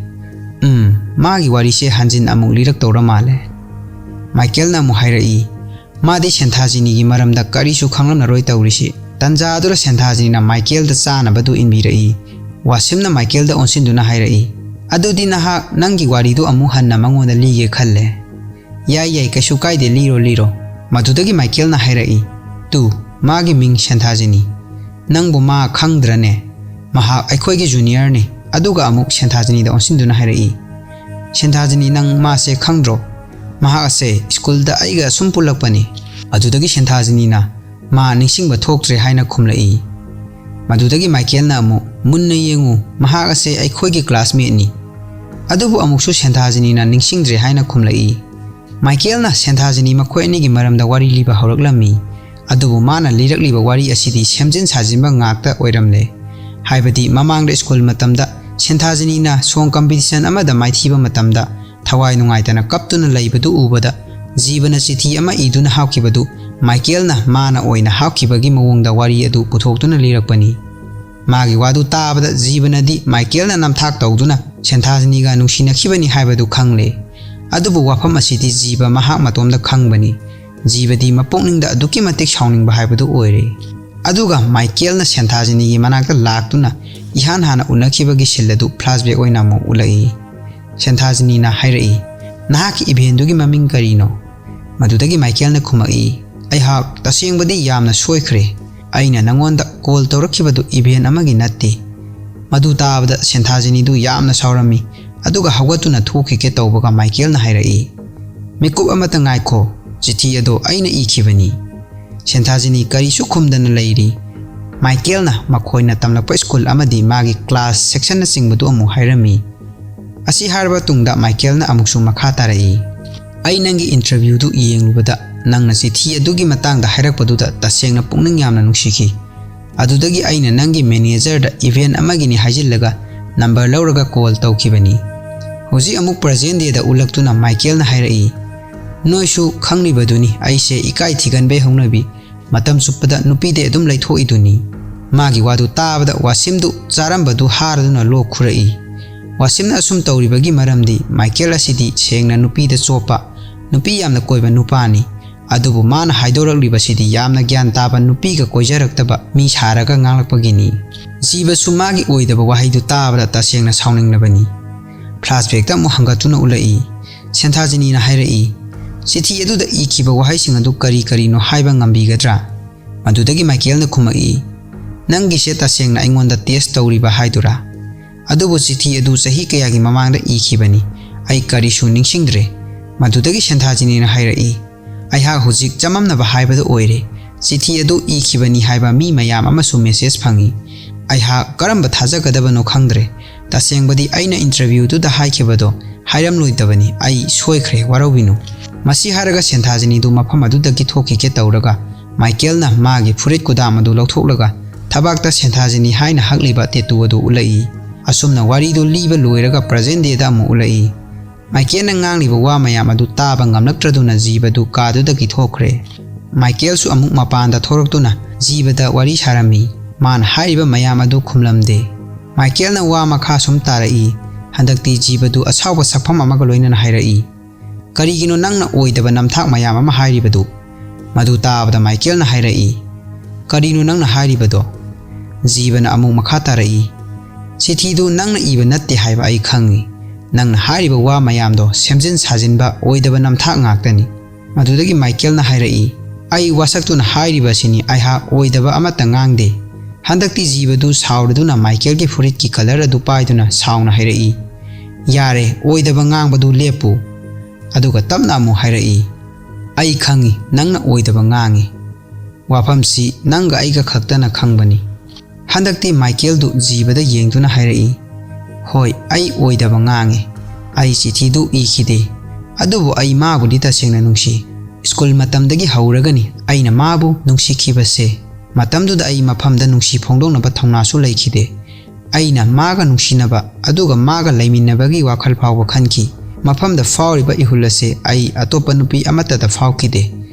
"ꯎꯝ, ꯃꯥꯒꯤ ꯋꯥꯔꯤꯁꯦ ꯍꯟꯖꯤꯟ ꯑꯃꯨꯛ ꯂꯤꯔꯛꯇꯧꯔ ꯃꯥꯜꯂꯦ꯫" ꯃꯥꯏꯀꯦꯜꯅ ꯑꯃꯨꯛ ꯍꯥꯏꯔꯛꯏ, "ꯃꯥꯗꯤ ꯁꯦꯟꯊꯥꯖꯤꯅꯤꯒꯤ ꯃꯔꯝꯗ ꯀꯔꯤꯁꯨ ꯈꯪꯂꯝꯂꯔꯣꯏ ꯇꯧꯔꯤꯁꯤ꯫" ꯇꯟꯖꯥ ꯑꯗꯨꯗ ꯁꯦꯟꯊꯥꯖꯤꯅꯤꯅ ꯃꯥꯏꯀꯦꯜꯗ ꯆꯥꯅꯕꯗꯨ ꯏꯟꯕꯤꯔꯛꯏ꯫ ꯋꯥꯁꯤꯝꯅ ꯃꯥꯏꯀꯦꯜꯗ ꯑꯣꯟꯁꯤꯟꯗꯨꯅ ꯍꯥꯏꯔꯛꯏ, "ꯑꯗꯨꯗꯤ ꯅꯍꯥꯛ ꯅꯪꯒꯤ ꯋꯥꯔꯤꯗꯨ ꯑꯃꯨꯛ ꯍꯟꯅ ꯃꯉꯣꯟꯗ ꯂꯤꯒꯦ ꯈꯜꯂꯦ꯫" "ꯌꯥꯏ, ꯌꯥꯏ, ꯀꯩꯁꯨ ꯀꯥꯏꯗꯦ, ꯂꯤꯔꯣ, ꯂꯤꯔꯣ꯫" ꯃꯗꯨꯗꯒꯤ ꯃꯥꯏꯀꯦꯜꯅ ꯍꯥꯏꯔꯛꯏ, "ꯇꯨ, ꯃꯥꯒꯤ ꯃꯤꯡ ꯁꯦꯟꯊꯥꯖꯤꯅꯤ꯫ ꯅꯪꯕꯨ ꯃꯥ ꯈꯪꯗ꯭ꯔꯅꯦ? ꯃꯍꯥꯛ ꯑꯩꯈꯣꯏꯒꯤ junior ꯅꯤ꯫" ꯑꯗꯨꯒ ꯑꯃꯨꯛ ꯁꯦꯟꯊꯥꯖꯤꯅꯤꯗ ꯑꯣꯟꯁꯤꯟꯗꯨꯅ ꯍꯥꯏꯔꯛꯏ, "ꯁꯦꯟꯊꯥꯖꯤꯅꯤ, ꯅꯪ ꯃꯥꯁꯦ ꯈꯪꯗ꯭ꯔꯣ? ꯃꯍꯥꯛ ꯑꯁꯦ ꯁ꯭ꯀꯨꯜꯗ ꯑꯩꯒ ꯑꯁꯨꯝ ꯄꯨꯜꯂꯛꯄꯅꯤ꯫" ꯑꯗꯨꯗꯒꯤ ꯁꯦꯟꯊꯥꯖꯤꯅꯤꯅ, "ꯃꯥ ꯅꯤꯡꯁꯤꯡꯕ ꯊꯣꯛꯇ꯭ꯔꯦ" ꯍꯥꯏꯅ ꯈꯨꯝꯂꯛꯏ꯫ ꯃꯗꯨꯗꯒꯤ ꯃꯥꯏꯀꯦꯜꯅ ꯑꯃꯨꯛ, "ꯃꯨꯟꯅ ꯌꯦꯡꯉꯨ, ꯃꯍꯥꯛ ꯑꯁꯦ ꯑꯩꯈꯣꯏꯒꯤ classmate ꯅꯤ꯫" ꯑꯗꯨꯕꯨ ꯑꯃꯨꯛꯁꯨ ꯁꯦꯟꯊꯥꯖꯤꯅꯤꯅ ꯅꯤꯡꯁꯤꯡꯗ꯭ꯔꯦ ꯍꯥꯏꯅ ꯈꯨꯝꯂꯛꯏ꯫ ꯃꯥꯏꯀꯦꯜꯅ ꯁꯦꯟꯊꯥꯖꯤꯅꯤ ꯃꯈꯣꯏ ꯑꯅꯤꯒꯤ ꯃꯔꯝꯗ ꯋꯥꯔꯤ ꯂꯤꯕ ꯍꯧꯔꯛꯂꯝꯃꯤ꯫ ꯑꯗꯨꯕꯨ ꯃꯥꯅ ꯂꯤꯔꯛꯂꯤꯕ ꯋꯥꯔꯤ ꯑꯁꯤꯗꯤ ꯁꯦꯝꯖꯤꯟ ꯁꯥꯖꯤꯟꯕ ꯉꯥꯛꯇ ꯑꯣꯏꯔꯝꯂꯦ꯫ ꯍꯥꯏꯕꯗꯤ ꯃꯃꯥꯡꯗ ꯁ꯭ꯀꯨꯜ ꯃꯇꯝꯗ ꯁꯦꯟꯊꯥꯖꯤꯅꯤꯅ song competition ꯑꯃꯗ ꯃꯥꯏꯊꯤꯕ ꯃꯇꯝꯗ ꯊꯋꯥꯏ ꯅꯨꯡꯉꯥꯏꯇꯅ ꯀꯞꯇꯨꯅ ꯂꯩꯕꯗꯨ ꯎꯕꯗ ꯖꯤꯕꯅ ꯆꯤꯊꯤ ꯑꯃ ꯏꯗꯨꯅ ꯍꯥꯞꯈꯤꯕꯗꯨ ꯃꯥꯏꯀꯦꯜꯅ ꯃꯥꯅ ꯑꯣꯏꯅ ꯍꯥꯞꯈꯤꯕꯒꯤ ꯃꯑꯣꯡꯗ ꯋꯥꯔꯤ ꯑꯗꯨ ꯄꯨꯊꯣꯛꯇꯨꯅ ꯂꯤꯔꯛꯄꯅꯤ꯫ ꯃꯥꯒꯤ ꯋꯥꯗꯨ ꯇꯥꯕꯗ ꯖꯤꯕꯅꯗꯤ ꯃꯥꯏꯀꯦꯜꯅ ꯅꯝꯊꯥꯛ ꯇꯧꯗꯨꯅ ꯁꯦꯟꯊꯥꯖꯤꯅꯤꯒ ꯅꯨꯡꯁꯤꯅꯈꯤꯕꯅꯤ ꯍꯥꯏꯕꯗꯨ ꯈꯪꯂꯦ꯫ ꯑꯗꯨꯕꯨ ꯋꯥꯐꯝ ꯑꯁꯤꯗꯤ ꯖꯤꯕ ꯃꯍꯥꯛ ꯃꯇꯣꯝꯗ ꯈꯪꯕꯅꯤ꯫ ꯖꯤꯕꯗꯤ ꯃꯄꯨꯛꯅꯤꯡꯗ ꯑꯗꯨꯛꯀꯤ ꯃꯇꯤꯛ ꯁꯥꯎꯅꯤꯡꯕ ꯍꯥꯏꯕꯗꯨ ꯑꯣꯏꯔꯦ꯫ ꯑꯗꯨꯒ ꯃꯥꯏꯀꯦꯜꯅ ꯁꯦꯟꯊꯥꯖꯤꯅꯤꯒꯤ ꯃꯅꯥꯛꯇ ꯂꯥꯛꯇꯨꯅ ꯏꯍꯥꯟ ꯍꯥꯟꯅ ꯎꯅꯈꯤꯕꯒꯤ scene ꯑꯗꯨ flashback ꯑꯣꯏꯅ ꯑꯃꯨꯛ ꯎꯠꯂꯛꯏ꯫ ꯁꯦꯟꯊꯥꯖꯤꯅꯤꯅ ꯍꯥꯏꯔꯛꯏ, "ꯅꯍꯥꯛꯀꯤ ꯏꯚꯦꯟꯗꯨꯒꯤ ꯃꯃꯤꯡ ꯀꯔꯤꯅꯣ?" ꯃꯗꯨꯗꯒꯤ ꯃꯥꯏꯀꯦꯜꯅ ꯈꯨꯝꯃꯛꯏ, "ꯑꯩꯍꯥꯛ ꯇꯁꯦꯡꯕꯗꯤ ꯌꯥꯝꯅ ꯁꯣꯏꯈ꯭ꯔꯦ꯫ ꯑꯩꯅ ꯅꯪꯉꯣꯟꯗ ꯀꯣꯜ ꯇꯧꯔꯛꯈꯤꯕꯗꯨ ꯏꯚꯦꯟ ꯑꯃꯒꯤ ꯅꯠꯇꯦ꯫" ꯃꯗꯨ ꯇꯥꯕꯗ ꯁꯦꯟꯊꯥꯖꯤꯅꯤꯗꯨ ꯌꯥꯝꯅ ꯁꯥꯎꯔꯝꯃꯤ, ꯑꯗꯨꯒ ꯍꯧꯒꯠꯇꯨꯅ ꯊꯣꯛꯈꯤꯒꯦ ꯇꯧꯕꯒ ꯃꯥꯏꯀꯦꯜꯅ ꯍꯥꯏꯔꯛꯏ, "ꯃꯤꯀꯨꯞ ꯑꯃꯇ ꯉꯥꯏꯈꯣ, ꯆꯤꯊꯤ ꯑꯗꯣ ꯑꯩꯅ ꯏꯈꯤꯕꯅꯤ꯫" ꯁꯦꯟꯊꯥꯖꯤꯅꯤ ꯀꯔꯤꯁꯨ ꯈꯨꯝꯗꯅ ꯂꯩꯔꯤ꯫ ꯃꯥꯏꯀꯦꯜꯅ ꯃꯈꯣꯏꯅ ꯇꯝꯂꯛꯄ ꯁ꯭ꯀꯨꯜ ꯑꯃꯗꯤ ꯃꯥꯒꯤ ꯀ꯭ꯂꯥꯁ ꯁꯦꯛꯁꯟꯅꯆꯤꯡꯕꯗꯨ ꯑꯃꯨꯛ ꯍꯥꯏꯔꯝꯃꯤ꯫ ꯑꯁꯤ ꯍꯥꯏꯔꯕ ꯇꯨꯡꯗ ꯃꯥꯏꯀꯦꯜꯅ ꯑꯃꯨꯛꯁꯨ ꯃꯈꯥ ꯇꯥꯔꯛꯏ, "ꯑꯩ ꯅꯪꯒꯤ ꯏꯟꯇꯔꯚ꯭ꯌꯨꯗꯨ ꯌꯦꯡꯂꯨꯕꯗ ꯅꯪꯅ ꯆꯤꯊꯤ ꯑꯗꯨꯒꯤ ꯃꯇꯥꯡꯗ ꯍꯥꯏꯔꯛꯄꯗꯨꯗ ꯇꯁꯦꯡꯅ ꯄꯨꯛꯅꯤꯡ ꯌꯥꯝꯅ ꯅꯨꯡꯁꯤꯈꯤ꯫ ꯑꯗꯨꯗꯒꯤ ꯑꯩꯅ ꯅꯪꯒꯤ ꯃꯦꯅꯦꯖꯔꯗ ꯏꯚꯦꯟ ꯑꯃꯒꯤꯅꯤ ꯍꯥꯏꯖꯤꯜꯂꯒ ꯅꯝꯕꯔ ꯂꯧꯔꯒ ꯀꯣꯜ ꯇꯧꯈꯤꯕꯅꯤ꯫" ꯍꯧꯖꯤꯛ ꯑꯃꯨꯛ ꯄ꯭ꯔꯖꯦꯟ ꯗꯦꯗ ꯎꯠꯂꯛꯇꯨꯅ ꯃꯥꯏꯀꯦꯜꯅ ꯍꯥꯏꯔꯛꯏ, "ꯅꯣꯏꯁꯨ ꯈꯪꯂꯤꯕꯗꯨꯅꯤ ꯑꯩꯁꯦ ꯏꯀꯥꯏ ꯊꯤꯒꯟꯕꯩ ꯍꯧꯅꯕꯤ, ꯃꯇꯝ ꯆꯨꯞꯄꯗ ꯅꯨꯄꯤꯗꯩ ꯑꯗꯨꯝ ꯂꯩꯊꯣꯛꯏꯗꯨꯅꯤ꯫" ꯃꯥꯒꯤ ꯋꯥꯗꯨ ꯇꯥꯕꯗ ꯋꯥꯁꯤꯝꯗꯨ ꯆꯥꯔꯝꯕꯗꯨ ꯍꯥꯔꯗꯨꯅ ꯂꯣꯛ ꯈꯨꯔꯛꯏ꯫ ꯋꯥꯁꯤꯝꯅ ꯑꯁꯨꯝ ꯇꯧꯔꯤꯕꯒꯤ ꯃꯔꯝꯗꯤ ꯃꯥꯏꯀꯦꯜ ꯑꯁꯤꯗꯤ ꯁꯦꯡꯅ ꯅꯨꯄꯤꯗ ꯆꯣꯞꯄ, ꯅꯨꯄꯤ ꯌꯥꯝꯅ ꯀꯣꯏꯕ ꯅꯨꯄꯥꯅꯤ꯫ ꯑꯗꯨꯕꯨ ꯃꯥꯅ ꯍꯥꯏꯗꯣꯔꯛꯂꯤꯕꯁꯤꯗꯤ ꯌꯥꯝꯅ ꯒ꯭ꯌꯥꯟ ꯇꯥꯕ ꯅꯨꯄꯤꯒ ꯀꯣꯏꯖꯔꯛꯇꯕ ꯃꯤ ꯁꯥꯔꯒ ꯉꯥꯡꯂꯛꯄꯒꯤꯅꯤ꯫ ꯖꯤꯕꯁꯨ ꯃꯥꯒꯤ ꯑꯣꯏꯗꯕ ꯋꯥꯍꯩꯗꯨ ꯇꯥꯕꯗ ꯇꯁꯦꯡꯅ ꯁꯥꯎꯅꯤꯡꯂꯕꯅꯤ꯫ ꯐ꯭ꯂꯥꯁꯕꯦꯛꯇ ꯑꯃꯨꯛ ꯍꯪꯒꯠꯇꯨꯅ ꯎꯠꯂꯛꯏ꯫ ꯁꯦꯟꯊꯥꯖꯤꯅꯤꯅ ꯍꯥꯏꯔꯛꯏ, "ꯆꯤꯊꯤ ꯑꯗꯨꯗ ꯏꯈꯤꯕ ꯋꯥꯍꯩꯁꯤꯡ ꯑꯗꯨ ꯀꯔꯤ ꯀꯔꯤꯅꯣ ꯍꯥꯏꯕ ꯉꯝꯕꯤꯒꯗ꯭ꯔꯥ?" ꯃꯗꯨꯗꯒꯤ ꯃꯥꯏꯀꯦꯜꯅ ꯈꯨꯝꯃꯛꯏ, "ꯅꯪꯒꯤꯁꯦ ꯇꯁꯦꯡꯅ ꯑꯩꯉꯣꯟꯗ ꯇꯦꯁ ꯇꯧꯔꯤꯕ ꯍꯥꯏꯗꯨꯔꯥ? ꯑꯗꯨꯕꯨ ꯆꯤꯊꯤ ꯑꯗꯨ ꯆꯍꯤ ꯀꯌꯥꯒꯤ ꯃꯃꯥꯡꯗ ꯏꯈꯤꯕꯅꯤ꯫ ꯑꯩ ꯀꯔꯤꯁꯨ ꯅꯤꯡꯁꯤꯡꯗ꯭ꯔꯦ꯫" ꯃꯗꯨꯗꯒꯤ ꯁꯦꯟꯊꯥꯖꯤꯅꯤꯅ ꯍꯥꯏꯔꯛꯏ, "ꯑꯩꯍꯥꯛ ꯍꯧꯖꯤꯛ ꯆꯃꯝꯅꯕ ꯍꯥꯏꯕꯗꯨ ꯑꯣꯏꯔꯦ꯫ ꯆꯤꯊꯤ ꯑꯗꯨ ꯏꯈꯤꯕꯅꯤ ꯍꯥꯏꯕ ꯃꯤ ꯃꯌꯥꯝ ꯑꯃꯁꯨ ꯃꯦꯁꯦꯖ ꯐꯪꯏ꯫ ꯑꯩꯍꯥꯛ ꯀꯔꯝꯕ ꯊꯥꯖꯒꯗꯕꯅꯣ ꯈꯪꯗ꯭ꯔꯦ꯫ ꯇꯁꯦꯡꯕꯗꯤ ꯑꯩꯅ ꯏꯟꯇꯔꯚ꯭ꯌꯨꯗꯨꯗ ꯍꯥꯏꯈꯤꯕꯗꯣ ꯍꯥꯏꯔꯝꯂꯣꯏꯗꯕꯅꯤ꯫ ꯑꯩ ꯁꯣꯏꯈ꯭ꯔꯦ, ꯋꯥꯔꯧꯕꯤꯅꯨ꯫" ꯃꯁꯤ ꯍꯥꯏꯔꯒ ꯁꯦꯟꯊꯥꯖꯤꯅꯤꯗꯨ ꯃꯐꯝ ꯑꯗꯨꯗꯒꯤ ꯊꯣꯛꯈꯤꯒꯦ ꯇꯧꯔꯒ ꯃꯥꯏꯀꯦꯜꯅ ꯃꯥꯒꯤ ꯐꯨꯔꯤꯠ ꯀꯨꯗꯥꯝ ꯑꯗꯨ ꯂꯧꯊꯣꯛꯂꯒ ꯊꯕꯥꯛꯇ ꯁꯦꯟꯊꯥꯖꯤꯅꯤ ꯍꯥꯏꯅ ꯍꯛꯂꯤꯕ ꯇꯦꯇꯨ ꯑꯗꯨ ꯎꯠꯂꯛꯏ꯫ ꯑꯁꯨꯝꯅ ꯋꯥꯔꯤꯗꯨ ꯂꯤꯕ ꯂꯣꯏꯔꯒ ꯄ꯭ꯔꯖꯦꯟ ꯗꯦꯗ ꯑꯃꯨꯛ ꯎꯠꯂꯛꯏ꯫ ꯃꯥꯏꯀꯦꯜꯅ ꯉꯥꯡꯂꯤꯕ ꯋꯥ ꯃꯌꯥꯝ ꯑꯗꯨ ꯇꯥꯕ ꯉꯝꯂꯛꯇ꯭ꯔꯗꯨꯅ ꯖꯤꯕꯗꯨ ꯀꯥꯗꯨꯗꯒꯤ ꯊꯣꯛꯈ꯭ꯔꯦ꯫ ꯃꯥꯏꯀꯦꯜꯁꯨ ꯑꯃꯨꯛ ꯃꯄꯥꯟꯗ ꯊꯣꯔꯛꯇꯨꯅ ꯖꯤꯕꯗ ꯋꯥꯔꯤ ꯁꯥꯔꯝꯃꯤ꯫ ꯃꯥꯅ ꯍꯥꯏꯔꯤꯕ ꯃꯌꯥꯝ ꯑꯗꯨ ꯈꯨꯝꯂꯝꯗꯦ꯫ ꯃꯥꯏꯀꯦꯜꯅ ꯋꯥ ꯃꯈꯥ ꯁꯨꯝ ꯇꯥꯔꯛꯏ꯫ ꯍꯟꯗꯛꯇꯤ ꯖꯤꯕꯗꯨ ꯑꯁꯥꯎꯕ ꯁꯛꯐꯝ ꯑꯃꯒ ꯂꯣꯏꯅꯅ ꯍꯥꯏꯔꯛꯏ, "ꯀꯔꯤꯒꯤꯅꯣ ꯅꯪꯅ ꯑꯣꯏꯗꯕ ꯅꯝꯊꯥꯛ ꯃꯌꯥꯝ ꯑꯃ ꯍꯥꯏꯔꯤꯕꯗꯨ?" ꯃꯗꯨ ꯇꯥꯕꯗ ꯃꯥꯏꯀꯦꯜꯅ ꯍꯥꯏꯔꯛꯏ, "ꯀꯔꯤꯅꯣ ꯅꯪꯅ ꯍꯥꯏꯔꯤꯕꯗꯣ?" ꯖꯤꯕꯅ ꯑꯃꯨꯛ ꯃꯈꯥ ꯇꯥꯔꯛꯏ, "ꯆꯤꯊꯤꯗꯨ ꯅꯪꯅ ꯏꯕ ꯅꯠꯇꯦ ꯍꯥꯏꯕ ꯑꯩ ꯈꯪꯏ꯫ "ꯅꯪꯅ ꯍꯥꯏꯔꯤꯕ ꯋꯥ ꯃꯌꯥꯝꯗꯣ ꯁꯦꯝꯖꯤꯟ ꯁꯥꯖꯤꯟꯕ, ꯑꯣꯏꯗꯕ ꯅꯝꯊꯥꯛ ꯉꯥꯛꯇꯅꯤ"꯫ ꯃꯗꯨꯗꯒꯤ ꯃꯥꯏꯀꯦꯜꯅ ꯍꯥꯏꯔꯛꯏ, "ꯑꯩ ꯋꯥꯁꯛꯇꯨꯅ ꯍꯥꯏꯔꯤꯕꯁꯤꯅꯤ, ꯑꯩꯍꯥꯛ ꯑꯣꯏꯗꯕ ꯑꯃꯠꯇ ꯉꯥꯡꯗꯦ꯫ ꯍꯟꯗꯛꯇꯤ ꯖꯤꯕꯗꯨ ꯁꯥꯎꯔꯗꯨꯅ ꯃꯥꯏꯀꯦꯜꯒꯤ ꯐꯨꯔꯤꯠꯀꯤ ꯀꯂꯔ ꯑꯗꯨ ꯄꯥꯏꯗꯨꯅ ꯁꯥꯎꯅ ꯍꯥꯏꯔꯛꯏ, "ꯌꯥꯔꯦ, ꯑꯣꯏꯗꯕ ꯉꯥꯡꯕꯗꯨ ꯂꯦꯞꯄꯨ"꯫ ꯑꯗꯨꯒ ꯇꯞꯅ ꯑꯃꯨꯛ ꯍꯥꯏꯔꯛꯏ, "ꯑꯩ ꯈꯪꯏ, ꯅꯪꯅ ꯑꯣꯏꯗꯕ ꯉꯥꯡꯏ꯫ ꯋꯥꯐꯝꯁꯤ ꯅꯪꯒ ꯑꯩꯒ ꯈꯛꯇꯅ ꯈꯪꯕꯅꯤ"꯫ ꯍꯟꯗꯛꯇꯤ ꯃꯥꯏꯀꯦꯜꯗꯨ ꯖꯤꯕꯗ ꯌꯦꯡꯗꯨꯅ ꯍꯥꯏꯔꯛꯏ, "ꯍꯣꯏ, ꯑꯩ ꯑꯣꯏꯗꯕ ꯉꯥꯡꯉꯤ꯫ ꯑꯩ ꯆꯤꯊꯤꯗꯨ ꯏꯈꯤꯗꯦ꯫ ꯑꯗꯨꯕꯨ ꯑꯩ ꯃꯥꯕꯨꯗꯤ ꯇꯁꯦꯡꯅ ꯅꯨꯡꯁꯤ꯫ ꯁ꯭ꯀꯨꯜ ꯃꯇꯝꯗꯒꯤ ꯍꯧꯔꯒꯅꯤ ꯑꯩꯅ ꯃꯥꯕꯨ ꯅꯨꯡꯁꯤꯈꯤꯕꯁꯦ꯫ ꯃꯇꯝꯗꯨꯗ ꯑꯩ ꯃꯐꯝꯗ ꯅꯨꯡꯁꯤ ꯐꯣꯡꯗꯣꯛꯅꯕ ꯊꯧꯅꯥꯁꯨ ꯂꯩꯈꯤꯗꯦ꯫ ꯑꯩꯅ ꯃꯥꯒ ꯅꯨꯡꯁꯤꯅꯕ ꯑꯗꯨꯒ ꯃꯥꯒ ꯂꯩꯃꯤꯟꯅꯕꯒꯤ ꯋꯥꯈꯜ ꯐꯥꯎꯕ ꯈꯟꯈꯤ꯫ ꯃꯐꯝꯗ ꯐꯥꯎꯔꯤꯕ ꯏꯍꯨꯜ ꯑꯁꯦ ꯑꯩ ꯑꯇꯣꯞꯄ ꯅꯨꯄꯤ ꯑꯃꯠꯇꯗ ꯐꯥꯎꯈꯤꯗꯦ꯫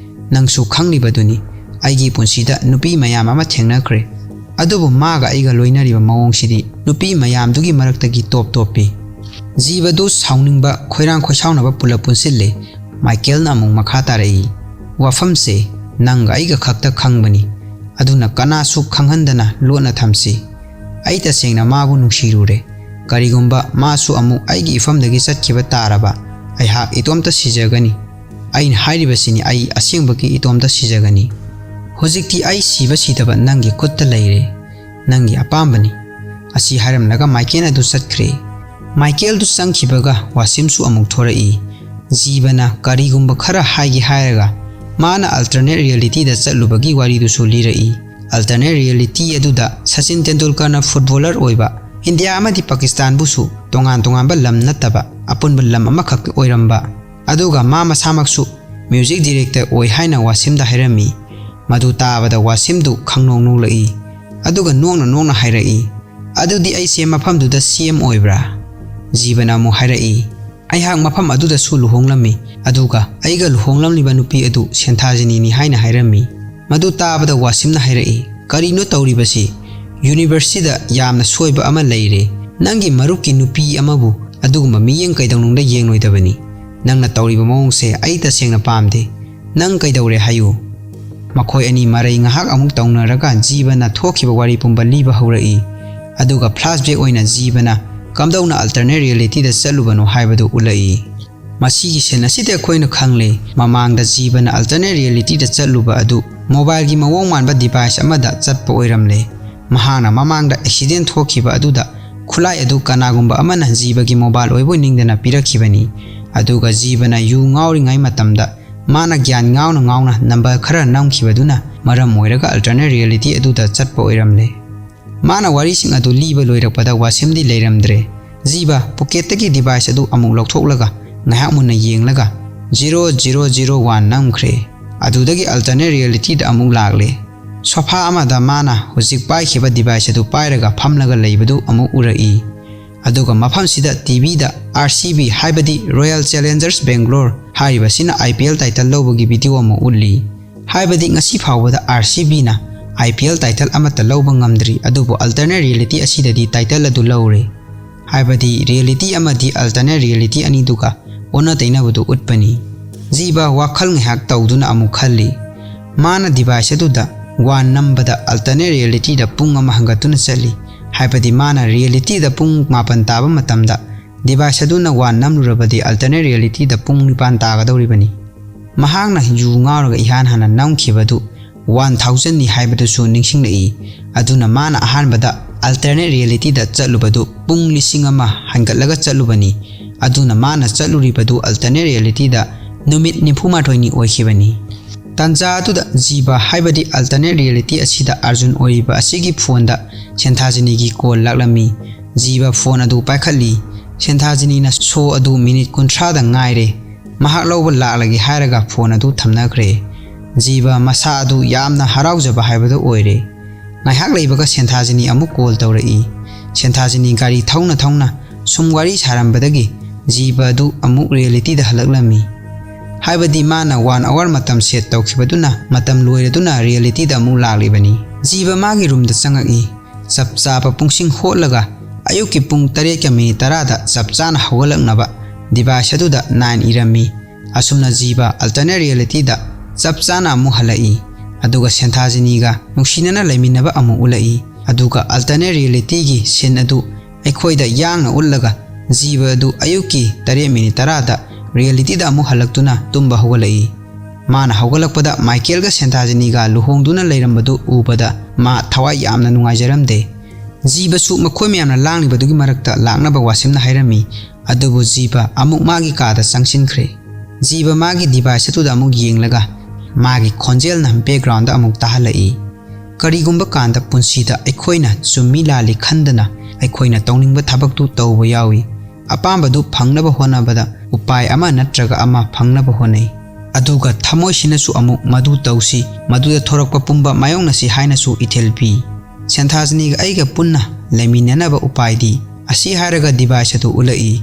ꯅꯪꯁꯨ ꯈꯪꯂꯤꯕꯗꯨꯅꯤ, ꯑꯩꯒꯤ ꯄꯨꯟꯁꯤꯗ ꯅꯨꯄꯤ ꯃꯌꯥꯝ ꯑꯃ ꯊꯦꯡꯅꯈ꯭ꯔꯦ꯫ ꯑꯗꯨꯕꯨ ꯃꯥꯒ ꯑꯩꯒ ꯂꯣꯏꯅꯔꯤꯕ ꯃꯑꯣꯡꯁꯤꯗꯤ ꯅꯨꯄꯤ ꯃꯌꯥꯝꯗꯨꯒꯤ ꯃꯔꯛꯇꯒꯤ ꯇꯣꯞ ꯇꯣꯞꯄꯤ"꯫ ꯖꯤꯕꯗꯨ ꯁꯥꯎꯅꯤꯡꯕ, ꯈꯣꯏꯔꯥꯡ ꯈꯣꯏꯁꯥꯎꯅꯕ ꯄꯨꯂꯞ ꯄꯨꯟꯁꯤꯜꯂꯦ꯫ ꯃꯥꯏꯀꯦꯜꯅ ꯑꯃꯨꯛ ꯃꯈꯥ ꯇꯥꯔꯛꯏ, "ꯋꯥꯐꯝꯁꯦ ꯅꯪꯒ ꯑꯩꯒ ꯈꯛꯇ ꯈꯪꯕꯅꯤ꯫ ꯑꯗꯨꯅ ꯀꯅꯥꯁꯨ ꯈꯪꯍꯟꯗꯅ ꯂꯣꯠꯅ ꯊꯝꯁꯤ꯫ ꯑꯩ ꯇꯁꯦꯡꯅ ꯃꯥꯕꯨ ꯅꯨꯡꯁꯤꯔꯨꯔꯦ꯫ ꯀꯔꯤꯒꯨꯝꯕ ꯃꯥꯁꯨ ꯑꯃꯨꯛ ꯑꯩꯒꯤ ꯏꯐꯝꯗꯒꯤ ꯆꯠꯈꯤꯕ ꯇꯥꯔꯕ, ꯑꯩꯍꯥꯛ ꯏꯇꯣꯝꯇ ꯁꯤꯖꯒꯅꯤ꯫ ꯑꯩꯅ ꯍꯥꯏꯔꯤꯕꯁꯤꯅꯤ, ꯑꯩ ꯑꯁꯦꯡꯕꯒꯤ ꯏꯇꯣꯝꯇ ꯁꯤꯖꯒꯅꯤ꯫ ꯍꯧꯖꯤꯛꯇꯤ ꯑꯩ ꯁꯤꯕ ꯁꯤꯗꯕ ꯅꯪꯒꯤ ꯈꯨꯠꯇ ꯂꯩꯔꯦ꯫ ꯅꯪꯒꯤ ꯑꯄꯥꯝꯕꯅꯤ"꯫ ꯑꯁꯤ ꯍꯥꯏꯔꯝꯂꯒ ꯃꯥꯏꯀꯦꯜ ꯑꯗꯨ ꯆꯠꯈ꯭ꯔꯦ꯫ ꯃꯥꯏꯀꯦꯜꯗꯨ ꯆꯪꯈꯤꯕꯒ ꯋꯥꯁꯤꯝꯁꯨ ꯑꯃꯨꯛ ꯊꯣꯔꯛꯏ꯫ ꯖꯤꯕꯅ ꯀꯔꯤꯒꯨꯝꯕ ꯈꯔ ꯍꯥꯏꯒꯦ ꯍꯥꯏꯔꯒ ꯃꯥꯅ alternate realityꯗ ꯆꯠꯂꯨꯕꯒꯤ ꯋꯥꯔꯤꯗꯨꯁꯨ ꯂꯤꯔꯛꯏ꯫ Alternate reality ꯑꯗꯨꯗ ꯁꯆꯤꯟ ꯇꯦꯟꯗꯨꯜꯀꯔꯅ footballer ꯑꯣꯏꯕ, ꯏꯟꯗꯤꯌꯥ ꯑꯃꯗꯤ ꯄꯥꯀꯤꯁꯇꯥꯟꯕꯨꯁꯨ ꯇꯣꯉꯥꯟ ꯇꯣꯉꯥꯟꯕ ꯂꯝ ꯅꯠꯇꯕ ꯑꯄꯨꯟꯕ ꯂꯝ ꯑꯃꯈꯛ ꯑꯣꯏꯔꯝꯕ, ꯑꯗꯨꯒ ꯃꯥ ꯃꯁꯥꯃꯛꯁꯨ music director ꯑꯣꯏ ꯍꯥꯏꯅ ꯋꯥꯁꯤꯝꯗ ꯍꯥꯏꯔꯝꯃꯤ꯫ ꯃꯗꯨ ꯇꯥꯕꯗ ꯋꯥꯁꯤꯝꯗꯨ ꯈꯪꯅꯣꯛ ꯅꯣꯛꯂꯛꯏ, ꯑꯗꯨꯒ ꯅꯣꯛꯅ ꯅꯣꯛꯅ ꯍꯥꯏꯔꯛꯏ, "ꯑꯗꯨꯗꯤ ꯑꯩꯁꯦ ꯃꯐꯝꯗꯨꯗ C M ꯑꯣꯏꯕ꯭ꯔꯥ?" ꯖꯤꯕꯅ ꯑꯃꯨꯛ ꯍꯥꯏꯔꯛꯏ, "ꯑꯩꯍꯥꯛ ꯃꯐꯝ ꯑꯗꯨꯗꯁꯨ ꯂꯨꯍꯣꯡꯂꯝꯃꯤ, ꯑꯗꯨꯒ ꯑꯩꯒ ꯂꯨꯍꯣꯡꯂꯝꯂꯤꯕ ꯅꯨꯄꯤ ꯑꯗꯨ ꯁꯦꯟꯊꯥꯖꯤꯅꯤꯅꯤ" ꯍꯥꯏꯅ ꯍꯥꯏꯔꯝꯃꯤ꯫ ꯃꯗꯨ ꯇꯥꯕꯗ ꯋꯥꯁꯤꯝꯅ ꯍꯥꯏꯔꯛꯏ, "ꯀꯔꯤꯅꯣ ꯇꯧꯔꯤꯕꯁꯤ? Universeꯁꯤꯗ ꯌꯥꯝꯅ ꯁꯣꯏꯕ ꯑꯃ ꯂꯩꯔꯦ꯫ ꯅꯪꯒꯤ ꯃꯔꯨꯞꯀꯤ ꯅꯨꯄꯤ ꯑꯃꯕꯨ ꯑꯗꯨꯒꯨꯝꯕ ꯃꯤꯠꯌꯦꯡ ꯀꯩꯗꯧꯅꯨꯡꯗ ꯌꯦꯡꯂꯣꯏꯗꯕꯅꯤ꯫ ꯅꯪꯅ ꯇꯧꯔꯤꯕ ꯃꯑꯣꯡꯁꯦ ꯑꯩ ꯇꯁꯦꯡꯅ ꯄꯥꯝꯗꯦ꯫ ꯅꯪ ꯀꯩꯗꯧꯔꯦ ꯍꯥꯏꯌꯨ?" ꯃꯈꯣꯏ ꯑꯅꯤ ꯃꯔꯩ ꯉꯥꯏꯍꯥꯛ ꯑꯃꯨꯛ ꯇꯧꯅꯔꯒ ꯖꯤꯕꯅ ꯊꯣꯛꯈꯤꯕ ꯋꯥꯔꯤ ꯄꯨꯝꯕ ꯂꯤꯕ ꯍꯧꯔꯛꯏ꯫ ꯑꯗꯨꯒ flashback ꯑꯣꯏꯅ ꯖꯤꯕꯅ ꯀꯝꯗꯧꯅ alternate realityꯗ ꯆꯠꯂꯨꯕꯅꯣ ꯍꯥꯏꯕꯗꯨ ꯎꯠꯂꯛꯏ꯫ ꯃꯁꯤꯒꯤ scene ꯑꯁꯤꯗ ꯑꯩꯈꯣꯏꯅ ꯈꯪꯂꯦ, ꯃꯃꯥꯡꯗ ꯖꯤꯕꯅ alternate realityꯗ ꯆꯠꯂꯨꯕ ꯑꯗꯨ mobileꯒꯤ ꯃꯑꯣꯡ ꯃꯥꯟꯕ device ꯑꯃꯗ ꯆꯠꯄ ꯑꯣꯏꯔꯝꯂꯦ꯫ ꯃꯍꯥꯛꯅ ꯃꯃꯥꯡꯗ accident ꯊꯣꯛꯈꯤꯕ ꯑꯗꯨꯗ ꯈꯨꯠꯂꯥꯏ ꯑꯗꯨ ꯀꯅꯥꯒꯨꯝꯕ ꯑꯃꯅ ꯖꯤꯕꯒꯤ mobile ꯑꯣꯏꯕꯣꯏ ꯅꯤꯡꯗꯅ ꯄꯤꯔꯛꯈꯤꯕꯅꯤ꯫ ꯑꯗꯨꯒ ꯖꯤꯕꯅ ꯌꯨ ꯉꯥꯎꯔꯤꯉꯩ ꯃꯇꯝꯗ ꯃꯥꯅ ꯒ꯭ꯌꯥꯟ ꯉꯥꯎꯅ ꯉꯥꯎꯅ number ꯈꯔ ꯅꯝꯈꯤꯕꯗꯨꯅ ꯃꯔꯝ ꯑꯣꯏꯔꯒ alternate reality ꯑꯗꯨꯗ ꯆꯠꯄ ꯑꯣꯏꯔꯝꯂꯦ꯫ ꯃꯥꯅ ꯋꯥꯔꯤꯁꯤꯡ ꯑꯗꯨ ꯂꯤꯕ ꯂꯣꯏꯔꯛꯄꯗ ꯋꯥꯁꯤꯝꯗꯤ ꯂꯩꯔꯝꯗ꯭ꯔꯦ꯫ ꯖꯤꯕ pocketꯇꯒꯤ device ꯑꯗꯨ ꯑꯃꯨꯛ ꯂꯧꯊꯣꯛꯂꯒ ꯉꯥꯏꯍꯥꯛ ꯃꯨꯟꯅ ꯌꯦꯡꯂꯒ zero zero zero one ꯅꯝꯈ꯭ꯔꯦ꯫ ꯑꯗꯨꯗꯒꯤ alternate realityꯗ ꯑꯃꯨꯛ ꯂꯥꯛꯂꯦ꯫ Sofa ꯑꯃꯗ ꯃꯥꯅ ꯍꯧꯖꯤꯛ ꯄꯥꯏꯈꯤꯕ device ꯑꯗꯨ ꯄꯥꯏꯔꯒ ꯐꯝꯂꯒ ꯂꯩꯕꯗꯨ ꯑꯃꯨꯛ ꯎꯔꯛꯏ꯫ ꯑꯗꯨꯒ ꯃꯐꯝꯁꯤꯗ TVꯗ RCB ꯍꯥꯏꯕꯗꯤ Royal Challengers Bangalore ꯍꯥꯏꯔꯤꯕꯁꯤꯅ IPL title ꯂꯧꯕꯒꯤ video ꯑꯃ ꯎꯠꯂꯤ꯫ ꯍꯥꯏꯕꯗꯤ ꯉꯁꯤ ꯐꯥꯎꯕꯗ RCBꯅ IPL title ꯑꯃꯠꯇ ꯂꯧꯕ ꯉꯝꯗ꯭ꯔꯤ, ꯑꯗꯨꯕꯨ alternate reality ꯑꯁꯤꯗꯗꯤ title ꯑꯗꯨ ꯂꯧꯔꯦ꯫ ꯍꯥꯏꯕꯗꯤ reality ꯑꯃꯗꯤ alternate reality ꯑꯅꯤꯗꯨꯒ ꯑꯣꯟꯅ ꯇꯩꯅꯕꯗꯨ ꯎꯠꯄꯅꯤ꯫ ꯖꯤꯕ ꯋꯥꯈꯜ ꯉꯥꯏꯍꯥꯛ ꯇꯧꯗꯨꯅ ꯑꯃꯨꯛ ꯈꯜꯂꯤ꯫ ꯃꯥꯅ device ꯑꯗꯨꯗ one ꯅꯝꯕꯗ alternate realityꯗ ꯄꯨꯡ ꯑꯃ ꯍꯟꯒꯠꯇꯨꯅ ꯆꯠꯂꯤ꯫ ꯍꯥꯏꯕꯗꯤ ꯃꯥꯅ realityꯗ ꯄꯨꯡ ꯃꯥꯄꯟ ꯇꯥꯕ ꯃꯇꯝꯗ device ꯑꯗꯨꯅ one ꯅꯝꯂꯨꯔꯕꯗꯤ alternate realityꯗ ꯄꯨꯡ ꯅꯤꯄꯥꯟ ꯇꯥꯒꯗꯧꯔꯤꯕꯅꯤ꯫ ꯃꯍꯥꯛꯅ ꯌꯨ ꯉꯥꯎꯔꯒ ꯏꯍꯥꯟ ꯍꯥꯟꯅ ꯅꯝꯈꯤꯕꯗꯨ one thousandꯅꯤ ꯍꯥꯏꯕꯗꯨꯁꯨ ꯅꯤꯡꯁꯤꯡꯂꯛꯏ꯫ ꯑꯗꯨꯅ ꯃꯥꯅ ꯑꯍꯥꯟꯕꯗ alternate realityꯗ ꯆꯠꯂꯨꯕꯗꯨ ꯄꯨꯡ ꯂꯤꯁꯤꯡ ꯑꯃ ꯍꯟꯒꯠꯂꯒ ꯆꯠꯂꯨꯕꯅꯤ꯫ ꯑꯗꯨꯅ ꯃꯥꯅ ꯆꯠꯂꯨꯔꯤꯕꯗꯨ alternate realityꯗ ꯅꯨꯃꯤꯠ ꯅꯤꯐꯨ ꯃꯥꯊꯣꯏꯅꯤ ꯑꯣꯏꯈꯤꯕꯅꯤ꯫ ꯇꯥꯟꯖꯥ ꯑꯗꯨꯗ ꯖꯤꯕ ꯍꯥꯏꯕꯗꯤ alternate reality ꯑꯁꯤꯗ ꯑꯔꯖꯨꯟ ꯑꯣꯏꯔꯤꯕ ꯑꯁꯤꯒꯤ phoneꯗ ꯁꯦꯟꯊꯥꯖꯤꯅꯤꯒꯤ call ꯂꯥꯛꯂꯝꯃꯤ꯫ ꯖꯤꯕ phone ꯑꯗꯨ ꯄꯥꯏꯈꯠꯂꯤ꯫ ꯁꯦꯟꯊꯥꯖꯤꯅꯤꯅ show ꯑꯗꯨ minute ꯀꯨꯟꯊ꯭ꯔꯥꯗ ꯉꯥꯏꯔꯦ, ꯃꯍꯥꯛ ꯂꯧꯕ ꯂꯥꯛꯂꯒꯦ ꯍꯥꯏꯔꯒ phone ꯑꯗꯨ ꯊꯝꯅꯈ꯭ꯔꯦ꯫ ꯖꯤꯕ ꯃꯁꯥ ꯑꯗꯨ ꯌꯥꯝꯅ ꯍꯔꯥꯎꯖꯕ ꯍꯥꯏꯕꯗꯨ ꯑꯣꯏꯔꯦ꯫ ꯉꯥꯏꯍꯥꯛ ꯂꯩꯕꯒ ꯁꯦꯟꯊꯥꯖꯤꯅꯤ ꯑꯃꯨꯛ call ꯇꯧꯔꯛꯏ꯫ ꯁꯦꯟꯊꯥꯖꯤꯅꯤ ꯒꯥꯔꯤ ꯊꯧꯅ ꯊꯧꯅ ꯁꯨꯝ ꯋꯥꯔꯤ ꯁꯥꯔꯝꯕꯗꯒꯤ ꯖꯤꯕ ꯑꯗꯨ ꯑꯃꯨꯛ realityꯗ ꯍꯜꯂꯛꯂꯝꯃꯤ꯫ ꯍꯥꯏꯕꯗꯤ ꯃꯥꯅ one hour ꯃꯇꯝ set ꯇꯧꯈꯤꯕꯗꯨꯅ ꯃꯇꯝ ꯂꯣꯏꯔꯗꯨꯅ realityꯗ ꯑꯃꯨꯛ ꯂꯥꯛꯂꯤꯕꯅꯤ꯫ ꯖꯤꯕ ꯃꯥꯒꯤ roomꯗ ꯆꯪꯉꯛꯏ꯫ ꯆꯞ ꯆꯥꯕ ꯄꯨꯡꯁꯤꯡ ꯍꯣꯠꯂꯒ ꯑꯌꯨꯛꯀꯤ ꯄꯨꯡ ꯇꯔꯦꯠꯀ minute ꯇꯔꯥꯗ ꯆꯞ ꯆꯥꯅ ꯍꯧꯒꯠꯂꯛꯅꯕ device ꯑꯗꯨꯗ nine ꯏꯔꯝꯃꯤ꯫ ꯑꯁꯨꯝꯅ ꯖꯤꯕ alternate realityꯗ ꯆꯞ ꯆꯥꯅ ꯑꯃꯨꯛ ꯍꯜꯂꯛꯏ꯫ ꯑꯗꯨꯒ ꯁꯦꯟꯊꯥꯖꯤꯅꯤꯒ ꯅꯨꯡꯁꯤꯅꯅ ꯂꯩꯃꯤꯟꯅꯕ ꯑꯃꯨꯛ ꯎꯠꯂꯛꯏ꯫ ꯑꯗꯨꯒ alternate realityꯒꯤ scene ꯑꯗꯨ ꯑꯩꯈꯣꯏꯗ ꯌꯥꯡꯅ ꯎꯠꯂꯒ ꯖꯤꯕ ꯑꯗꯨ ꯑꯌꯨꯛꯀꯤ ꯇꯔꯦꯠ ꯃꯤꯅꯤꯠ ꯇꯔꯥꯗ ꯔꯤꯌꯦꯂꯤꯇꯤꯗ ꯑꯃꯨꯛ ꯍꯜꯂꯛꯇꯨꯅ ꯇꯨꯝꯕ ꯍꯧꯒꯠꯂꯛꯏ꯫ ꯃꯥꯅ ꯍꯧꯒꯠꯂꯛꯄꯗ ꯃꯥꯏꯀꯦꯜꯒ ꯁꯦꯟꯊꯥꯖꯤꯅꯤꯒ ꯂꯨꯍꯣꯡꯗꯨꯅ ꯂꯩꯔꯝꯕꯗꯨ ꯎꯕꯗ ꯃꯥ ꯊꯋꯥꯏ ꯌꯥꯝꯅ ꯅꯨꯡꯉꯥꯏꯖꯔꯝꯗꯦ꯫ ꯖꯤꯕꯁꯨ ꯃꯈꯣꯏ ꯃꯌꯥꯝꯅ ꯂꯥꯡꯂꯤꯕꯗꯨꯒꯤ ꯃꯔꯛꯇ ꯂꯥꯛꯅꯕ ꯋꯥꯁꯤꯝꯅ ꯍꯥꯏꯔꯝꯃꯤ꯫ ꯑꯗꯨꯕꯨ ꯖꯤꯕ ꯑꯃꯨꯛ ꯃꯥꯒꯤ ꯀꯥꯗ ꯆꯪꯁꯤꯟꯈ꯭ꯔꯦ꯫ ꯖꯤꯕ ꯃꯥꯒꯤ ꯗꯤꯚꯥꯏꯁ ꯑꯗꯨꯗ ꯑꯃꯨꯛ ꯌꯦꯡꯂꯒ ꯃꯥꯒꯤ ꯈꯣꯟꯖꯦꯜꯅ ꯕꯦꯛꯒ꯭ꯔꯥꯎꯟꯗ ꯑꯃꯨꯛ ꯇꯥꯍꯜꯂꯛꯏ꯫ ꯀꯔꯤꯒꯨꯝꯕ ꯀꯥꯟꯗ ꯄꯨꯟꯁꯤꯗ ꯑꯩꯈꯣꯏꯅ ꯆꯨꯝꯃꯤ ꯂꯥꯜꯂꯤ ꯈꯟꯗꯅ ꯑꯩꯈꯣꯏꯅ ꯇꯧꯅꯤꯡꯕ ꯊꯕꯛꯇꯨ ꯇꯧꯕ ꯌꯥꯎꯏ꯫ ꯑꯄꯥꯝꯕꯗꯨ ꯐꯪꯅꯕ ꯍꯣꯠꯅꯕꯗ ꯎꯄꯥꯏ ꯑꯃ ꯅꯠꯇ꯭ꯔꯒ ꯑꯃ ꯐꯪꯅꯕ ꯍꯣꯠꯅꯩ꯫ ꯑꯗꯨꯒ ꯊꯃꯣꯏꯁꯤꯅꯁꯨ ꯑꯃꯨꯛ ꯃꯗꯨ ꯇꯧꯁꯤ, ꯃꯗꯨꯗ ꯊꯣꯔꯛꯄ ꯄꯨꯝꯕ ꯃꯥꯌꯣꯛꯅꯁꯤ ꯍꯥꯏꯅꯁꯨ ꯏꯊꯤꯜ ꯄꯤ꯫ ꯁꯦꯟꯊꯥꯖꯅꯤꯒ ꯑꯩꯒ ꯄꯨꯟꯅ ꯂꯩꯃꯤꯟꯅꯅꯕ ꯎꯄꯥꯏꯗꯤ꯫ ꯑꯁꯤ ꯍꯥꯏꯔꯒ ꯗꯤꯚꯥꯏꯁ ꯑꯗꯨ ꯎꯠꯂꯛꯏ꯫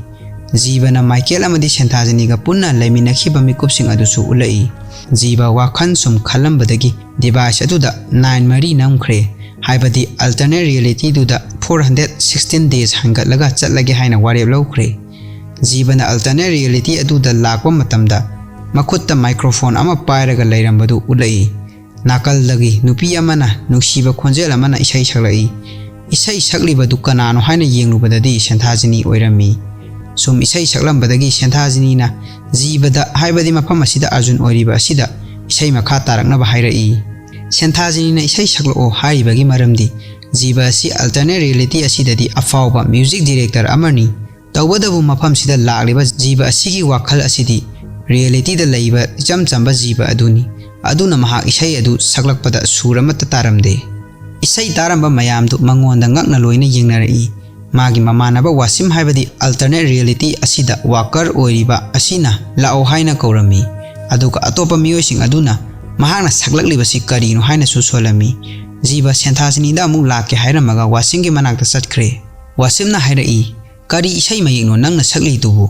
ꯖꯤꯕꯅ ꯃꯥꯏꯀꯦꯜ ꯑꯃꯗꯤ ꯁꯦꯟꯊꯥꯖꯅꯤꯒ ꯄꯨꯟꯅ ꯂꯩꯃꯤꯟꯅꯈꯤꯕ ꯃꯤꯀꯨꯞꯁꯤꯡ ꯑꯗꯨꯁꯨ ꯎꯠꯂꯛꯏ꯫ ꯖꯤꯕ ꯋꯥꯈꯜ ꯁꯨꯝ ꯈꯜꯂꯝꯕꯗꯒꯤ ꯗꯤꯚꯥꯏꯁ ꯑꯗꯨꯗ ꯅꯥꯏꯟ ꯃꯔꯤ ꯅꯝꯈ꯭ꯔꯦ, ꯍꯥꯏꯕꯗꯤ ꯑꯜꯇꯔꯅꯦꯠ ꯔꯤꯌꯦꯂꯤꯇꯤꯗꯨꯗ ꯐꯣꯔ ꯍꯟꯗ꯭ꯔꯦꯠ ꯁꯤꯛꯁꯇꯤꯟ ꯗꯦꯖ ꯍꯟꯒꯠꯂꯒ ꯆꯠꯂꯒꯦ ꯍꯥꯏꯅ ꯋꯥꯔꯦꯞ ꯂꯧꯈ꯭ꯔꯦ꯫ ꯖꯤꯕꯅ ꯑꯜꯇꯔꯅꯦꯠ ꯔꯤꯌꯦꯂꯤꯇꯤ ꯑꯗꯨꯗ ꯂꯥꯛꯄ ꯃꯇꯝꯗ ꯃꯈꯨꯠꯇ ꯃꯥꯏꯀ꯭ꯔꯣꯐꯣꯟ ꯑꯃ ꯄꯥꯏꯔꯒ ꯂꯩꯔꯝꯕꯗꯨ ꯎꯠꯂꯛꯏ꯫ ꯅꯥꯀꯜꯗꯒꯤ ꯅꯨꯄꯤ ꯑꯃꯅ ꯅꯨꯡꯁꯤꯕ ꯈꯣꯟꯖꯦꯜ ꯑꯃꯅ ꯏꯁꯩ ꯁꯛꯂꯛꯏ꯫ ꯏꯁꯩ ꯁꯛꯂꯤꯕꯗꯨ ꯀꯅꯥꯅꯣ ꯍꯥꯏꯅ ꯌꯦꯡꯂꯨꯕꯗꯗꯤ ꯁꯦꯟꯊꯥꯖꯤꯅꯤ ꯑꯣꯏꯔꯝꯃꯤ꯫ ꯁꯨꯝ ꯏꯁꯩ ꯁꯛꯂꯝꯕꯗꯒꯤ ꯁꯦꯟꯊꯥꯖꯤꯅꯤꯅ ꯖꯤꯕꯗ, ꯍꯥꯏꯕꯗꯤ ꯃꯐꯝ ꯑꯁꯤꯗ ꯑꯔꯖꯨꯟ ꯑꯣꯏꯔꯤꯕ ꯑꯁꯤꯗ ꯏꯁꯩ ꯃꯈꯥ ꯇꯥꯔꯛꯅꯕ ꯍꯥꯏꯔꯛꯏ꯫ ꯁꯦꯟꯊꯥꯖꯤꯅꯤꯅ ꯏꯁꯩ ꯁꯛꯂꯛꯑꯣ ꯍꯥꯏꯔꯤꯕꯒꯤ ꯃꯔꯝꯗꯤ ꯖꯤꯕ ꯑꯁꯤ ꯑꯜꯇꯔꯅꯦꯠ ꯔꯤꯌꯦꯂꯤꯇꯤ ꯑꯁꯤꯗꯗꯤ ꯑꯐꯥꯎꯕ ꯃ꯭ꯌꯨꯖꯤꯛ ꯗꯤꯔꯦꯛꯇꯔ ꯑꯃꯅꯤ꯫ ꯇꯧꯕꯇꯕꯨ ꯃꯐꯝꯁꯤꯗ ꯂꯥꯛꯂꯤꯕ ꯖꯤꯕ ꯑꯁꯤꯒꯤ ꯋꯥꯈꯜ ꯑꯁꯤꯗꯤ ꯔꯤꯌꯦꯂꯤꯇꯤꯗ ꯂꯩꯕ ꯏꯆꯝ ꯆꯝꯕ ꯖꯤꯕ ꯑꯗꯨꯅꯤ꯫ ꯑꯗꯨꯅ ꯃꯍꯥꯛ ꯏꯁꯩ ꯑꯗꯨ ꯁꯛꯂꯛꯄꯗ ꯁꯨꯔ ꯑꯃꯠꯇ ꯇꯥꯔꯝꯗꯦ꯫ ꯏꯁꯩ ꯇꯥꯔꯝꯕ ꯃꯌꯥꯝꯗꯨ ꯃꯉꯣꯟꯗ ꯉꯛꯅ ꯂꯣꯏꯅ ꯌꯦꯡꯅꯔꯛꯏ꯫ ꯃꯥꯒꯤ ꯃꯃꯥꯟꯅꯕ ꯋꯥꯁꯤꯝ, ꯍꯥꯏꯕꯗꯤ ꯑꯜꯇꯔꯅꯦꯠ ꯔꯤꯌꯦꯂꯤꯇꯤ ꯑꯁꯤꯗ ꯋꯥꯀꯔ ꯑꯣꯏꯔꯤꯕ ꯑꯁꯤꯅ ꯂꯥꯛꯑꯣ ꯍꯥꯏꯅ ꯀꯧꯔꯝꯃꯤ꯫ ꯑꯗꯨꯒ ꯑꯇꯣꯞꯄ ꯃꯤꯑꯣꯏꯁꯤꯡ ꯑꯗꯨꯅ ꯃꯍꯥꯛꯅ ꯁꯛꯂꯛꯂꯤꯕꯁꯤ ꯀꯔꯤꯅꯣ ꯍꯥꯏꯅꯁꯨ ꯁꯣꯜꯂꯝꯃꯤ꯫ ꯖꯤꯕ ꯁꯦꯟꯊꯥꯖꯤꯅꯤꯗ ꯑꯃꯨꯛ ꯂꯥꯛꯀꯦ ꯍꯥꯏꯔꯝꯃꯒ ꯋꯥꯁꯤꯝꯒꯤ ꯃꯅꯥꯛꯇ ꯆꯠꯈ꯭ꯔꯦ꯫ ꯋꯥꯁꯤꯝꯅ ꯍꯥꯏꯔꯛꯏ, "ꯀꯔꯤ ꯏꯁꯩ ꯃꯌꯦꯛꯅꯣ ꯅꯪꯅ ꯁꯛꯂꯤꯗꯨꯕꯨ?"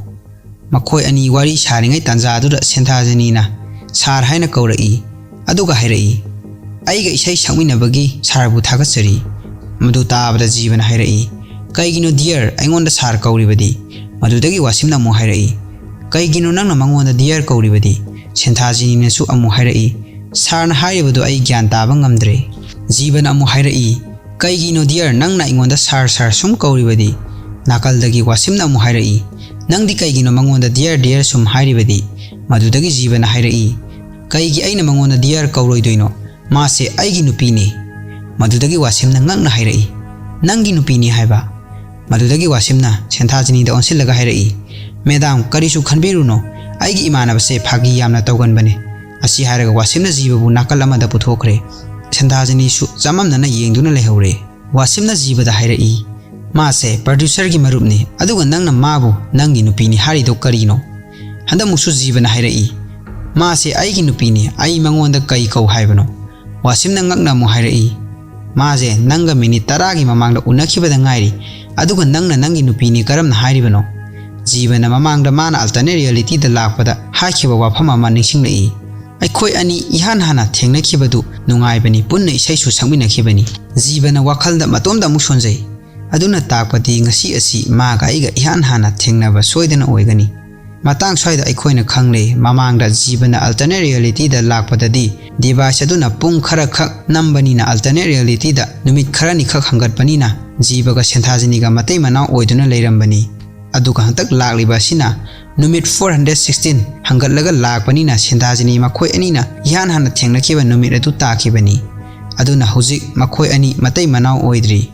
ꯃꯈꯣꯏ ꯑꯅꯤ ꯋꯥꯔꯤ ꯁꯥꯔꯤꯉꯩ ꯇꯥꯟꯖꯥꯗꯨꯗ ꯁꯦꯟꯊꯥꯖꯅꯤꯅ "ꯁꯥꯔ" ꯍꯥꯏꯅ ꯀꯧꯔꯛꯏ꯫ ꯑꯗꯨꯒ ꯍꯥꯏꯔꯛꯏ, "ꯑꯩꯒ ꯏꯁꯩ ꯁꯛꯃꯤꯟꯅꯕꯒꯤ ꯁꯥꯔꯕꯨ ꯊꯥꯒꯠꯆꯔꯤ"꯫ ꯃꯗꯨ ꯇꯥꯕꯗ ꯖꯤꯕꯅ ꯍꯥꯏꯔꯛꯏ, "ꯀꯩꯒꯤꯅꯣ ꯗꯤꯌꯔ ꯑꯩꯉꯣꯟꯗ ꯁꯥꯔ ꯀꯧꯔꯤꯕꯗꯤ?" ꯃꯗꯨꯗꯒꯤ ꯋꯥꯁꯤꯝꯅ ꯑꯃꯨꯛ ꯍꯥꯏꯔꯛꯏ, "ꯀꯩꯒꯤꯅꯣ ꯅꯪꯅ ꯃꯉꯣꯟꯗ ꯗꯤꯌꯔ ꯀꯧꯔꯤꯕꯗꯤ?" ꯁꯦꯟꯊꯥꯖꯤꯅꯤꯅꯁꯨ ꯑꯃꯨꯛ ꯍꯥꯏꯔꯛꯏ, "ꯁꯥꯔꯅ ꯍꯥꯏꯔꯤꯕꯗꯨ ꯑꯩ ꯒ꯭ꯌꯥꯟ ꯇꯥꯕ ꯉꯝꯗ꯭ꯔꯦ"꯫ ꯖꯤꯕꯅ ꯑꯃꯨꯛ ꯍꯥꯏꯔꯛꯏ, "ꯀꯩꯒꯤꯅꯣ dear ꯅꯪꯅ ꯑꯩꯉꯣꯟꯗ sir sir ꯁꯨꯝ ꯀꯧꯔꯤꯕꯗꯤ?" ꯅꯥꯀꯜꯗꯒꯤ ꯋꯥꯁꯤꯝꯅ ꯑꯃꯨꯛ ꯍꯥꯏꯔꯛꯏ, "ꯅꯪꯗꯤ ꯀꯩꯒꯤꯅꯣ ꯃꯉꯣꯟꯗ dear dear ꯁꯨꯝ ꯍꯥꯏꯔꯤꯕꯗꯤ?" ꯃꯗꯨꯗꯒꯤ ꯖꯤꯕꯅ ꯍꯥꯏꯔꯛꯏ, "ꯀꯩꯒꯤ ꯑꯩꯅ ꯃꯉꯣꯟꯗ dear ꯀꯧꯔꯣꯏꯗꯣꯏꯅꯣ? ꯃꯥꯁꯦ ꯑꯩꯒꯤ ꯅꯨꯄꯤꯅꯤ꯫" ꯃꯗꯨꯗꯒꯤ ꯋꯥꯁꯤꯝꯅ ꯉꯛꯅ ꯍꯥꯏꯔꯛꯏ, "ꯅꯪꯒꯤ ꯅꯨꯄꯤꯅꯤ ꯍꯥꯏꯕ?" ꯃꯗꯨꯗꯒꯤ ꯋꯥꯁꯤꯝꯅ ꯁꯦꯟꯊꯥꯖꯤꯅꯤꯗ ꯑꯣꯟꯁꯤꯜꯂꯒ ꯍꯥꯏꯔꯛꯏ, "ꯃꯦꯗꯥꯝ, ꯀꯔꯤꯁꯨ ꯈꯟꯕꯤꯔꯨꯅꯣ, ꯑꯩꯒꯤ ꯏꯃꯥꯟꯅꯕꯁꯦ ꯐꯥꯒꯤ ꯌꯥꯝꯅ ꯇꯧꯒꯟꯕꯅꯦ꯫" ꯑꯁꯤ ꯍꯥꯏꯔꯒ ꯋꯥꯁꯤꯝꯅ ꯖꯤꯕꯕꯨ ꯅꯥꯀꯜ ꯑꯃꯗ ꯄꯨꯊꯣꯛꯈ꯭ꯔꯦ꯫ ꯁꯦꯟꯊꯥꯖꯤꯅꯤꯁꯨ ꯆꯃꯝꯅꯅ ꯌꯦꯡꯗꯨꯅ ꯂꯩꯍꯧꯔꯦ꯫ ꯋꯥꯁꯤꯝꯅ ꯖꯤꯕꯗ ꯍꯥꯏꯔꯛꯏ, "ꯃꯥꯁꯦ producerꯒꯤ ꯃꯔꯨꯞꯅꯤ, ꯑꯗꯨꯒ ꯅꯪꯅ ꯃꯥꯕꯨ ꯅꯪꯒꯤ ꯅꯨꯄꯤꯅꯤ ꯍꯥꯏꯔꯤꯗꯣ ꯀꯔꯤꯅꯣ?" ꯍꯟꯗꯛꯃꯨꯛꯁꯨ ꯖꯤꯕꯅ ꯍꯥꯏꯔꯛꯏ, "ꯃꯥꯁꯦ ꯑꯩꯒꯤ ꯅꯨꯄꯤꯅꯤ, ꯑꯩ ꯃꯉꯣꯟꯗ ꯀꯩ ꯀꯧ ꯍꯥꯏꯕꯅꯣ?" ꯋꯥꯁꯤꯝꯅ ꯉꯛꯅ ꯑꯃꯨꯛ ꯍꯥꯏꯔꯛꯏ, "ꯃꯥꯁꯦ ꯅꯪꯒ ꯃꯤꯅꯤꯠ ꯇꯔꯥꯒꯤ ꯃꯃꯥꯡꯗ ꯎꯅꯈꯤꯕꯗ ꯉꯥꯏꯔꯤ, ꯑꯗꯨꯒ ꯅꯪꯅ ꯅꯪꯒꯤ ꯅꯨꯄꯤꯅꯤ ꯀꯔꯝꯅ ꯍꯥꯏꯔꯤꯕꯅꯣ?" ꯖꯤꯕꯅ ꯃꯃꯥꯡꯗ ꯃꯥꯅ alternate realityꯗ ꯂꯥꯛꯄꯗ ꯍꯥꯏꯈꯤꯕ ꯋꯥꯐꯝ ꯑꯃ ꯅꯤꯡꯁꯤꯡꯂꯛꯏ, "ꯑꯩꯈꯣꯏ ꯑꯅꯤ ꯏꯍꯥꯟ ꯍꯥꯟꯅ ꯊꯦꯡꯅꯈꯤꯕꯗꯨ ꯅꯨꯡꯉꯥꯏꯕꯅꯤ, ꯄꯨꯟꯅ ꯏꯁꯩꯁꯨ ꯁꯛꯃꯤꯟꯅꯈꯤꯕꯅꯤ꯫" ꯖꯤꯕꯅ ꯋꯥꯈꯜꯗ ꯃꯇꯣꯝꯗ ꯑꯃꯨꯛ ꯁꯣꯟꯖꯩ, "ꯑꯗꯨꯅ ꯇꯥꯛꯄꯗꯤ ꯉꯁꯤ ꯑꯁꯤ ꯃꯥꯒ ꯑꯩꯒ ꯏꯍꯥꯟ ꯍꯥꯟꯅ ꯊꯦꯡꯅꯕ ꯁꯣꯏꯗꯅ ꯑꯣꯏꯒꯅꯤ꯫" ꯃꯇꯥꯡ ꯁ꯭ꯋꯥꯏꯗ ꯑꯩꯈꯣꯏꯅ ꯈꯪꯂꯦ, ꯃꯃꯥꯡꯗ ꯖꯤꯕꯅ alternate realityꯗ ꯂꯥꯛꯄꯗꯗꯤ device ꯑꯗꯨꯅ ꯄꯨꯡ ꯈꯔꯈꯛ ꯅꯝꯕꯅꯤꯅ, alternate realityꯗ ꯅꯨꯃꯤꯠ ꯈꯔꯅꯤꯈꯛ ꯍꯪꯒꯠꯄꯅꯤꯅ, ꯖꯤꯕꯒ ꯁꯦꯟꯊꯥꯖꯤꯅꯤꯒ ꯃꯇꯩ ꯃꯅꯥꯎ ꯑꯣꯏꯗꯨꯅ ꯂꯩꯔꯝꯕꯅꯤ꯫ ꯑꯗꯨꯒ ꯍꯟꯗꯛ ꯂꯥꯛꯂꯤꯕ ꯑꯁꯤꯅ ꯅꯨꯃꯤꯠ four hundred sixteen ꯍꯪꯒꯠꯂꯒ ꯂꯥꯛꯄꯅꯤꯅ, ꯁꯦꯟꯊꯥꯖꯤꯅꯤ ꯃꯈꯣꯏ ꯑꯅꯤꯅ ꯏꯍꯥꯟ ꯍꯥꯟꯅ ꯊꯦꯡꯅꯈꯤꯕ ꯅꯨꯃꯤꯠ ꯑꯗꯨ ꯇꯥꯈꯤꯕꯅꯤ꯫ ꯑꯗꯨꯅ ꯍꯧꯖꯤꯛ ꯃꯈꯣꯏ ꯑꯅꯤ ꯃꯇꯩ ꯃꯅꯥꯎ ꯑꯣꯏꯗ꯭ꯔꯤ꯫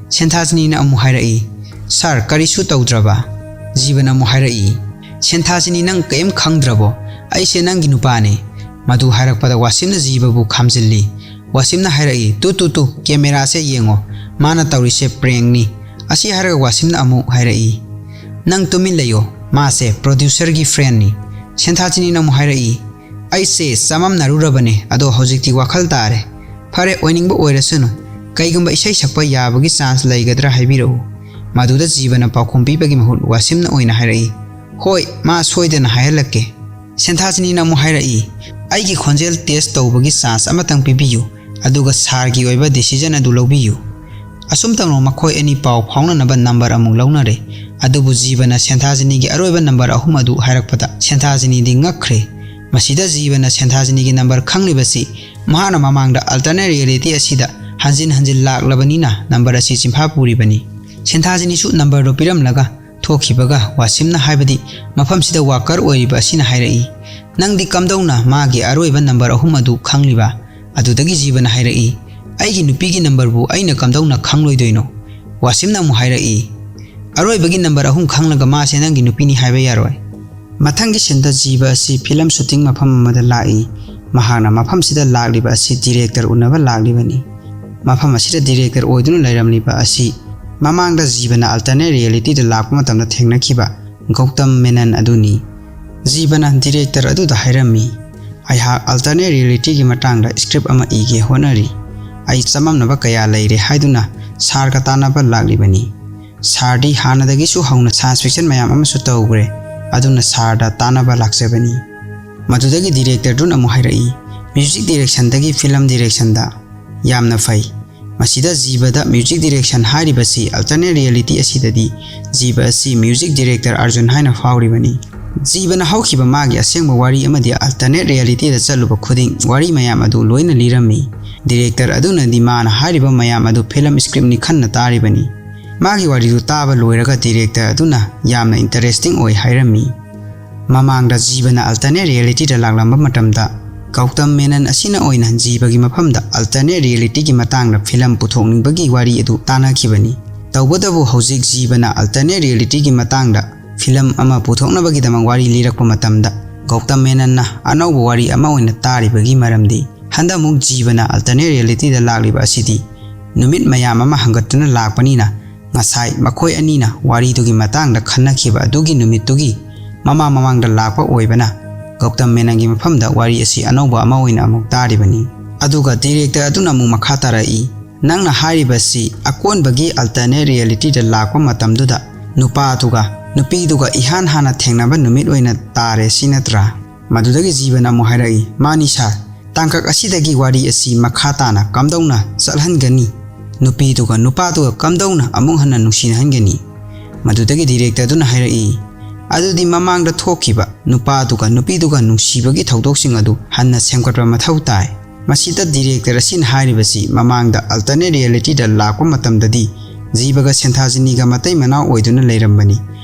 ꯁꯦꯟꯊꯥꯖꯤꯅꯤꯅ ꯑꯃꯨꯛ ꯍꯥꯏꯔꯛꯏ, "ꯁꯥꯔ, ꯀꯔꯤꯁꯨ ꯇꯧꯗ꯭ꯔꯕ?" ꯖꯤꯕꯅ ꯑꯃꯨꯛ ꯍꯥꯏꯔꯛꯏ, "ꯁꯦꯟꯊꯥꯖꯤꯅꯤ, ꯅꯪ ꯀꯔꯤꯝ ꯈꯪꯗ꯭ꯔꯕꯣ? ꯑꯩꯁꯦ ꯅꯪꯒꯤ ꯅꯨꯄꯥꯅꯦ꯫" ꯃꯗꯨ ꯍꯥꯏꯔꯛꯄꯗ ꯋꯥꯁꯤꯝꯅ ꯖꯤꯕꯕꯨ ꯈꯥꯝꯖꯤꯜꯂꯤ꯫ ꯋꯥꯁꯤꯝꯅ ꯍꯥꯏꯔꯛꯏ, "ꯇꯨ, ꯇꯨ, ꯇꯨ, cameraꯁꯦ ꯌꯦꯡꯉꯣ, ꯃꯥꯅ ꯇꯧꯔꯤꯁꯦ prankꯅꯤ꯫" ꯑꯁꯤ ꯍꯥꯏꯔꯒ ꯋꯥꯁꯤꯝꯅ ꯑꯃꯨꯛ ꯍꯥꯏꯔꯛꯏ, "ꯅꯪ ꯇꯨꯃꯤꯟ ꯂꯩꯌꯣ, ꯃꯥꯁꯦ producerꯒꯤ friendꯅꯤ꯫" ꯁꯦꯟꯊꯥꯖꯤꯅꯤꯅ ꯑꯃꯨꯛ ꯍꯥꯏꯔꯛꯏ, "ꯑꯩꯁꯦ ꯆꯃꯝꯅꯔꯨꯔꯕꯅꯦ, ꯑꯗꯣ ꯍꯧꯖꯤꯛꯇꯤ ꯋꯥꯈꯜ ꯇꯥꯔꯦ꯫ ꯐꯔꯦ, ꯑꯣꯏꯅꯤꯡꯕ ꯑꯣꯏꯔꯁꯅꯨ꯫ ꯀꯩꯒꯨꯝꯕ ꯏꯁꯩ ꯁꯛꯄ ꯌꯥꯕꯒꯤ chance ꯂꯩꯒꯗ꯭ꯔꯥ ꯍꯥꯏꯕꯤꯔꯛꯎ꯫" ꯃꯗꯨꯗ ꯖꯤꯕꯅ ꯄꯥꯎꯈꯨꯝ ꯄꯤꯕꯒꯤ ꯃꯍꯨꯠ ꯋꯥꯁꯤꯝꯅ ꯑꯣꯏꯅ ꯍꯥꯏꯔꯛꯏ, "ꯍꯣꯏ, ꯃꯥ ꯁꯣꯏꯗꯅ ꯍꯥꯏꯍꯜꯂꯛꯀꯦ꯫" ꯁꯦꯟꯊꯥꯖꯤꯅꯤꯅ ꯑꯃꯨꯛ ꯍꯥꯏꯔꯛꯏ, "ꯑꯩꯒꯤ ꯈꯣꯟꯖꯦꯜ test ꯇꯧꯕꯒꯤ chance ꯑꯃꯇꯪ ꯄꯤꯕꯤꯌꯨ, ꯑꯗꯨꯒ ꯁꯥꯔꯒꯤ ꯑꯣꯏꯕ decision ꯑꯗꯨ ꯂꯧꯕꯤꯌꯨ꯫" ꯑꯁꯨꯝꯇꯧꯅ ꯃꯈꯣꯏ ꯑꯅꯤ ꯄꯥꯎ ꯐꯥꯎꯅꯅꯕ number ꯑꯃꯨꯛ ꯂꯧꯅꯔꯦ꯫ ꯑꯗꯨꯕꯨ ꯖꯤꯕꯅ ꯁꯦꯟꯊꯥꯖꯤꯅꯤꯒꯤ ꯑꯔꯣꯏꯕ number ꯑꯍꯨꯝ ꯑꯗꯨ ꯍꯥꯏꯔꯛꯄꯗ ꯁꯦꯟꯊꯥꯖꯤꯅꯤꯗꯤ ꯉꯛꯈ꯭ꯔꯦ꯫ ꯃꯁꯤꯗ ꯖꯤꯕꯅ ꯁꯦꯟꯊꯥꯖꯤꯅꯤꯒꯤ number ꯈꯪꯂꯤꯕꯁꯤ ꯃꯍꯥꯛꯅ ꯃꯃꯥꯡꯗ alternate reality ꯑꯁꯤꯗ ꯍꯟꯖꯤꯟ ꯍꯟꯖꯤꯟ ꯂꯥꯛꯂꯕꯅꯤꯅ ꯅꯝꯕꯔ ꯑꯁꯤ ꯆꯤꯟꯐꯥ ꯄꯨꯔꯤꯕꯅꯤ꯫ ꯁꯦꯟꯊꯥꯖꯤꯅꯤꯁꯨ ꯅꯝꯕꯔꯗꯨ ꯄꯤꯔꯝꯂꯒ ꯊꯣꯛꯈꯤꯕꯒ ꯋꯥꯁꯤꯝꯅ, ꯍꯥꯏꯕꯗꯤ ꯃꯐꯝꯁꯤꯗ ꯋꯥꯀꯔ ꯑꯣꯏꯔꯤꯕ ꯑꯁꯤꯅ ꯍꯥꯏꯔꯛꯏ, "ꯅꯪꯗꯤ ꯀꯝꯗꯧꯅ ꯃꯥꯒꯤ ꯑꯔꯣꯏꯕ ꯅꯝꯕꯔ ꯑꯍꯨꯝ ꯑꯗꯨ ꯈꯪꯂꯤꯕ?" ꯑꯗꯨꯗꯒꯤ ꯖꯤꯕꯅ ꯍꯥꯏꯔꯛꯏ, "ꯑꯩꯒꯤ ꯅꯨꯄꯤꯒꯤ ꯅꯝꯕꯔꯕꯨ ꯑꯩꯅ ꯀꯝꯗꯧꯅ ꯈꯪꯂꯣꯏꯗꯣꯏꯅꯣ?" ꯋꯥꯁꯤꯝꯅ ꯑꯃꯨꯛ ꯍꯥꯏꯔꯛꯏ, "ꯑꯔꯣꯏꯕꯒꯤ ꯅꯝꯕꯔ ꯑꯍꯨꯝ ꯈꯪꯂꯒ ꯃꯥꯁꯦ ꯅꯪꯒꯤ ꯅꯨꯄꯤꯅꯤ ꯍꯥꯏꯕ ꯌꯥꯔꯣꯏ"꯫ ꯃꯊꯪꯒꯤ ꯁꯤꯟꯗ ꯖꯤꯕ ꯑꯁꯤ ꯐꯤꯂꯝ ꯁꯨꯇꯤꯡ ꯃꯐꯝ ꯑꯃꯗ ꯂꯥꯛꯏ꯫ ꯃꯍꯥꯛꯅ ꯃꯐꯝꯁꯤꯗ ꯂꯥꯛꯂꯤꯕ ꯑꯁꯤ ꯗꯤꯔꯦꯛꯇꯔ ꯎꯅꯕ ꯂꯥꯛꯂꯤꯕꯅꯤ꯫ ꯃꯐꯝ ꯑꯁꯤꯗ ꯗꯤꯔꯦꯛꯇꯔ ꯑꯣꯏꯗꯨꯅ ꯂꯩꯔꯝꯂꯤꯕ ꯑꯁꯤ ꯃꯃꯥꯡꯗ ꯖꯤꯕꯅ ꯑꯜꯇꯔꯅꯦꯠ ꯔꯤꯌꯦꯂꯤꯇꯤꯗ ꯂꯥꯛꯄ ꯃꯇꯝꯗ ꯊꯦꯡꯅꯈꯤꯕ ꯒꯧꯇꯝ ꯃꯦꯅꯟ ꯑꯗꯨꯅꯤ꯫ ꯖꯤꯕꯅ ꯗꯤꯔꯦꯛꯇꯔ ꯑꯗꯨꯗ ꯍꯥꯏꯔꯝꯃꯤ, "ꯑꯩꯍꯥꯛ ꯑꯜꯇꯔꯅꯦꯠ ꯔꯤꯌꯦꯂꯤꯇꯤꯒꯤ ꯃꯇꯥꯡꯗ ꯁ꯭ꯀ꯭ꯔꯤꯞ ꯑꯃ ꯏꯒꯦ ꯍꯣꯠꯅꯔꯤ꯫ ꯑꯩ ꯆꯃꯝꯅꯕ ꯀꯌꯥ ꯂꯩꯔꯦ" ꯍꯥꯏꯗꯨꯅ ꯁꯥꯔꯒ ꯇꯥꯟꯅꯕ ꯂꯥꯛꯂꯤꯕꯅꯤ꯫ ꯁꯥꯔꯗꯤ ꯍꯥꯟꯅꯗꯒꯤꯁꯨ ꯍꯧꯅ ꯁꯥꯏꯟꯁ ꯐꯤꯛꯁꯟ ꯃꯌꯥꯝ ꯑꯃꯁꯨ ꯇꯧꯈ꯭ꯔꯦ, ꯑꯗꯨꯅ ꯁꯥꯔꯗ ꯇꯥꯟꯅꯕ ꯂꯥꯛꯆꯕꯅꯤ꯫ ꯃꯗꯨꯗꯒꯤ ꯗꯤꯔꯦꯛꯇꯔꯗꯨꯅ ꯑꯃꯨꯛ ꯍꯥꯏꯔꯛꯏ, "ꯃ꯭ꯌꯨꯖꯤꯛ ꯗꯤꯔꯦꯛꯁꯟꯗꯒꯤ ꯐꯤꯂꯝ ꯗꯤꯔꯦꯛꯁꯟꯗ꯫ ꯌꯥꯝꯅ ꯐꯩ"꯫ ꯃꯁꯤꯗ ꯖꯤꯕꯗ ꯃ꯭ꯌꯨꯖꯤꯛ ꯗꯤꯔꯦꯛꯁꯟ ꯍꯥꯏꯔꯤꯕꯁꯤ ꯑꯜꯇꯔꯅꯦꯠ ꯔꯤꯌꯦꯂꯤꯇꯤ ꯑꯁꯤꯗꯗꯤ ꯖꯤꯕ ꯑꯁꯤ ꯃ꯭ꯌꯨꯖꯤꯛ ꯗꯤꯔꯦꯛꯇꯔ ꯑꯔꯖꯨꯟ ꯍꯥꯏꯅ ꯐꯥꯎꯔꯤꯕꯅꯤ꯫ ꯖꯤꯕꯅ ꯍꯧꯈꯤꯕ ꯃꯥꯒꯤ ꯑꯁꯦꯡꯕ ꯋꯥꯔꯤ ꯑꯃꯗꯤ ꯑꯜꯇꯔꯅꯦꯠ ꯔꯤꯌꯦꯂꯤꯇꯤꯗ ꯆꯠꯂꯨꯕ ꯈꯨꯗꯤꯡ ꯋꯥꯔꯤ ꯃꯌꯥꯝ ꯑꯗꯨ ꯂꯣꯏꯅ ꯂꯤꯔꯝꯃꯤ꯫ ꯗꯤꯔꯦꯛꯇꯔ ꯑꯗꯨꯅꯗꯤ ꯃꯥꯅ ꯍꯥꯏꯔꯤꯕ ꯃꯌꯥꯝ ꯑꯗꯨ ꯐꯤꯂꯝ ꯁ꯭ꯀ꯭ꯔꯤꯞꯅꯤ ꯈꯟꯅ ꯇꯥꯔꯤꯕꯅꯤ꯫ ꯃꯥꯒꯤ ꯋꯥꯔꯤꯗꯨ ꯇꯥꯕ ꯂꯣꯏꯔꯒ ꯗꯤꯔꯦꯛꯇꯔ ꯑꯗꯨꯅ ꯌꯥꯝꯅ ꯏꯟꯇꯔꯦꯁꯇꯤꯡ ꯑꯣꯏ ꯍꯥꯏꯔꯝꯃꯤ꯫ ꯃꯃꯥꯡꯗ ꯖꯤꯕꯅ ꯑꯜꯇꯔꯅꯦꯠ ꯔꯤꯌꯦꯂꯤꯇꯤꯗ ꯂꯥꯛꯂꯝꯕ ꯃꯇꯝꯗ ꯒꯧꯇꯝ ꯃꯦꯅꯟ ꯑꯁꯤꯅ ꯑꯣꯏꯅ ꯖꯤꯕꯒꯤ ꯃꯐꯝꯗ ꯑꯜꯇꯔꯅꯦꯠ ꯔꯤꯌꯦꯂꯤꯇꯤꯒꯤ ꯃꯇꯥꯡꯗ ꯐꯤꯂꯝ ꯄꯨꯊꯣꯛꯅꯤꯡꯕꯒꯤ ꯋꯥꯔꯤ ꯑꯗꯨ ꯇꯥꯟꯅꯈꯤꯕꯅꯤ꯫ ꯇꯧꯕꯇꯕꯨ ꯍꯧꯖꯤꯛ ꯖꯤꯕꯅ ꯑꯜꯇꯔꯅꯦꯠ ꯔꯤꯌꯦꯂꯤꯇꯤꯒꯤ ꯃꯇꯥꯡꯗ ꯐꯤꯂꯝ ꯑꯃ ꯄꯨꯊꯣꯛꯅꯕꯒꯤꯗꯃꯛ ꯋꯥꯔꯤ ꯂꯤꯔꯛꯄ ꯃꯇꯝꯗ ꯒꯧꯇꯝ ꯃꯦꯅꯟꯅ ꯑꯅꯧꯕ ꯋꯥꯔꯤ ꯑꯃ ꯑꯣꯏꯅ ꯇꯥꯔꯤꯕꯒꯤ ꯃꯔꯝꯗꯤ ꯍꯟꯗꯛꯃꯨꯛ ꯖꯤꯕꯅ ꯑꯜꯇꯔꯅꯦꯠ ꯔꯤꯌꯦꯂꯤꯇꯤꯗ ꯂꯥꯛꯂꯤꯕ ꯑꯁꯤꯗꯤ ꯅꯨꯃꯤꯠ ꯃꯌꯥꯝ ꯑꯃ ꯍꯪꯒꯠꯇꯨꯅ ꯂꯥꯛꯄꯅꯤꯅ ꯉꯁꯥꯏ ꯃꯈꯣꯏ ꯑꯅꯤꯅ ꯋꯥꯔꯤꯗꯨꯒꯤ ꯃꯇꯥꯡꯗ ꯈꯟꯅꯈꯤꯕ ꯑꯗꯨꯒꯤ ꯅꯨꯃꯤꯠꯇꯨꯒꯤ ꯃꯃꯥꯡ ꯃꯃꯥꯡꯗ ꯂꯥꯛꯄ ꯑꯣꯏꯕꯅ ꯒꯧꯇꯝ ꯃꯦꯅꯟꯒꯤ ꯃꯐꯝꯗ ꯋꯥꯔꯤ ꯑꯁꯤ ꯑꯅꯧꯕ ꯑꯃ ꯑꯣꯏꯅ ꯑꯃꯨꯛ ꯇꯥꯔꯤꯕꯅꯤ꯫ ꯑꯗꯨꯒ ꯗꯤꯔꯦꯛꯇꯔ ꯑꯗꯨꯅ ꯑꯃꯨꯛ ꯃꯈꯥ ꯇꯥꯔꯛꯏ, "ꯅꯪꯅ ꯍꯥꯏꯔꯤꯕꯁꯤ ꯑꯀꯣꯟꯕꯒꯤ ꯑꯜꯇꯔꯅꯦꯠ ꯔꯤꯌꯦꯂꯤꯇꯤꯗ ꯂꯥꯛꯄ ꯃꯇꯝꯗꯨꯗ ꯅꯨꯄꯥꯗꯨꯒ ꯅꯨꯄꯤꯗꯨꯒ ꯏꯍꯥꯟ ꯍꯥꯟꯅ ꯊꯦꯡꯅꯕ ꯅꯨꯃꯤꯠ ꯑꯣꯏꯅ ꯇꯥꯔꯦ, ꯁꯤ ꯅꯠꯇ꯭ꯔꯥ?" ꯃꯗꯨꯗꯒꯤ ꯖꯤꯕꯅ ꯑꯃꯨꯛ ꯍꯥꯏꯔꯛꯏ, "ꯃꯥꯅꯤ ꯁꯥꯔ, ꯇꯥꯡꯀꯛ ꯑꯁꯤꯗꯒꯤ ꯋꯥꯔꯤ ꯑꯁꯤ ꯃꯈꯥ ꯇꯥꯅ ꯀꯝꯗꯧꯅ ꯆꯠꯍꯟꯒꯅꯤ? ꯅꯨꯄꯤꯗꯨꯒ ꯅꯨꯄꯥꯗꯨꯒ ꯀꯝꯗꯧꯅ ꯑꯃꯨꯛ ꯍꯟꯅ ꯅꯨꯡꯁꯤꯅꯍꯟꯒꯅꯤ?" ꯃꯗꯨꯗꯒꯤ ꯗꯤꯔꯦꯛꯇꯔꯗꯨꯅ ꯍꯥꯏꯔꯛꯏ, "ꯑꯗꯨꯗꯤ ꯃꯃꯥꯡꯗ ꯊꯣꯛꯈꯤꯕ ꯅꯨꯄꯥꯗꯨꯒ ꯅꯨꯄꯤꯗꯨꯒ ꯅꯨꯡꯁꯤꯕꯒꯤ ꯊꯧꯗꯣꯛꯁꯤꯡ ꯑꯗꯨ ꯍꯟꯅ ꯁꯦꯝꯒꯠꯄ ꯃꯊꯧ ꯇꯥꯏ꯫ ꯃꯁꯤꯗ ꯗꯤꯔꯦꯛꯇꯔ ꯑꯁꯤꯅ ꯍꯥꯏꯔꯤꯕꯁꯤ ꯃꯃꯥꯡꯗ ꯑꯜꯇꯔꯅꯦꯠ ꯔꯤꯌꯦꯂꯤꯇꯤꯗ ꯂꯥꯛꯄ ꯃꯇꯝꯗꯗꯤ ꯖꯤꯕꯒ ꯁꯦꯟꯊꯥꯖꯅꯤꯒ ꯃꯇꯩ ꯃꯅꯥꯎ ꯑꯣꯏꯗꯨꯅ ꯂꯩꯔꯝꯕꯅꯤ꯫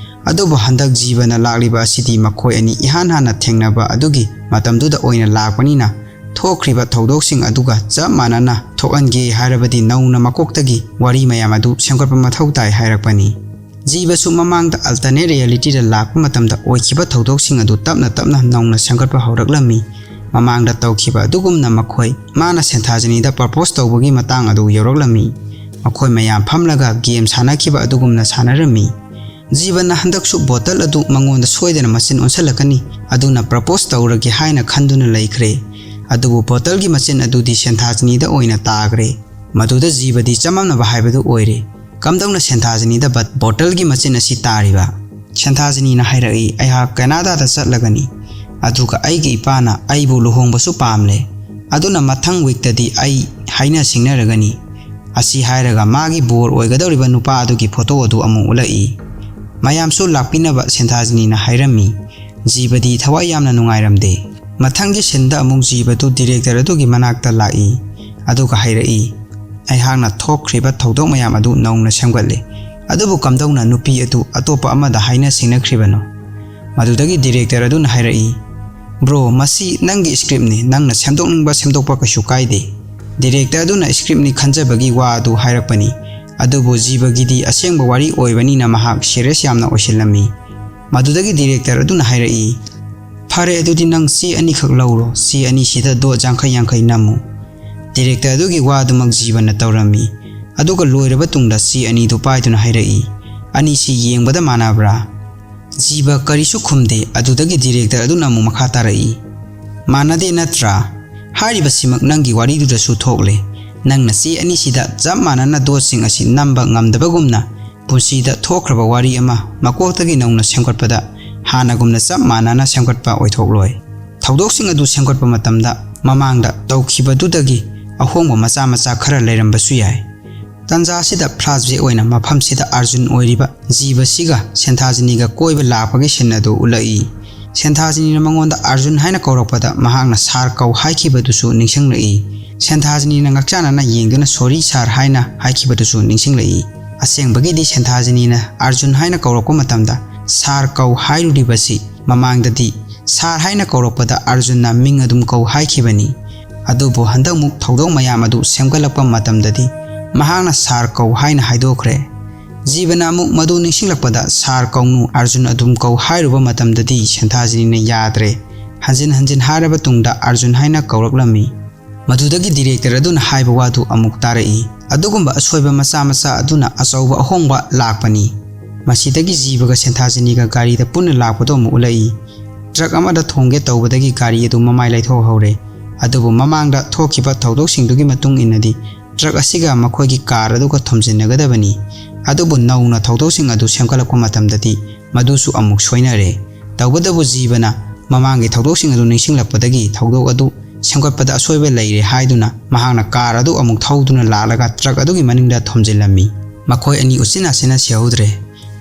ꯑꯗꯨꯕꯨ ꯍꯟꯗꯛ ꯖꯤꯕꯅ ꯂꯥꯛꯂꯤꯕ ꯑꯁꯤꯗꯤ ꯃꯈꯣꯏ ꯑꯅꯤ ꯏꯍꯥꯟ ꯍꯥꯟꯅ ꯊꯦꯡꯅꯕ ꯑꯗꯨꯒꯤ ꯃꯇꯝꯗꯨꯗ ꯑꯣꯏꯅ ꯂꯥꯛꯄꯅꯤꯅ, ꯊꯣꯛꯈ꯭ꯔꯤꯕ ꯊꯧꯗꯣꯛꯁꯤꯡ ꯑꯗꯨꯒ ꯆꯞ ꯃꯥꯟꯅꯅ ꯊꯣꯛꯍꯟꯒꯦ ꯍꯥꯏꯔꯕꯗꯤ ꯅꯧꯅ ꯃꯀꯣꯛꯇꯒꯤ ꯋꯥꯔꯤ ꯃꯌꯥꯝ ꯑꯗꯨ ꯁꯦꯝꯒꯠꯄ ꯃꯊꯧ ꯇꯥꯏ ꯍꯥꯏꯔꯛꯄꯅꯤ꯫ ꯖꯤꯕꯁꯨ ꯃꯃꯥꯡꯗ ꯑꯜꯇꯔꯅꯦꯠ ꯔꯤꯌꯦꯂꯤꯇꯤꯗ ꯂꯥꯛꯄ ꯃꯇꯝꯗ ꯑꯣꯏꯈꯤꯕ ꯊꯧꯗꯣꯛꯁꯤꯡ ꯑꯗꯨ ꯇꯞꯅ ꯇꯞꯅ ꯅꯧꯅ ꯁꯦꯝꯒꯠꯄ ꯍꯧꯔꯛꯂꯝꯃꯤ꯫ ꯃꯃꯥꯡꯗ ꯇꯧꯈꯤꯕ ꯑꯗꯨꯒꯨꯝꯅ ꯃꯈꯣꯏ ꯃꯥꯅ ꯁꯦꯟꯊꯥꯖꯅꯤꯗ ꯄ꯭ꯔꯄꯣꯁ ꯇꯧꯕꯒꯤ ꯃꯇꯥꯡ ꯑꯗꯨ ꯌꯧꯔꯛꯂꯝꯃꯤ꯫ ꯃꯈꯣꯏ ꯃꯌꯥꯝ ꯐꯝꯂꯒ ꯒꯦꯝ ꯁꯥꯟꯅꯈꯤꯕ ꯑꯗꯨꯒꯨꯝꯅ ꯁꯥꯟꯅꯔꯝꯃꯤ꯫ ꯖꯤꯕꯅ ꯍꯟꯗꯛꯁꯨ ꯕꯣꯇꯜ ꯑꯗꯨ ꯃꯉꯣꯟꯗ ꯁꯣꯏꯗꯅ ꯃꯆꯤꯟ ꯑꯣꯟꯁꯤꯜꯂꯛꯀꯅꯤ, ꯑꯗꯨꯅ ꯄ꯭ꯔꯄꯣꯁ ꯇꯧꯔꯒꯦ ꯍꯥꯏꯅ ꯈꯟꯗꯨꯅ ꯂꯩꯈ꯭ꯔꯦ꯫ ꯑꯗꯨꯕꯨ ꯕꯣꯇꯜꯒꯤ ꯃꯆꯤꯟ ꯑꯗꯨꯗꯤ ꯁꯦꯟꯊꯥꯖꯅꯤꯗ ꯑꯣꯏꯅ ꯇꯥꯈ꯭ꯔꯦ꯫ ꯃꯗꯨꯗ ꯖꯤꯕꯗꯤ ꯆꯃꯝꯅꯕ ꯍꯥꯏꯕꯗꯨ ꯑꯣꯏꯔꯦ꯫ ꯀꯝꯗꯧꯅ ꯁꯦꯟꯊꯥꯖꯅꯤꯗ ꯕꯠ ꯕꯣꯇꯜꯒꯤ ꯃꯆꯤꯟ ꯑꯁꯤ ꯇꯥꯔꯤꯕ? ꯁꯦꯟꯊꯥꯖꯅꯤꯅ ꯍꯥꯏꯔꯛꯏ, "ꯑꯩꯍꯥꯛ ꯀꯅꯥꯗꯥꯗ ꯆꯠꯂꯒꯅꯤ, ꯑꯗꯨꯒ ꯑꯩꯒꯤ ꯏꯄꯥꯅ ꯑꯩꯕꯨ ꯂꯨꯍꯣꯡꯕꯁꯨ ꯄꯥꯝꯂꯦ, ꯑꯗꯨꯅ ꯃꯊꯪ ꯋꯤꯛꯇꯗꯤ ꯑꯩ ꯍꯥꯏꯅ ꯁꯤꯡꯅꯔꯒꯅꯤ"꯫ ꯑꯁꯤ ꯍꯥꯏꯔꯒ ꯃꯥꯒꯤ ꯕꯣꯔ ꯑꯣꯏꯒꯗꯧꯔꯤꯕ ꯅꯨꯄꯥ ꯑꯗꯨꯒꯤ ꯐꯣꯇꯣ ꯑꯗꯨ ꯑꯃꯨꯛ ꯎꯠꯂꯛꯏ꯫ ꯃꯌꯥꯝꯁꯨ ꯂꯥꯛꯄꯤꯅꯕ ꯁꯦꯟꯊꯥꯖꯅꯤꯅ ꯍꯥꯏꯔꯝꯃꯤ꯫ ꯖꯤꯕꯗꯤ ꯊꯋꯥꯏ ꯌꯥꯝꯅ ꯅꯨꯡꯉꯥꯏꯔꯝꯗꯦ꯫ ꯃꯊꯪꯒꯤ ꯁꯤꯟꯗ ꯑꯃꯨꯛ ꯖꯤꯕꯗꯨ ꯗꯤꯔꯦꯛꯇꯔ ꯑꯗꯨꯒꯤ ꯃꯅꯥꯛꯇ ꯂꯥꯛꯏ, ꯑꯗꯨꯒ ꯍꯥꯏꯔꯛꯏ, "ꯑꯩꯍꯥꯛꯅ ꯊꯣꯛꯈ꯭ꯔꯤꯕ ꯊꯧꯗꯣꯛ ꯃꯌꯥꯝ ꯑꯗꯨ ꯅꯧꯅ ꯁꯦꯝꯒꯠꯂꯦ, ꯑꯗꯨꯕꯨ ꯀꯝꯗꯧꯅ ꯅꯨꯄꯤ ꯑꯗꯨ ꯑꯇꯣꯞꯄ ꯑꯃꯗ ꯍꯥꯏꯅ ꯁꯤꯡꯅꯈ꯭ꯔꯤꯕꯅꯣ?" ꯃꯗꯨꯗꯒꯤ ꯗꯤꯔꯦꯛꯇꯔ ꯑꯗꯨꯅ ꯍꯥꯏꯔꯛꯏ, "ꯕ꯭ꯔꯣ, ꯃꯁꯤ ꯅꯪꯒꯤ ꯁ꯭ꯀ꯭ꯔꯤꯞꯅꯤ, ꯅꯪꯅ ꯁꯦꯝꯗꯣꯛꯅꯤꯡꯕ ꯁꯦꯝꯗꯣꯛꯄ ꯀꯩꯁꯨ ꯀꯥꯏꯗꯦ"꯫ ꯗꯤꯔꯦꯛꯇꯔ ꯑꯗꯨꯅ ꯁ꯭ꯀ꯭ꯔꯤꯞꯅꯤ ꯈꯟꯖꯕꯒꯤ ꯋꯥ ꯑꯗꯨ ꯍꯥꯏꯔꯛꯄꯅꯤ, ꯑꯗꯨꯕꯨ ꯖꯤꯕꯒꯤꯗꯤ ꯑꯁꯦꯡꯕ ꯋꯥꯔꯤ ꯑꯣꯏꯕꯅꯤꯅ ꯃꯍꯥꯛ ꯁꯤꯔꯤꯌꯁ ꯌꯥꯝꯅ ꯑꯣꯏꯁꯤꯜꯂꯝꯃꯤ꯫ ꯃꯗꯨꯗꯒꯤ ꯗꯤꯔꯦꯛꯇꯔ ꯑꯗꯨꯅ ꯍꯥꯏꯔꯛꯏ, "ꯐꯔꯦ, ꯑꯗꯨꯗꯤ ꯅꯪ ꯆꯦ ꯑꯅꯤꯈꯛ ꯂꯧꯔꯣ, ꯆꯦ ꯑꯅꯤꯁꯤꯗ ꯗꯣꯠ ꯌꯥꯡꯈꯩ ꯌꯥꯡꯈꯩ ꯅꯝꯃꯨ"꯫ ꯗꯤꯔꯦꯛꯇꯔ ꯑꯗꯨꯒꯤ ꯋꯥ ꯑꯗꯨꯃꯛ ꯖꯤꯕꯅ ꯇꯧꯔꯝꯃꯤ꯫ ꯑꯗꯨꯒ ꯂꯣꯏꯔꯕ ꯇꯨꯡꯗ ꯆꯦ ꯑꯅꯤꯗꯨ ꯄꯥꯏꯗꯨꯅ ꯍꯥꯏꯔꯛꯏ, "ꯑꯅꯤꯁꯤ ꯌꯦꯡꯕꯗ ꯃꯥꯟꯅꯕ꯭ꯔꯥ?" ꯖꯤꯕ ꯀꯔꯤꯁꯨ ꯈꯨꯝꯗꯦ꯫ ꯑꯗꯨꯗꯒꯤ ꯗꯤꯔꯦꯛꯇꯔ ꯑꯗꯨꯅ ꯑꯃꯨꯛ ꯃꯈꯥ ꯇꯥꯔꯛꯏ, "ꯃꯥꯟꯅꯗꯦ ꯅꯠꯇ꯭ꯔꯥ? ꯍꯥꯏꯔꯤꯕꯁꯤꯃꯛ ꯅꯪꯒꯤ ꯋꯥꯔꯤꯗꯨꯗꯁꯨ ꯊꯣꯛꯂꯦ꯫ ꯅꯪꯅ ꯆꯦ ꯑꯅꯤꯁꯤꯗ ꯆꯞ ꯃꯥꯟꯅꯅ ꯗꯣꯠꯁꯤꯡ ꯑꯁꯤ ꯅꯝꯕ ꯉꯝꯗꯕꯒꯨꯝꯅ, ꯄꯨꯟꯁꯤꯗ ꯊꯣꯛꯈ꯭ꯔꯕ ꯋꯥꯔꯤ ꯑꯃ ꯃꯀꯣꯛꯇꯒꯤ ꯅꯧꯅ ꯁꯦꯝꯒꯠꯄꯗ ꯍꯥꯟꯅꯒꯨꯝꯅ ꯆꯞ ꯃꯥꯟꯅꯅ ꯁꯦꯝꯒꯠꯄ ꯑꯣꯏꯊꯣꯛꯂꯣꯏ꯫ ꯊꯧꯗꯣꯛꯁꯤꯡ ꯑꯗꯨ ꯁꯦꯝꯒꯠꯄ ꯃꯇꯝꯗ ꯃꯃꯥꯡꯗ ꯇꯧꯈꯤꯕꯗꯨꯗꯒꯤ ꯑꯍꯣꯡꯕ ꯃꯆꯥ ꯃꯆꯥ ꯈꯔ ꯂꯩꯔꯝꯕꯁꯨ ꯌꯥꯏ"꯫ ꯇꯥꯟꯖꯥ ꯑꯁꯤꯗ ꯐ꯭ꯂꯥꯁꯕꯦꯛ ꯑꯣꯏꯅ ꯃꯐꯝꯁꯤꯗ ꯑꯥꯔꯖꯨꯟ ꯑꯣꯏꯔꯤꯕ ꯖꯤꯕꯁꯤꯒ ꯁꯦꯟꯊꯥꯖꯅꯤꯒ ꯀꯣꯏꯕ ꯂꯥꯛꯄꯒꯤ ꯁꯤꯟ ꯑꯗꯨ ꯎꯠꯂꯛꯏ꯫ ꯁꯦꯟꯊꯥꯖꯤꯅꯤꯅ ꯃꯉꯣꯟꯗ ꯑꯔꯖꯨꯟ ꯍꯥꯏꯅ ꯀꯧꯔꯛꯄꯗ ꯃꯍꯥꯛꯅ ꯁꯥꯔ ꯀꯧ ꯍꯥꯏꯈꯤꯕꯗꯨꯁꯨ ꯅꯤꯡꯁꯤꯡꯂꯛꯏ꯫ ꯁꯦꯟꯊꯥꯖꯤꯅꯤꯅ ꯉꯛꯆꯥꯟꯅꯅ ꯌꯦꯡꯗꯨꯅ ꯁꯣꯔꯤ ꯁꯥꯔ ꯍꯥꯏꯅ ꯍꯥꯏꯈꯤꯕꯗꯨꯁꯨ ꯅꯤꯡꯁꯤꯡꯂꯛꯏ꯫ ꯑꯁꯦꯡꯕꯒꯤꯗꯤ ꯁꯦꯟꯊꯥꯖꯤꯅꯤꯅ ꯑꯔꯖꯨꯟ ꯍꯥꯏꯅ ꯀꯧꯔꯛꯄ ꯃꯇꯝꯗ ꯁꯥꯔ ꯀꯧ ꯍꯥꯏꯔꯨꯔꯤꯕꯁꯤ ꯃꯃꯥꯡꯗꯗꯤ ꯁꯥꯔ ꯍꯥꯏꯅ ꯀꯧꯔꯛꯄꯗ ꯑꯔꯖꯨꯟꯅ ꯃꯤꯡ ꯑꯗꯨꯝ ꯀꯧ ꯍꯥꯏꯈꯤꯕꯅꯤ꯫ ꯑꯗꯨꯕꯨ ꯍꯟꯗꯛꯃꯨꯛ ꯊꯧꯗꯣꯛ ꯃꯌꯥꯝ ꯑꯗꯨ ꯁꯦꯝꯒꯠꯂꯛꯄ ꯃꯇꯝꯗꯗꯤ ꯃꯍꯥꯛꯅ ꯁꯥꯔ ꯀꯧ ꯍꯥꯏꯅ ꯍꯥꯏꯗꯣꯛꯈ꯭ꯔꯦ꯫ ꯖꯤꯕꯅ ꯑꯃꯨꯛ ꯃꯗꯨ ꯅꯤꯡꯁꯤꯡꯂꯛꯄꯗ ꯁꯥꯔ ꯀꯧꯅꯨ, ꯑꯔꯖꯨꯟ ꯑꯗꯨꯝ ꯀꯧ ꯍꯥꯏꯔꯨꯕ ꯃꯇꯝꯗꯗꯤ ꯁꯦꯟꯊꯥꯖꯤꯅꯤꯅ ꯌꯥꯗ꯭ꯔꯦ꯫ ꯍꯟꯖꯤꯟ ꯍꯟꯖꯤꯟ ꯍꯥꯏꯔꯕ ꯇꯨꯡꯗ ꯑꯔꯖꯨꯟ ꯍꯥꯏꯅ ꯀꯧꯔꯛꯂꯝꯃꯤ꯫ ꯃꯗꯨꯗꯒꯤ ꯗꯤꯔꯦꯛꯇꯔ ꯑꯗꯨꯅ ꯍꯥꯏꯕ ꯋꯥꯗꯨ ꯑꯃꯨꯛ ꯇꯥꯔꯛꯏ꯫ ꯑꯗꯨꯒꯨꯝꯕ ꯑꯁꯣꯏꯕ ꯃꯆꯥ ꯃꯆꯥ ꯑꯗꯨꯅ ꯑꯆꯧꯕ ꯑꯍꯣꯡꯕ ꯂꯥꯛꯄꯅꯤ꯫ ꯃꯁꯤꯗꯒꯤ ꯖꯤꯕꯒ ꯁꯦꯟꯊꯥꯖꯤꯅꯤꯒ ꯒꯥꯔꯤꯗ ꯄꯨꯟꯅ ꯂꯥꯛꯄꯗꯨ ꯑꯃꯨꯛ ꯎꯠꯂꯛꯏ꯫ ꯇ꯭ꯔꯛ ꯑꯃꯗ ꯊꯣꯝꯒꯦ ꯇꯧꯕꯗꯒꯤ ꯒꯥꯔꯤ ꯑꯗꯨ ꯃꯃꯥꯏ ꯂꯩꯊꯣꯛꯍꯧꯔꯦ꯫ ꯑꯗꯨꯕꯨ ꯃꯃꯥꯡꯗ ꯊꯣꯛꯈꯤꯕ ꯊꯧꯗꯣꯛꯁꯤꯡꯗꯨꯒꯤ ꯃꯇꯨꯡ ꯏꯟꯅꯗꯤ ꯇ꯭ꯔꯛ ꯑꯁꯤꯒ ꯃꯈꯣꯏꯒꯤ ꯀꯥꯔ ꯑꯗꯨꯒ ꯊꯣꯝꯖꯤꯟꯅꯒꯗꯕꯅꯤ꯫ ꯑꯗꯨꯕꯨ ꯅꯧꯅ ꯊꯧꯗꯣꯛꯁꯤꯡ ꯑꯗꯨ ꯁꯦꯝꯒꯠꯂꯛꯄ ꯃꯇꯝꯗꯗꯤ ꯃꯗꯨꯁꯨ ꯑꯃꯨꯛ ꯁꯣꯏꯅꯔꯦ꯫ ꯇꯧꯕꯇꯕꯨ ꯖꯤꯕꯅ ꯃꯃꯥꯡꯒꯤ ꯊꯧꯗꯣꯛꯁꯤꯡ ꯑꯗꯨ ꯅꯤꯡꯁꯤꯡꯂꯛꯄꯗꯒꯤ ꯊꯧꯗꯣꯛ ꯑꯗꯨ ꯁꯦꯝꯒꯠꯄꯗ ꯑꯁꯣꯏꯕ ꯂꯩꯔꯦ ꯍꯥꯏꯗꯨꯅ ꯃꯍꯥꯛꯅ ꯀꯥꯔ ꯑꯗꯨ ꯑꯃꯨꯛ ꯊꯧꯗꯨꯅ ꯂꯥꯛꯂꯒ ꯇ꯭ꯔꯛ ꯑꯗꯨꯒꯤ ꯃꯅꯤꯡꯗ ꯊꯣꯝꯖꯤꯜꯂꯝꯃꯤ꯫ ꯃꯈꯣꯏ ꯑꯅꯤ ꯎꯆꯤꯟ ꯅꯥꯆꯤꯟꯅ ꯁꯤꯍꯧꯗ꯭ꯔꯦ꯫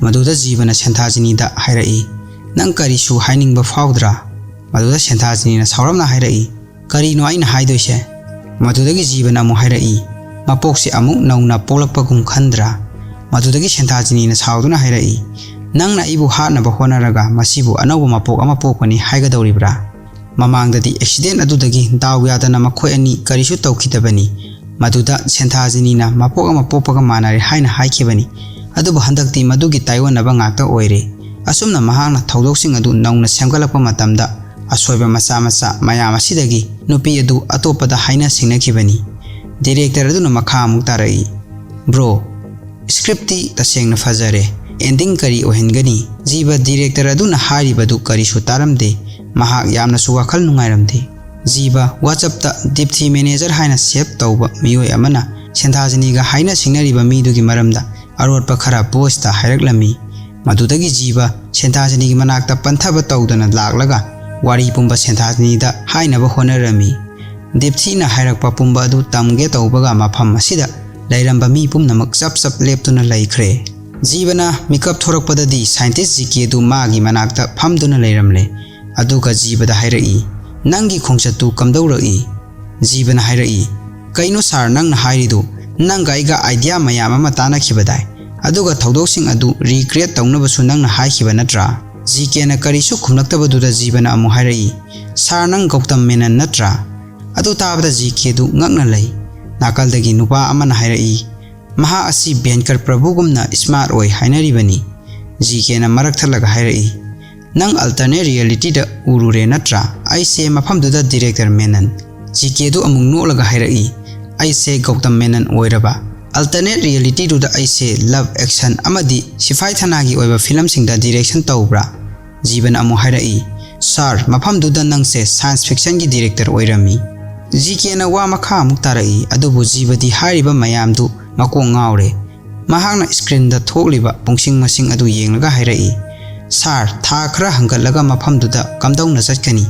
ꯃꯗꯨꯗ ꯖꯤꯕꯅ ꯁꯦꯟꯊꯥꯖꯤꯅꯤꯗ ꯍꯥꯏꯔꯛꯏ, "ꯅꯪ ꯀꯔꯤꯁꯨ ꯍꯥꯏꯅꯤꯡꯕ ꯐꯥꯎꯗ꯭ꯔꯥ?" ꯃꯗꯨꯗ ꯁꯦꯟꯊꯥꯖꯤꯅꯤꯅ ꯁꯥꯎꯔꯞꯅ ꯍꯥꯏꯔꯛꯏ, "ꯀꯔꯤꯅꯣ ꯑꯩꯅ ꯍꯥꯏꯗꯣꯏꯁꯦ?" ꯃꯗꯨꯗꯒꯤ ꯖꯤꯕꯅ ꯑꯃꯨꯛ ꯍꯥꯏꯔꯛꯏ, "ꯃꯄꯣꯛꯁꯦ ꯑꯃꯨꯛ ꯅꯧꯅ ꯄꯣꯛꯂꯛꯄꯒꯨꯝ ꯈꯟꯗ꯭ꯔꯥ?" ꯃꯗꯨꯗꯒꯤ ꯁꯦꯟꯊꯥꯖꯤꯅꯤꯅ ꯁꯥꯎꯗꯨꯅ ꯍꯥꯏꯔꯛꯏ, "ꯅꯪꯅ ꯑꯩꯕꯨ ꯍꯥꯠꯅꯕ ꯍꯣꯠꯅꯔꯒ ꯃꯁꯤꯕꯨ ꯑꯅꯧꯕ ꯃꯄꯣꯛ ꯑꯃ ꯄꯣꯛꯀꯅꯤ ꯍꯥꯏꯒꯗꯧꯔꯤꯕ꯭ꯔꯥ? ꯃꯃꯥꯡꯗꯗꯤ ꯑꯦꯛꯁꯤꯗꯦꯟ ꯑꯗꯨꯗꯒꯤ ꯗꯥꯎ ꯌꯥꯗꯅ ꯃꯈꯣꯏ ꯑꯅꯤ ꯀꯔꯤꯁꯨ ꯇꯧꯈꯤꯗꯕꯅꯤ꯫ ꯃꯗꯨꯗ ꯁꯦꯟꯊꯥꯖꯤꯅꯤꯅ ꯃꯄꯣꯛ ꯑꯃ ꯄꯣꯛꯄꯒ ꯃꯥꯟꯅꯔꯦ ꯍꯥꯏꯅ ꯍꯥꯏꯈꯤꯕꯅꯤ꯫ ꯑꯗꯨꯕꯨ ꯍꯟꯗꯛꯇꯤ ꯃꯗꯨꯒꯤ ꯇꯥꯏꯑꯣꯟꯅꯕ ꯉꯥꯛꯇ ꯑꯣꯏꯔꯦ꯫ ꯑꯁꯨꯝꯅ ꯃꯍꯥꯛꯅ ꯊꯧꯗꯣꯛꯁꯤꯡ ꯑꯗꯨ ꯅꯧꯅ ꯁꯦꯝꯒꯠꯂꯛꯄ ꯃꯇꯝꯗ ꯑꯁꯣꯏꯕ ꯃꯆꯥ ꯃꯆꯥ ꯃꯌꯥꯝ ꯑꯁꯤꯗꯒꯤ ꯅꯨꯄꯤ ꯑꯗꯨ ꯑꯇꯣꯞꯄꯗ ꯍꯥꯏꯅ ꯁꯤꯡꯅꯈꯤꯕꯅꯤ꯫" ꯗꯤꯔꯦꯛꯇꯔ ꯑꯗꯨꯅ ꯃꯈꯥ ꯑꯃꯨꯛ ꯇꯥꯔꯛꯏ, "ꯕ꯭ꯔꯣ, ꯁ꯭ꯀ꯭ꯔꯤꯞꯇꯤ ꯇꯁꯦꯡꯅ ꯐꯖꯔꯦ꯫ ꯑꯦꯟꯗꯤꯡ ꯀꯔꯤ ꯑꯣꯏꯍꯟꯒꯅꯤ?" ꯖꯤꯕ ꯗꯤꯔꯦꯛꯇꯔ ꯑꯗꯨꯅ ꯍꯥꯏꯔꯤꯕꯗꯨ ꯀꯔꯤꯁꯨ ꯇꯥꯔꯝꯗꯦ꯫ ꯃꯍꯥꯛ ꯌꯥꯝꯅꯁꯨ ꯋꯥꯈꯜ ꯅꯨꯡꯉꯥꯏꯔꯝꯗꯦ꯫ ꯖꯤꯕ ꯋꯥꯆꯞꯇ ꯗꯤꯞꯊꯤ ꯃꯦꯅꯦꯖꯔ ꯍꯥꯏꯅ ꯁꯦꯚ ꯇꯧꯕ ꯃꯤꯑꯣꯏ ꯑꯃꯅ ꯁꯦꯟꯊꯥꯖꯤꯅꯤꯒ ꯍꯥꯏꯅ ꯁꯤꯡꯅꯔꯤꯕ ꯃꯤꯗꯨꯒꯤ ꯃꯔꯝꯗ ꯑꯔꯣꯠꯄ ꯈꯔ ꯚꯣꯏꯁꯇ ꯍꯥꯏꯔꯛꯂꯝꯃꯤ꯫ ꯃꯗꯨꯗꯒꯤ ꯖꯤꯕ ꯁꯦꯟꯊꯥꯖꯤꯅꯤꯒꯤ ꯃꯅꯥꯛꯇ ꯄꯟꯊꯕ ꯇꯧꯗꯅ ꯂꯥꯛꯂꯒ ꯋꯥꯔꯤ ꯄꯨꯝꯕ ꯁꯦꯟꯊꯥꯖꯤꯅꯤꯗ ꯍꯥꯏꯅꯕ ꯍꯣꯠꯅꯔꯝꯃꯤ꯫ ꯗꯤꯞꯊꯤꯅ ꯍꯥꯏꯔꯛꯄ ꯄꯨꯝꯕ ꯑꯗꯨ ꯇꯝꯒꯦ ꯇꯧꯕꯒ ꯃꯐꯝ ꯑꯁꯤꯗ ꯂꯩꯔꯝꯕ ꯃꯤ ꯄꯨꯝꯅꯃꯛ ꯆꯞ ꯆꯞ ꯂꯦꯞꯇꯨꯅ ꯂꯩꯈ꯭ꯔꯦ꯫ ꯖꯤꯕꯅ ꯃꯤꯀꯞ ꯊꯣꯔꯛꯄꯗꯗꯤ ꯁꯥꯏꯟꯇꯤꯁ ꯖꯤꯀꯦ ꯑꯗꯨ ꯃꯥꯒꯤ ꯃꯅꯥꯛꯇ ꯐꯝꯗꯨꯅ ꯂꯩꯔꯝꯂꯦ꯫ ꯑꯗꯨꯒ ꯖꯤꯕꯗ ꯍꯥꯏꯔꯛꯏ, "ꯅꯪꯒꯤ ꯈꯣꯡꯆꯠꯇꯨ ꯀꯝꯗꯧꯔꯛꯏ?" ꯖꯤꯕꯅ ꯍꯥꯏꯔꯛꯏ, "ꯀꯩꯅꯣ ꯁꯥꯔ, ꯅꯪꯅ ꯍꯥꯏꯔꯤꯗꯨ? ꯅꯪꯒ ꯑꯩꯒ ꯑꯥꯏꯗꯤꯌꯥ ꯃꯌꯥꯝ ꯑꯃ ꯇꯥꯟꯅꯈꯤꯕꯗꯥꯏ? ꯑꯗꯨꯒ ꯊꯧꯗꯣꯛꯁꯤꯡ ꯑꯗꯨ ꯔꯤꯀ꯭ꯔꯤꯌꯦꯠ ꯇꯧꯅꯕꯁꯨ ꯅꯪꯅ ꯍꯥꯏꯈꯤꯕ ꯅꯠꯇ꯭ꯔꯥ?" ꯖꯤ ꯀꯦꯅ ꯀꯔꯤꯁꯨ ꯈꯨꯝꯂꯛꯇꯕꯗꯨꯗ ꯖꯤꯕꯅ ꯑꯃꯨꯛ ꯍꯥꯏꯔꯛꯏ, "ꯁꯥꯔ, ꯅꯪ ꯒꯧꯇꯝ ꯃꯦꯅꯟ ꯅꯠꯇ꯭ꯔꯥ?" ꯑꯗꯨ ꯇꯥꯕꯗ ꯖꯤ ꯀꯦꯗꯨ ꯉꯛꯅ ꯂꯩ꯫ ꯅꯥꯀꯜꯗꯒꯤ ꯅꯨꯄꯥ ꯑꯃꯅ ꯍꯥꯏꯔꯛꯏ, "ꯃꯍꯥꯛ ꯑꯁꯤ ꯕꯦꯟꯀꯔ ꯄ꯭ꯔꯚꯨꯒꯨꯝꯅ ꯁ꯭ꯃꯥꯔꯠ ꯑꯣꯏ ꯍꯥꯏꯅꯔꯤꯕꯅꯤ꯫" ꯖꯤ ꯀꯦꯅ ꯃꯔꯛ ꯊꯠꯂꯒ ꯍꯥꯏꯔꯛꯏ, "ꯅꯪ ꯑꯜꯇꯔꯅꯦꯠ ꯔꯤꯌꯦꯂꯤꯇꯤꯗ ꯎꯔꯨꯔꯦ ꯅꯠꯇ꯭ꯔꯥ? ꯑꯩꯁꯦ ꯃꯐꯝꯗꯨꯗ ꯗꯤꯔꯦꯛꯇꯔ ꯃꯦꯅꯟ꯫" ꯖꯤ ꯀꯦꯗꯨ ꯑꯃꯨꯛ ꯅꯣꯛꯂꯒ ꯍꯥꯏꯔꯛꯏ, "ꯑꯩꯁꯦ ꯒꯧꯇꯝ ꯃꯦꯅꯟ ꯑꯣꯏꯔꯕ? ꯑꯜꯇꯔꯅꯦꯠ ꯔꯤꯌꯦꯂꯤꯇꯤꯗꯨꯗ ꯑꯩꯁꯦ ꯂꯚ, ꯑꯦꯛꯁꯟ ꯑꯃꯗꯤ ꯁꯤꯐꯥꯏ ꯊꯅꯥꯒꯤ ꯑꯣꯏꯕ ꯐꯤꯂꯝꯁꯤꯡꯗ ꯗꯤꯔꯦꯛꯁꯟ ꯇꯧꯕ꯭ꯔꯥ?" ꯖꯤꯕꯅ ꯑꯃꯨꯛ ꯍꯥꯏꯔꯛꯏ, "ꯁꯥꯔ, ꯃꯐꯝꯗꯨꯗ ꯅꯪꯁꯦ ꯁꯥꯏꯟꯁ ꯐꯤꯛꯁꯟꯒꯤ ꯗꯤꯔꯦꯛꯇꯔ ꯑꯣꯏꯔꯝꯃꯤ꯫" ꯖꯤ ꯀꯦꯅ ꯋꯥ ꯃꯈꯥ ꯑꯃꯨꯛ ꯇꯥꯔꯛꯏ, ꯑꯗꯨꯕꯨ ꯖꯤꯕꯗꯤ ꯍꯥꯏꯔꯤꯕ ꯃꯌꯥꯝꯗꯨ ꯃꯀꯣꯛ ꯉꯥꯎꯔꯦ꯫ ꯃꯍꯥꯛꯅ ꯁ꯭ꯀ꯭ꯔꯤꯟꯗ ꯊꯣꯛꯂꯤꯕ ꯄꯨꯡꯁꯤꯡ ꯃꯁꯤꯡ ꯑꯗꯨ ꯌꯦꯡꯂꯒ ꯍꯥꯏꯔꯛꯏ, "ꯁꯥꯔ, ꯊꯥ ꯈꯔ ꯍꯪꯒꯠꯂꯒ ꯃꯐꯝꯗꯨꯗ ꯀꯝꯗꯧꯅ ꯆꯠꯀꯅꯤ?"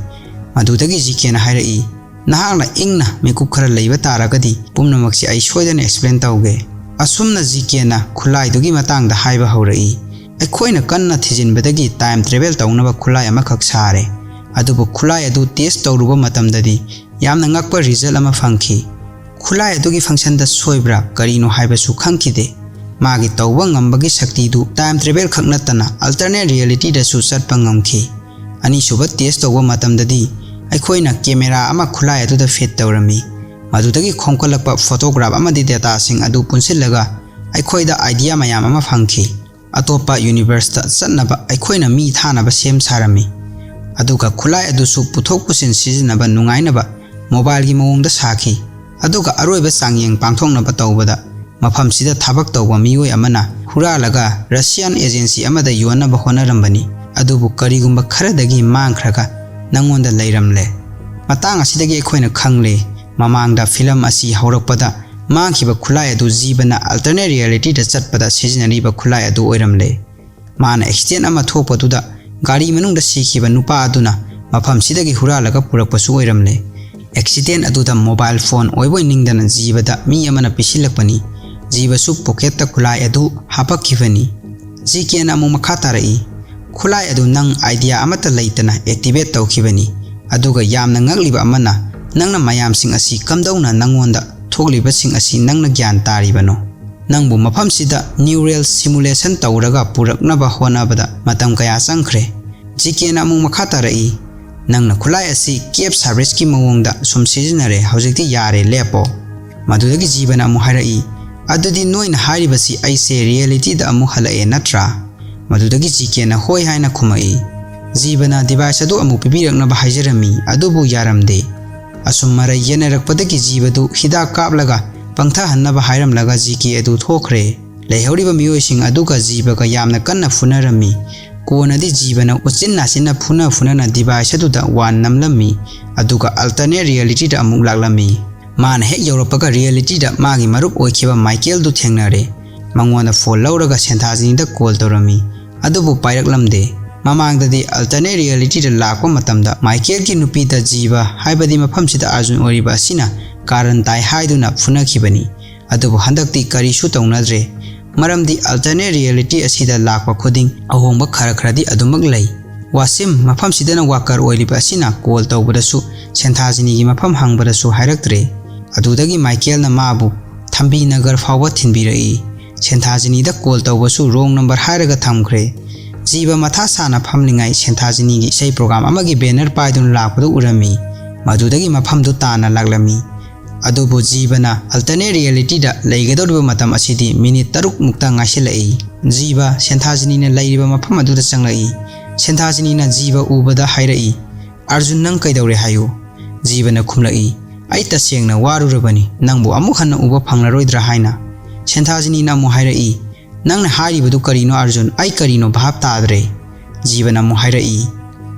ꯃꯗꯨꯗꯒꯤ ꯖꯤ ꯀꯦꯅ ꯍꯥꯏꯔꯛꯏ, "ꯅꯍꯥꯛꯅ ꯏꯪꯅ ꯃꯤꯀꯨꯞ ꯈꯔ ꯂꯩꯕ ꯇꯥꯔꯒꯗꯤ ꯄꯨꯝꯅꯃꯛꯁꯤ ꯑꯩ ꯁꯣꯏꯗꯅ ꯑꯦꯛꯁꯄ꯭ꯂꯦꯟ ꯇꯧꯒꯦ꯫" ꯑꯁꯨꯝꯅ ꯖꯤ ꯀꯦꯅ ꯈꯨꯠꯂꯥꯏꯗꯨꯒꯤ ꯃꯇꯥꯡꯗ ꯍꯥꯏꯕ ꯍꯧꯔꯛꯏ꯫ "ꯑꯩꯈꯣꯏꯅ ꯀꯟꯅ ꯊꯤꯖꯤꯟꯕꯗꯒꯤ ꯇꯥꯏꯝ ꯇ꯭ꯔꯦꯚꯦꯜ ꯇꯧꯅꯕ ꯈꯨꯠꯂꯥꯏ ꯑꯃꯈꯛ ꯁꯥꯔꯦ꯫ ꯑꯗꯨꯕꯨ ꯈꯨꯠꯂꯥꯏ ꯑꯗꯨ ꯇꯦꯁ ꯇꯧꯔꯨꯕ ꯃꯇꯝꯗꯗꯤ ꯌꯥꯝꯅ ꯉꯛꯄ ꯔꯤꯖꯜ ꯑꯃ ꯐꯪꯈꯤ꯫ ꯈꯨꯠꯂꯥꯏ ꯑꯗꯨꯒꯤ ꯐꯪꯁꯟꯗ ꯁꯣꯏꯕ꯭ꯔꯥ ꯀꯔꯤꯅꯣ ꯍꯥꯏꯕꯁꯨ ꯈꯪꯈꯤꯗꯦ꯫ ꯃꯥꯒꯤ ꯇꯧꯕ ꯉꯝꯕꯒꯤ ꯁꯛꯇꯤꯗꯨ ꯇꯥꯏꯝ ꯇ꯭ꯔꯦꯚꯦꯜ ꯈꯛ ꯅꯠꯇꯅ ꯑꯜꯇꯔꯅꯦꯠ ꯔꯤꯌꯦꯂꯤꯇꯤꯗꯁꯨ ꯆꯠꯄ ꯉꯝꯈꯤ꯫" ꯑꯅꯤꯁꯨꯕ ꯇꯦꯁ ꯇꯧꯕ ꯃꯇꯝꯗꯗꯤ ꯑꯩꯈꯣꯏꯅ ꯀꯦꯃꯦꯔꯥ ꯑꯃ ꯈꯨꯠꯂꯥꯏ ꯑꯗꯨꯗ ꯐꯤꯠ ꯇꯧꯔꯝꯃꯤ꯫ ꯃꯗꯨꯗꯒꯤ ꯈꯣꯝꯀꯠꯂꯛꯄ ꯐꯣꯇꯣꯒ꯭ꯔꯥꯐ ꯑꯃꯗꯤ ꯗꯦꯇꯥꯁꯤꯡ ꯑꯗꯨ ꯄꯨꯟꯁꯤꯜꯂꯒ ꯑꯩꯈꯣꯏꯗ ꯑꯥꯏꯗꯤꯌꯥ ꯃꯌꯥꯝ ꯑꯃ ꯐꯪꯈꯤ꯫ ꯑꯇꯣꯞꯄ ꯌꯨꯅꯤꯚꯔꯁꯇ ꯆꯠꯅꯕ ꯑꯩꯈꯣꯏꯅ ꯃꯤ ꯊꯥꯅꯕ ꯁꯦꯝ ꯁꯥꯔꯝꯃꯤ꯫ ꯑꯗꯨꯒ ꯈꯨꯠꯂꯥꯏ ꯑꯗꯨꯁꯨ ꯄꯨꯊꯣꯛ ꯄꯨꯁꯤꯟ ꯁꯤꯖꯤꯟꯅꯕ ꯅꯨꯡꯉꯥꯏꯅꯕ ꯃꯣꯕꯥꯏꯜꯒꯤ ꯃꯑꯣꯡꯗ ꯁꯥꯈꯤ꯫ ꯑꯗꯨꯒ ꯑꯔꯣꯏꯕ ꯆꯥꯡꯌꯦꯡ ꯄꯥꯡꯊꯣꯛꯅꯕ ꯇꯧꯕꯗ ꯃꯐꯝꯁꯤꯗ ꯊꯕꯛ ꯇꯧꯕ ꯃꯤꯑꯣꯏ ꯑꯃꯅ ꯍꯨꯔꯥꯜꯂꯒ ꯔꯁꯤꯌꯥꯟ ꯑꯦꯖꯦꯟꯁꯤ ꯑꯃꯗ ꯌꯣꯟꯅꯕ ꯍꯣꯠꯅꯔꯝꯕꯅꯤ꯫ ꯑꯗꯨꯕꯨ ꯀꯔꯤꯒꯨꯝꯕ ꯈꯔꯗꯒꯤ ꯃꯥꯡꯈ꯭ꯔꯒ ꯅꯪꯉꯣꯟꯗ ꯂꯩꯔꯝꯂꯦ꯫ ꯃꯇꯥꯡ ꯑꯁꯤꯗꯒꯤ ꯑꯩꯈꯣꯏꯅ ꯈꯪꯂꯦ, ꯃꯃꯥꯡꯗ ꯐꯤꯂꯝ ꯑꯁꯤ ꯍꯧꯔꯛꯄꯗ ꯃꯥꯡꯈꯤꯕ ꯈꯨꯠꯂꯥꯏ ꯑꯗꯨ ꯖꯤꯕꯅ ꯑꯜꯇꯔꯅꯦꯠ ꯔꯤꯌꯦꯂꯤꯇꯤꯗ ꯆꯠꯄꯗ ꯁꯤꯖꯤꯟꯅꯔꯤꯕ ꯈꯨꯠꯂꯥꯏ ꯑꯗꯨ ꯑꯣꯏꯔꯝꯂꯦ꯫ ꯃꯥꯅ ꯑꯦꯛꯁꯤꯗꯦꯟ ꯑꯃ ꯊꯣꯛꯄꯗꯨꯗ ꯒꯥꯔꯤ ꯃꯅꯨꯡꯗ ꯁꯤꯈꯤꯕ ꯅꯨꯄꯥ ꯑꯗꯨꯅ ꯃꯐꯝꯁꯤꯗꯒꯤ ꯍꯨꯔꯥꯜꯂꯒ ꯄꯨꯔꯛꯄꯁꯨ ꯑꯣꯏꯔꯝꯂꯦ꯫ ꯑꯦꯛꯁꯤꯗꯦꯟ ꯑꯗꯨꯗ ꯃꯣꯕꯥꯏꯜ ꯐꯣꯟ ꯑꯣꯏꯕꯣꯏ ꯅꯤꯡꯗꯅ ꯖꯤꯕꯗ ꯃꯤ ꯑꯃꯅ ꯄꯤꯁꯤꯜꯂꯛꯄꯅꯤ꯫ ꯖꯤꯕꯁꯨ ꯄꯣꯀꯦꯠꯇ ꯈꯨꯠꯂꯥꯏ ꯑꯗꯨ ꯍꯥꯄꯛꯈꯤꯕꯅꯤ꯫ ꯖꯤ ꯀꯦꯅ ꯑꯃꯨꯛ ꯃꯈꯥ ꯇꯥꯔꯛꯏ, ꯈꯨꯠꯂꯥꯏ ꯑꯗꯨ ꯅꯪ idea ꯑꯃꯠꯇ ꯂꯩꯇꯅ activate ꯇꯧꯈꯤꯕꯅꯤ꯫ ꯑꯗꯨꯒ ꯌꯥꯝꯅ ꯉꯛꯂꯤꯕ ꯑꯃꯅ, ꯅꯪꯅ ꯃꯌꯥꯝꯁꯤꯡ ꯑꯁꯤ ꯀꯝꯗꯧꯅ ꯅꯪꯉꯣꯟꯗ ꯊꯣꯛꯂꯤꯕꯁꯤꯡ ꯑꯁꯤ ꯅꯪꯅ ꯒ꯭ꯌꯥꯟ ꯇꯥꯔꯤꯕꯅꯣ? ꯅꯪꯕꯨ ꯃꯐꯝꯁꯤꯗ neural simulation ꯇꯧꯔꯒ ꯄꯨꯔꯛꯅꯕ ꯍꯣꯠꯅꯕꯗ ꯃꯇꯝ ꯀꯌꯥ ꯆꯪꯈ꯭ꯔꯦ꯫ ꯖꯤ ꯀꯦꯅ ꯑꯃꯨꯛ ꯃꯈꯥ ꯇꯥꯔꯛꯏ, "ꯅꯪꯅ ꯈꯨꯠꯂꯥꯏ ꯑꯁꯤ cab serviceꯀꯤ ꯃꯑꯣꯡꯗ ꯁꯨꯝ ꯁꯤꯖꯤꯟꯅꯔꯦ, ꯍꯧꯖꯤꯛꯇꯤ ꯌꯥꯔꯦ, ꯂꯦꯞꯄꯣ꯫" ꯃꯗꯨꯗꯒꯤ ꯖꯤꯕꯅ ꯑꯃꯨꯛ ꯍꯥꯏꯔꯛꯏ, "ꯑꯗꯨꯗꯤ ꯅꯣꯏꯅ ꯍꯥꯏꯔꯤꯕꯁꯤ ꯑꯩꯁꯦ realityꯗ ꯑꯃꯨꯛ ꯍꯜꯂꯛꯑꯦ ꯅꯠꯇ꯭ꯔꯥ?" ꯃꯗꯨꯗꯒꯤ ꯖꯤ ꯀꯦꯅ ꯍꯣꯏ ꯍꯥꯏꯅ ꯈꯨꯝꯃꯛꯏ꯫ ꯖꯤꯕꯅ device ꯑꯗꯨ ꯑꯃꯨꯛ ꯄꯤꯕꯤꯔꯛꯅꯕ ꯍꯥꯏꯖꯔꯝꯃꯤ, ꯑꯗꯨꯕꯨ ꯌꯥꯔꯝꯗꯦ꯫ ꯑꯁꯨꯝ ꯃꯔꯩ ꯌꯦꯠꯅꯔꯛꯄꯗꯒꯤ ꯖꯤꯕꯗꯨ ꯍꯤꯗꯥꯛ ꯀꯥꯞꯂꯒ ꯄꯪꯊꯍꯟꯅꯕ ꯍꯥꯏꯔꯝꯂꯒ ꯖꯤ ꯀꯦ ꯑꯗꯨ ꯊꯣꯛꯈ꯭ꯔꯦ꯫ ꯂꯩꯍꯧꯔꯤꯕ ꯃꯤꯑꯣꯏꯁꯤꯡ ꯑꯗꯨꯒ ꯖꯤꯕꯒ ꯌꯥꯝꯅ ꯀꯟꯅ ꯐꯨꯅꯔꯝꯃꯤ꯫ ꯀꯣꯟꯅꯗꯤ ꯖꯤꯕꯅ ꯎꯆꯤꯟ ꯅꯥꯆꯤꯟꯅ ꯐꯨꯅ ꯐꯨꯅꯅ device ꯑꯗꯨꯗ ꯋꯥꯟ ꯅꯝꯂꯝꯃꯤ, ꯑꯗꯨꯒ alternate realityꯗ ꯑꯃꯨꯛ ꯂꯥꯛꯂꯝꯃꯤ꯫ ꯃꯥꯅ ꯍꯦꯛ ꯌꯧꯔꯛꯄꯒ realityꯗ ꯃꯥꯒꯤ ꯃꯔꯨꯞ ꯑꯣꯏꯈꯤꯕ ꯃꯥꯏꯀꯦꯜꯗꯨ ꯊꯦꯡꯅꯔꯦ꯫ ꯃꯉꯣꯟꯗ phone ꯂꯧꯔꯒ ꯁꯦꯟꯊꯥꯖꯤꯅꯤꯗ call ꯇꯧꯔꯝꯃꯤ, ꯑꯗꯨꯕꯨ ꯄꯥꯏꯔꯛꯂꯝꯗꯦ꯫ ꯃꯃꯥꯡꯗꯗꯤ alternate realityꯗ ꯂꯥꯛꯄ ꯃꯇꯝꯗ ꯃꯥꯏꯀꯦꯜꯒꯤ ꯅꯨꯄꯤꯗ ꯖꯤꯕ, ꯍꯥꯏꯕꯗꯤ ꯃꯐꯝꯁꯤꯗ ꯑꯥꯔꯖꯨꯟ ꯑꯣꯏꯔꯤꯕ ꯑꯁꯤꯅ ꯀꯥꯔꯟ ꯇꯥꯏ ꯍꯥꯏꯗꯨꯅ ꯐꯨꯅꯈꯤꯕꯅꯤ꯫ ꯑꯗꯨꯕꯨ ꯍꯟꯗꯛꯇꯤ ꯀꯔꯤꯁꯨ ꯇꯧꯅꯗ꯭ꯔꯦ, ꯃꯔꯝꯗꯤ alternate reality ꯑꯁꯤꯗ ꯂꯥꯛꯄ ꯈꯨꯗꯤꯡ ꯑꯍꯣꯡꯕ ꯈꯔ ꯈꯔꯗꯤ ꯑꯗꯨꯃꯛ ꯂꯩ꯫ ꯋꯥꯁꯤꯝ, ꯃꯐꯝꯁꯤꯗꯅ worker ꯑꯣꯏꯔꯤꯕ ꯑꯁꯤꯅ call ꯇꯧꯕꯗꯁꯨ ꯁꯦꯟꯊꯥꯖꯤꯅꯤꯒꯤ ꯃꯐꯝ ꯍꯪꯕꯗꯁꯨ ꯍꯥꯏꯔꯛꯇ꯭ꯔꯦ꯫ ꯑꯗꯨꯗꯒꯤ ꯃꯥꯏꯀꯦꯜꯅ ꯃꯥꯕꯨ ꯊꯝꯕꯤ ꯅꯒꯔ ꯐꯥꯎꯕ ꯊꯤꯟꯕꯤꯔꯛꯏ꯫ ꯁꯦꯟꯊꯥꯖꯤꯅꯤꯗ call ꯇꯧꯕꯁꯨ wrong number ꯍꯥꯏꯔꯒ ꯊꯝꯈ꯭ꯔꯦ꯫ ꯖꯤꯕ ꯃꯊꯥ ꯁꯥꯅ ꯐꯝꯂꯤꯉꯩ ꯁꯦꯟꯊꯥꯖꯤꯅꯤꯒꯤ ꯏꯁꯩ program ꯑꯃꯒꯤ banner ꯄꯥꯏꯗꯨꯅ ꯂꯥꯛꯄꯗꯨ ꯎꯔꯝꯃꯤ꯫ ꯃꯗꯨꯗꯒꯤ ꯃꯐꯝꯗꯨ ꯇꯥꯅ ꯂꯥꯛꯂꯝꯃꯤ꯫ ꯑꯗꯨꯕꯨ ꯖꯤꯕꯅ alternate realityꯗ ꯂꯩꯒꯗꯧꯔꯤꯕ ꯃꯇꯝ ꯑꯁꯤꯗꯤ minute ꯇꯔꯨꯛ ꯃꯨꯛꯇ ꯉꯥꯏꯁꯤꯜꯂꯛꯏ꯫ ꯖꯤꯕ ꯁꯦꯟꯊꯥꯖꯤꯅꯤꯅ ꯂꯩꯔꯤꯕ ꯃꯐꯝ ꯑꯗꯨꯗ ꯆꯪꯂꯛꯏ꯫ ꯁꯦꯟꯊꯥꯖꯤꯅꯤꯅ ꯖꯤꯕ ꯎꯕꯗ ꯍꯥꯏꯔꯛꯏ, "ꯑꯥꯔꯖꯨꯟ, ꯅꯪ ꯀꯩꯗꯧꯔꯦ ꯍꯥꯏꯌꯨ?" ꯖꯤꯕꯅ ꯈꯨꯝꯂꯛꯏ, "ꯑꯩ ꯇꯁꯦꯡꯅ ꯋꯥꯔꯨꯔꯕꯅꯤ, ꯅꯪꯕꯨ ꯑꯃꯨꯛ ꯍꯟꯅ ꯎꯕ ꯐꯪꯂꯔꯣꯏꯗ꯭ꯔꯥ ꯍꯥꯏꯅ꯫" ꯁꯦꯟꯊꯥꯖꯤꯅꯤꯅ ꯑꯃꯨꯛ ꯍꯥꯏꯔꯛꯏ, "ꯅꯪꯅ ꯍꯥꯏꯔꯤꯕꯗꯨ ꯀꯔꯤꯅꯣ ꯑꯥꯔꯖꯨꯟ? ꯑꯩ ꯀꯔꯤꯅꯣ ꯚꯥꯞ ꯇꯥꯗ꯭ꯔꯦ꯫" ꯖꯤꯕꯅ ꯑꯃꯨꯛ ꯍꯥꯏꯔꯛꯏ,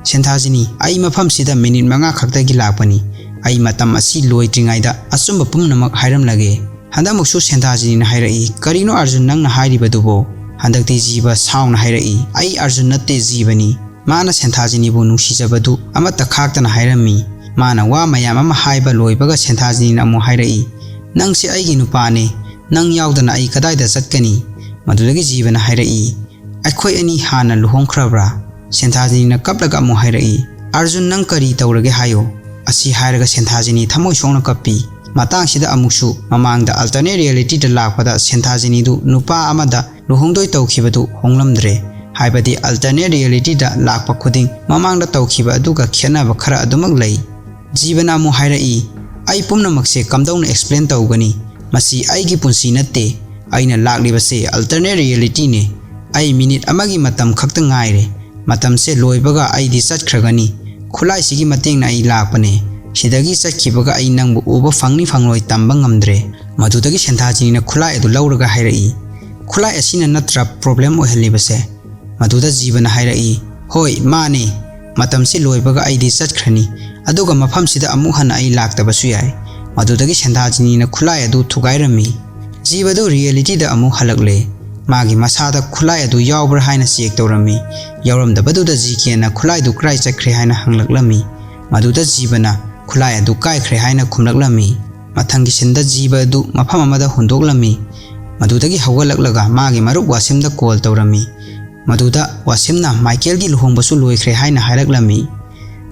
"ꯁꯦꯟꯊꯥꯖꯤꯅꯤ, ꯑꯩ ꯃꯐꯝꯁꯤꯗ minute ꯃꯉꯥ ꯈꯛꯇꯒꯤ ꯂꯥꯛꯄꯅꯤ꯫ ꯑꯩ ꯃꯇꯝ ꯑꯁꯤ ꯂꯣꯏꯗ꯭ꯔꯤꯉꯩꯗ ꯑꯆꯨꯝꯕ ꯄꯨꯝꯅꯃꯛ ꯍꯥꯏꯔꯝꯂꯒꯦ꯫" ꯍꯟꯗꯛꯃꯛꯁꯨ ꯁꯦꯟꯊꯥꯖꯤꯅꯤꯅ ꯍꯥꯏꯔꯛꯏ, "ꯀꯔꯤꯅꯣ ꯑꯥꯔꯖꯨꯟ ꯅꯪꯅ ꯍꯥꯏꯔꯤꯕꯗꯨꯕꯣ?" ꯍꯟꯗꯛꯇꯤ ꯖꯤꯕ ꯁꯥꯎꯅ ꯍꯥꯏꯔꯛꯏ, "ꯑꯩ ꯑꯥꯔꯖꯨꯟ ꯅꯠꯇꯦ, ꯖꯤꯕꯅꯤ꯫ ꯃꯥꯅ ꯁꯦꯟꯊꯥꯖꯤꯅꯤꯕꯨ ꯅꯨꯡꯁꯤꯖꯕꯗꯨ ꯑꯃꯠꯇ ꯈꯥꯛꯇꯅ ꯍꯥꯏꯔꯝꯃꯤ꯫ ꯃꯥꯅ ꯋꯥ ꯃꯌꯥꯝ ꯑꯃ ꯍꯥꯏꯕ ꯂꯣꯏꯕꯒ ꯁꯦꯟꯊꯥꯖꯤꯅꯤꯅ ꯑꯃꯨꯛ ꯍꯥꯏꯔꯛꯏ, 'ꯅꯪꯁꯦ ꯑꯩꯒꯤ ꯅꯨꯄꯥꯅꯦ꯫ ꯅꯪ ꯌꯥꯎꯗꯅ ꯑꯩ ꯀꯗꯥꯏꯗ ꯆꯠꯀꯅꯤ?'" ꯃꯗꯨꯗꯒꯤ ꯖꯤꯕꯅ ꯍꯥꯏꯔꯛꯏ, "ꯑꯩꯈꯣꯏ ꯑꯅꯤ ꯍꯥꯟꯅ ꯂꯨꯍꯣꯡꯈ꯭ꯔꯕ꯭ꯔꯥ?" ꯁꯦꯟꯊꯥꯖꯤꯅꯤꯅ ꯀꯞꯂꯒ ꯑꯃꯨꯛ ꯍꯥꯏꯔꯛꯏ, "ꯑꯔꯖꯨꯟ, ꯅꯪ ꯀꯔꯤ ꯇꯧꯔꯒꯦ ꯍꯥꯏꯌꯣ?" ꯑꯁꯤ ꯍꯥꯏꯔꯒ ꯁꯦꯟꯊꯥꯖꯤꯅꯤ ꯊꯃꯣꯏ ꯁꯣꯛꯅ ꯀꯞꯄꯤ꯫ ꯃꯇꯥꯡꯁꯤꯗ ꯑꯃꯨꯛꯁꯨ ꯃꯃꯥꯡꯗ alternate realityꯗ ꯂꯥꯛꯄꯗ ꯁꯦꯟꯊꯥꯖꯤꯅꯤꯗꯨ ꯅꯨꯄꯥ ꯑꯃꯗ ꯂꯨꯍꯣꯡꯗꯣꯏ ꯇꯧꯈꯤꯕꯗꯨ ꯍꯣꯡꯂꯝꯗ꯭ꯔꯦ꯫ ꯍꯥꯏꯕꯗꯤ alternate realityꯗ ꯂꯥꯛꯄ ꯈꯨꯗꯤꯡ ꯃꯃꯥꯡꯗ ꯇꯧꯈꯤꯕ ꯑꯗꯨꯒ ꯈꯦꯠꯅꯕ ꯈꯔ ꯑꯗꯨꯃꯛ ꯂꯩ꯫ ꯖꯤꯕꯅ ꯑꯃꯨꯛ ꯍꯥꯏꯔꯛꯏ, "ꯑꯩ ꯄꯨꯝꯅꯃꯛꯁꯦ ꯀꯝꯗꯧꯅ explain ꯇꯧꯒꯅꯤ? ꯃꯁꯤ ꯑꯩꯒꯤ ꯄꯨꯟꯁꯤ ꯅꯠꯇꯦ꯫ ꯑꯩꯅ ꯂꯥꯛꯂꯤꯕꯁꯦ alternate realityꯅꯦ꯫ ꯑꯩ minute ꯑꯃꯒꯤ ꯃꯇꯝ ꯈꯛꯇ ꯉꯥꯏꯔꯦ꯫ ꯃꯇꯝꯁꯦ ꯂꯣꯏꯕꯒ ꯑꯩꯗꯤ ꯆꯠꯈ꯭ꯔꯒꯅꯤ꯫ ꯈꯨꯠꯂꯥꯏꯁꯤꯒꯤ ꯃꯇꯦꯡꯅ ꯑꯩ ꯂꯥꯛꯄꯅꯦ꯫ ꯁꯤꯗꯒꯤ ꯆꯠꯈꯤꯕꯒ ꯑꯩ ꯅꯪꯕꯨ ꯎꯕ ꯐꯪꯅꯤ ꯐꯪꯂꯣꯏ ꯇꯝꯕ ꯉꯝꯗ꯭ꯔꯦ꯫" ꯃꯗꯨꯗꯒꯤ ꯁꯦꯟꯊꯥꯖꯤꯅꯤꯅ ꯈꯨꯠꯂꯥꯏ ꯑꯗꯨ ꯂꯧꯔꯒ ꯍꯥꯏꯔꯛꯏ, "ꯈꯨꯠꯂꯥꯏ ꯑꯁꯤꯅ ꯅꯠꯇ꯭ꯔꯥ problem ꯑꯣꯏꯍꯜꯂꯤꯕꯁꯦ?" ꯃꯗꯨꯗ ꯖꯤꯕꯅ ꯍꯥꯏꯔꯛꯏ, "ꯍꯣꯏ, ꯃꯥꯅꯦ꯫ ꯃꯇꯝꯁꯤ ꯂꯣꯏꯕꯒ ꯑꯩꯗꯤ ꯆꯠꯈ꯭ꯔꯅꯤ, ꯑꯗꯨꯒ ꯃꯐꯝꯁꯤꯗ ꯑꯃꯨꯛ ꯍꯟꯅ ꯑꯩ ꯂꯥꯛꯇꯕꯁꯨ ꯌꯥꯏ꯫" ꯃꯗꯨꯗꯒꯤ ꯁꯦꯟꯊꯥꯖꯤꯅꯤꯅ ꯈꯨꯠꯂꯥꯏ ꯑꯗꯨ ꯊꯨꯒꯥꯏꯔꯝꯃꯤ꯫ ꯖꯤꯕꯗꯨ realityꯗ ꯑꯃꯨꯛ ꯍꯜꯂꯛꯂꯦ꯫ ꯃꯥꯒꯤ ꯃꯁꯥꯗ ꯈꯨꯠꯂꯥꯏ ꯑꯗꯨ ꯌꯥꯎꯕ꯭ꯔꯥ ꯍꯥꯏꯅ check ꯇꯧꯔꯝꯃꯤ꯫ ꯌꯥꯎꯔꯝꯗꯕꯗꯨꯗ ꯖꯤꯀꯦꯟꯅ ꯈꯨꯠꯂꯥꯏꯗꯨ ꯀꯔꯥꯏ ꯆꯠꯈ꯭ꯔꯦ ꯍꯥꯏꯅ ꯍꯪꯂꯛꯂꯝꯃꯤ꯫ ꯃꯗꯨꯗ ꯖꯤꯕꯅ ꯈꯨꯠꯂꯥꯏ ꯑꯗꯨ ꯀꯥꯏꯈ꯭ꯔꯦ ꯍꯥꯏꯅ ꯈꯨꯝꯂꯛꯂꯝꯃꯤ꯫ ꯃꯊꯪꯒꯤ sceneꯗ ꯖꯤꯕ ꯑꯗꯨ ꯃꯐꯝ ꯑꯃꯗ ꯍꯨꯟꯗꯣꯛꯂꯝꯃꯤ꯫ ꯃꯗꯨꯗꯒꯤ ꯍꯧꯒꯠꯂꯛꯂꯒ ꯃꯥꯒꯤ ꯃꯔꯨꯞ ꯋꯥꯁꯤꯝꯗ call ꯇꯧꯔꯝꯃꯤ꯫ ꯃꯗꯨꯗ ꯋꯥꯁꯤꯝꯅ ꯃꯥꯏꯀꯦꯜꯒꯤ ꯂꯨꯍꯣꯡꯕꯁꯨ ꯂꯣꯏꯈ꯭ꯔꯦ ꯍꯥꯏꯅ ꯍꯥꯏꯔꯛꯂꯝꯃꯤ꯫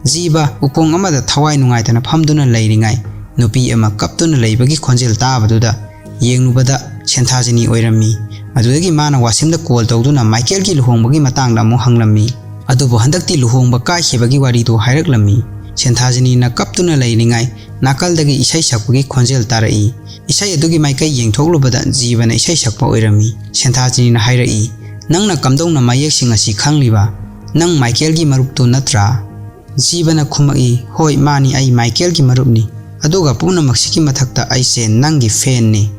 ꯖꯤꯕ ꯎꯈꯣꯡ ꯑꯃꯗ ꯊꯋꯥꯏ ꯅꯨꯡꯉꯥꯏꯇꯅ ꯐꯝꯗꯨꯅ ꯂꯩꯔꯤꯉꯩ, ꯅꯨꯄꯤ ꯑꯃ ꯀꯞꯇꯨꯅ ꯂꯩꯕꯒꯤ ꯈꯣꯟꯖꯦꯜ ꯇꯥꯕꯗꯨꯗ ꯌꯦꯡꯂꯨꯕꯗ ꯁꯦꯟꯊꯥꯖꯤꯅꯤ ꯑꯣꯏꯔꯝꯃꯤ꯫ ꯃꯗꯨꯗꯒꯤ ꯃꯥꯅ ꯋꯥꯁꯤꯝꯗ call ꯇꯧꯗꯨꯅ ꯃꯥꯏꯀꯦꯜꯒꯤ ꯂꯨꯍꯣꯡꯕꯒꯤ ꯃꯇꯥꯡꯗ ꯑꯃꯨꯛ ꯍꯪꯂꯝꯃꯤ꯫ ꯑꯗꯨꯕꯨ ꯍꯟꯗꯛꯇꯤ ꯂꯨꯍꯣꯡꯕ ꯀꯥꯏꯈꯤꯕꯒꯤ ꯋꯥꯔꯤꯗꯨ ꯍꯥꯏꯔꯛꯂꯝꯃꯤ꯫ ꯁꯦꯟꯊꯥꯖꯤꯅꯤꯅ ꯀꯞꯇꯨꯅ ꯂꯩꯔꯤꯉꯩ, ꯅꯥꯀꯜꯗꯒꯤ ꯏꯁꯩ ꯁꯛꯄꯒꯤ ꯈꯣꯟꯖꯦꯜ ꯇꯥꯔꯛꯏ꯫ ꯏꯁꯩ ꯑꯗꯨꯒꯤ ꯃꯥꯏꯀꯩ ꯌꯦꯡꯊꯣꯛꯂꯨꯕꯗ ꯖꯤꯕꯅ ꯏꯁꯩ ꯁꯛꯄ ꯑꯣꯏꯔꯝꯃꯤ꯫ ꯁꯦꯟꯊꯥꯖꯤꯅꯤꯅ ꯍꯥꯏꯔꯛꯏ, "ꯅꯪꯅ ꯀꯝꯗꯧꯅ ꯃꯌꯦꯛꯁꯤꯡ ꯑꯁꯤ ꯈꯪꯂꯤꯕ? ꯅꯪ ꯃꯥꯏꯀꯦꯜꯒꯤ ꯃꯔꯨꯞꯇꯨ ꯅꯠꯇ꯭ꯔꯥ?" ꯖꯤꯕꯅ ꯈꯨꯝꯃꯛꯏ, "ꯍꯣꯏ, ꯃꯥꯅꯤ, ꯑꯩ ꯃꯥꯏꯀꯦꯜꯒꯤ ꯃꯔꯨꯞꯅꯤ꯫ ꯑꯗꯨꯒ ꯄꯨꯝꯅꯃꯛꯁꯤꯒꯤ ꯃꯊꯛꯇ ꯑꯩꯁꯦ ꯅꯪꯒꯤ fanꯅꯤ,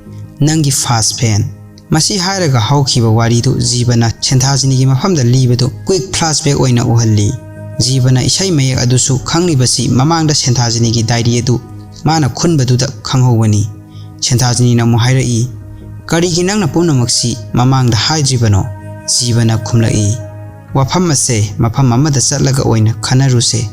ꯅꯪꯒꯤ first fan꯫" ꯃꯁꯤ ꯍꯥꯏꯔꯒ ꯍꯧꯈꯤꯕ ꯋꯥꯔꯤꯗꯨ ꯖꯤꯕꯅ ꯁꯦꯟꯊꯥꯖꯤꯅꯤꯒꯤ ꯃꯐꯝꯗ ꯂꯤꯕꯗꯨ quick flashback ꯑꯣꯏꯅ ꯎꯍꯜꯂꯤ꯫ ꯖꯤꯕꯅ ꯏꯁꯩ ꯃꯌꯦꯛ ꯑꯗꯨꯁꯨ ꯈꯪꯂꯤꯕꯁꯤ ꯃꯃꯥꯡꯗ ꯁꯦꯟꯊꯥꯖꯤꯅꯤꯒꯤ diary ꯑꯗꯨ ꯃꯥꯅ ꯈꯨꯟꯕꯗꯨꯗ ꯈꯪꯍꯧꯕꯅꯤ꯫ ꯁꯦꯟꯊꯥꯖꯤꯅꯤꯅ ꯑꯃꯨꯛ ꯍꯥꯏꯔꯛꯏ, "ꯀꯔꯤꯒꯤ ꯅꯪꯅ ꯄꯨꯝꯅꯃꯛꯁꯤ ꯃꯃꯥꯡꯗ ꯍꯥꯏꯗ꯭ꯔꯤꯕꯅꯣ?" ꯖꯤꯕꯅ ꯈꯨꯝꯂꯛꯏ, "ꯋꯥꯐꯝ ꯑꯁꯦ ꯃꯐꯝ ꯑꯃꯗ ꯆꯠꯂꯒ ꯑꯣꯏꯅ ꯈꯟꯅꯔꯨꯁꯦ꯫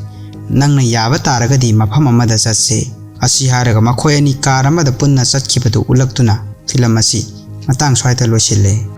ꯅꯪꯅ ꯌꯥꯕ ꯇꯥꯔꯒꯗꯤ ꯃꯐꯝ ꯑꯃꯗ ꯆꯠꯁꯦ꯫" ꯑꯁꯤ ꯍꯥꯏꯔꯒ ꯃꯈꯣꯏ ꯑꯅꯤ car ꯑꯃꯗ ꯄꯨꯟꯅ ꯆꯠꯈꯤꯕꯗꯨ ꯎꯠꯂꯛꯇꯨꯅ film ꯑꯁꯤ ꯃꯇꯥꯡ ꯁ꯭ꯋꯥꯏꯗ ꯂꯣꯏꯁꯤꯜꯂꯦ꯫